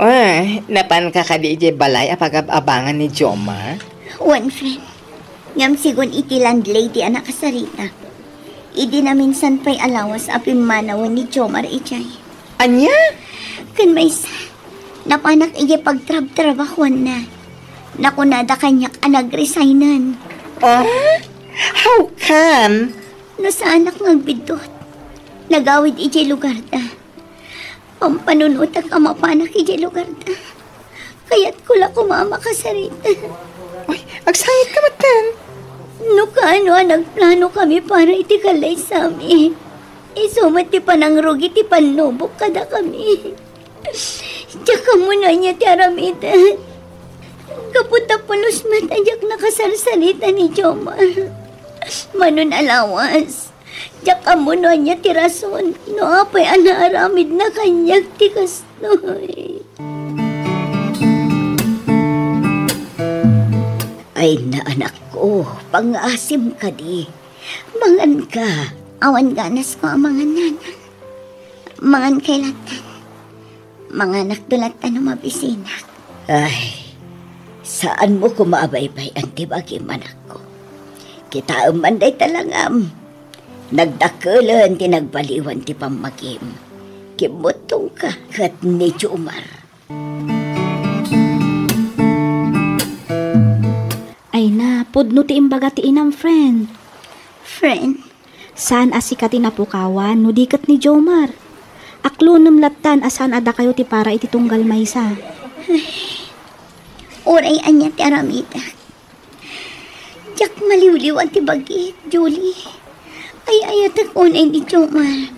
Ah, napanka kadi idiay balay a pagab-abangan ni Jomar? Wen, friend. Ngem sigun iti landlady a nakasarita, idi naminsan pay a lawas a pimmanawen ni Jomar idiay. Ania? Ken maysa, napanak idiay pagtrabtrabahuanna. Nakunada kaniak a nagresignen. Ah? How come? No saanak nga agbiddut, nagawid idiay lugarda. Pampanunotak a mapanak idiay lugarda. Kayatko la koma a makasarita. Uy, agsangitka metten. No kaano a nagplanokami para iti kallaysami, isu met ti panangrugi ti pannubok kadakami. Diak ammo no ania ti aramiden. Gapu ta pulos met a diak nakasarsarita ni Jomar. Manon a lawas, diak ammo no ania ti rason no apay a naaramidna kaniak ti kastoy. Ay na, anakko, pangngaasim kadi. Manganka. Awan ganasko a mangan, nana. Mangankay lattan. Manganakto lattan no mabisinak. Ay, saanmo koma a baybay-an ti bagim, anakko. Kitaem man dayta langam. Nagdakkelen ti nagbaliwan ti pammagim. Kimmuttongka ket ni Jomar. Ay na, pudno ti imbaga ti inam, friend. Friend? Saan a sika ti napukawan no di ket ni Jomar. Aklonem lattan a saan a dakayo ti para iti tunggal maysa. Uray ania ti aramidak, diak maliwliwan ti bagik, Julie. Ay-ayatek unay ni Jomar.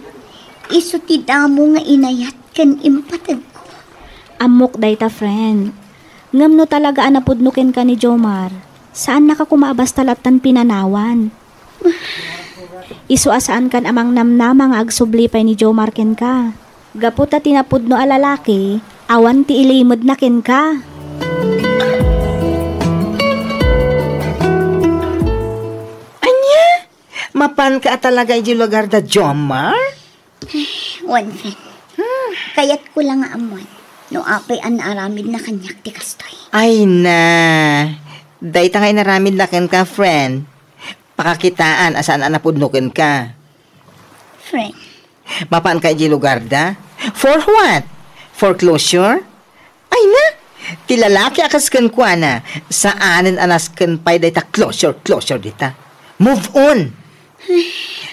Isu ti damo nga inayat ken impategko. Ammok dayta, friend. Ngem no talaga a napudno kenka ni Jomar, saannaka koma a basta lattan pinanawan. Isu a saankan a mangnamnama nga agsubli pay ni Jomar kenka. Gapu ta ti napudno a lalaki, awan ti ilimedna kenka. Ania? Mapanka a talaga idiay lugarda, Jomar? Wen, friend. Kayatko la nga ammoen no apay a naaramidna kaniak ti kastoy. Ay na, dayta nga inaramidna kenka, friend. Pakakitaan a saan a napudno kenka. Friend. Mapanka idiay lugarda? For what? For closure? Ay na, ti lalaki a kas kenkuana, saanen a nasken pay dayta closure, closure dita. Move on!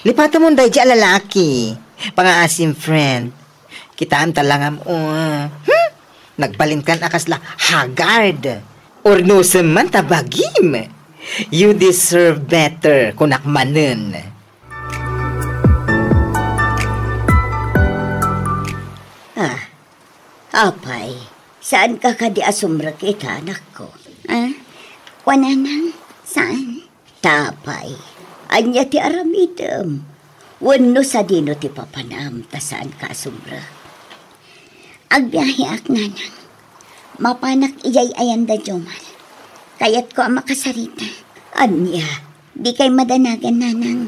Lipatemon daydi a lalaki. Pangaasim, friend. Kitaem ta langam, o. Hmm? Nagbalinkan a kasla haggard. Urnosem man ta bagim. You deserve better, kunak manen. Ah, apay, saanka kadi a sumrek ita, anakko? Ah, kuan, nanang, saan? Apay, ania ti aramidem? Wenno sadino ti papanam ta saanka a sumrek? Agbiaheak, nanang. Mapanak idiay ayan da Jomar. Kayatko a makasarita. Ania? Dikay madanagan, nanang.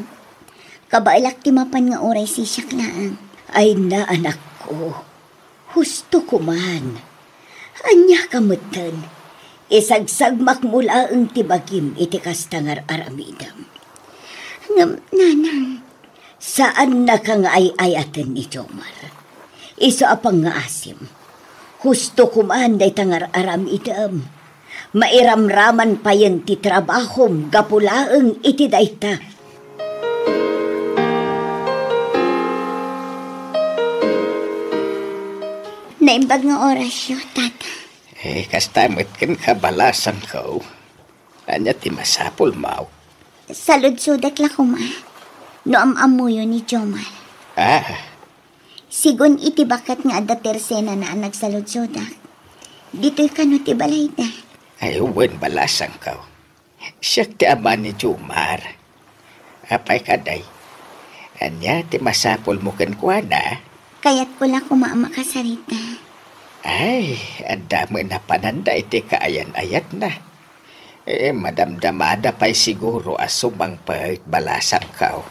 Kabaelak ti mapan nga uray sisiak laeng. Ay na, anakko. Husto ko man. Ania ka metten? Isagsagmakmo laeng ti bagim iti kasta nga ar-aramidem. Ngem, nanang, saannaka nga ay-ayaten ni Jomar. Isu a pangngaasim, husto ko man dayta nga ar-aramidem. Mairamraman payen ti trabahom gapu laeng iti dayta. Naimbag nga orasyo, Tata. Eh, kasta met kenka, balasangko. Ania ti masapulmo? Saludsodak la koma no am-ammoyo ni Jomar. Ah. Sigun iti baket nga adda tersenana a nagsaludsodak. Ditoy kano ti balayda. Ay, wen, balasangko. Siak ti ama ni Jomar. Apay kadi? Ania ti masapulmo kenkuana? Kayatko la koma a makasarita. Ay, adda met napananda iti kaayan-ayatna. Eh, madamdamada pay siguro a sumangpet, balasangko.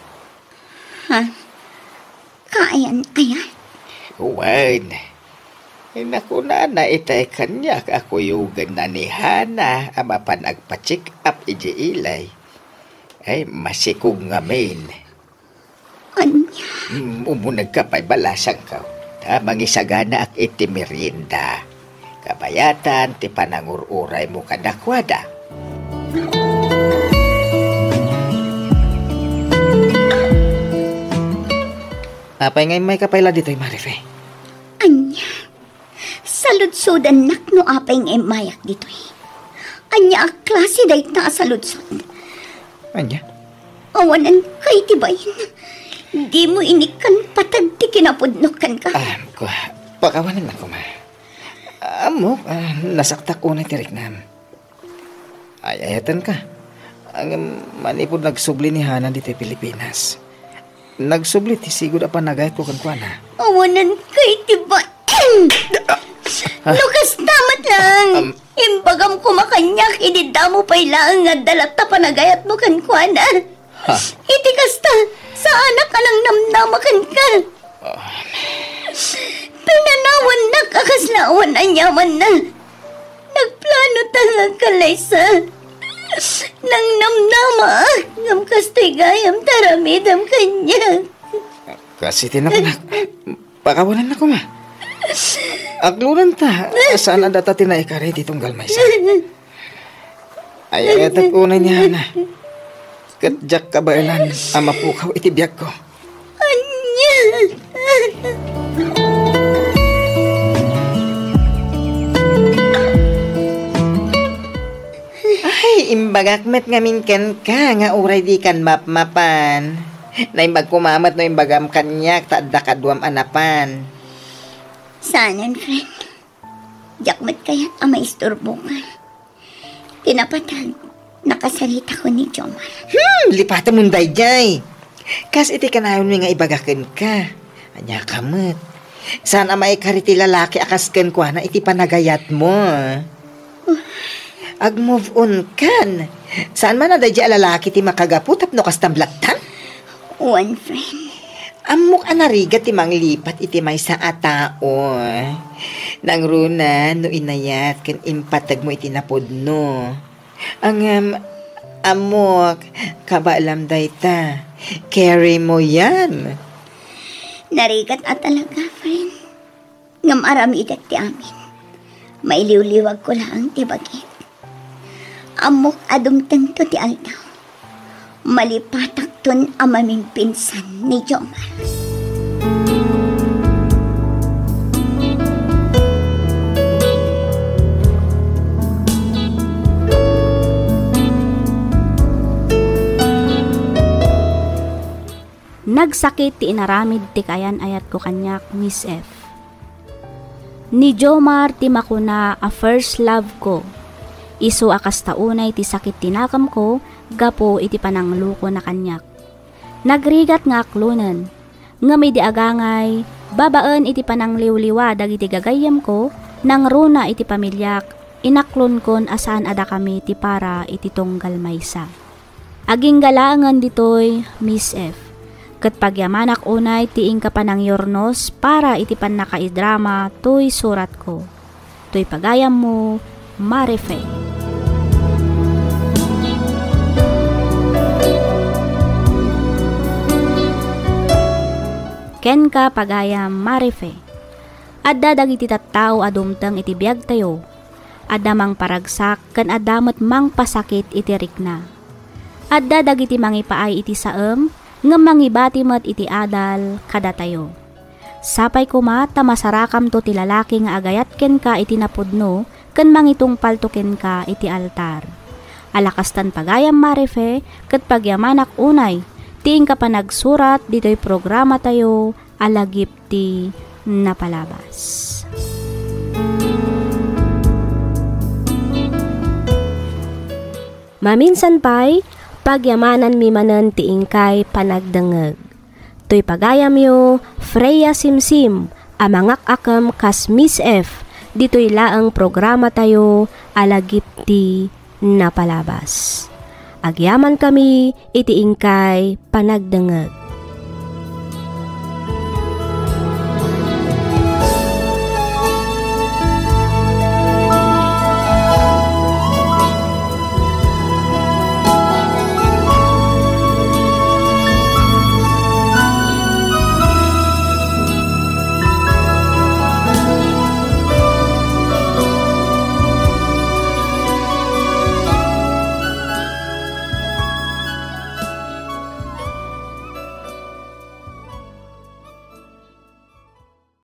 Ha? Kaayan-ayat? Wen. Nakunana itay kaniak a kuyogenna ni Hana a mapan agpa-check up idiay ilay. Ay, masikog ngamin. Ania? Mm, umunegka pay, balasangko. Ta mangisaganaak iti merienda. Kabayatan ti panangur-uraymo kadakuada. Apay nga immayka pay la ditoy, Marife? Ania? Saludsodannak no apay nga immayak ditoy. Ania a klase dayta a saludsod? Ania? Awanenka iti bain. Dimo inikkan patag ti kinapudnok kenka. Ah, kua, pakawanennak koma. Ammok, ah, nasaktak unay ti riknam. Ay-ayatenka. Ngem manipud nagsubli ni Hana ditoy Pilipinas, nagsubli ti sigud a panagayatko kenkuana. Awanenka iti bain! Ha? No kasta met laeng, Am- imbagam koma kaniak idi damo pay laeng nga adda latta panagayatmo kenkuana. Ha? Iti kasta, saanak a nangnamnama kenka. Ah. Pinanawannak a kasla awan aniamanna. Nagplano ta nga agkallaysa. Nangnamnamaak, ngem kastoy gayam ti aramidem kaniak. Kas iti napnak, pakawanennak koma. Aglonanta, saan a data ti naikari ti tunggal maysa. Ay-ayatek unay ni Hana. Ket diak kabaelan a mapukaw iti biagko. Ania? Ay, imbagak met ngamin kenka nga uray dikan mapmapan. Naimbag koma met no imbagam kaniak ta adda kaduam a napan. Saanen, friend. Diak met kayat a maisturboka. Ti napatag, nakasaritako ni Jomar. Hmm, lipatemon daydiay. Kas iti kanayonmi nga ibaga kenka. Aniaka met? Saan a maikari ti lalaki a kas kenkuana iti panagayatmo? Ag-move on kan. Saan man a daydiay a lalaki ti makagapu tapno kastam lattan? One friend. Ammok a narigat ti manglipat iti maysa a tao. Nangruna no inayat ken impategmo iti napudno. Ngem, ammok, kabaelam dayta. Carry mo yan. Narigat a talaga, friend. Ngem aramidek ti amin. Mailiwliwagko laeng ti bagik. Ammok a dumtengto ti aldaw. Malipatakton a mamimpinsan ni Jomar. Nagsakit ti inaramid ti kaayan-ayatko kaniak, Miss F. Ni Jomar ti makuna a first love ko. Isu a kasta unay ti sakit ti nakemko gapu iti pananglukona kaniak. Nagrigat nga aklonen. Ngem idi agangay, babaen iti panangliwliwa dagiti gagayyemko, nangruna iti pamiliak, inaklonkon a saan a dakami ti para iti tunggal maysa. Agingga laengen ditoy, Miss F. Ket pagyamanak unay ti inka panangyurnos para iti pannakaidrama toy suratko. Toy pagayammo, Marife. Kenka, pagayam, Marife. Adda dagiti tattao a dumteng iti biagtayo. Adda mangparagsak ken adda met mangpasakit iti rikna. Adda dagiti mangipaay iti saem, ngem mangibati met iti adal kadatayo. Sapay koma ta masarakamto ti lalaki nga agayat kenka iti napudno ken mangitungpalto kenka iti altar. Ala kastan, pagayam, Marife, ket pagyamanak unay ti inka panagsurat ditoy programatayo a Lagip ti Napalabas. Maminsan pay, pagyamananmi manen ti inkay panagdengngeg. Toy pagayamyo, Freya Simsim, a mangak-akem kas Miss F, ditoy laeng programatayo a Lagip ti Napalabas. Agyamankami iti inkay panagdengngeg.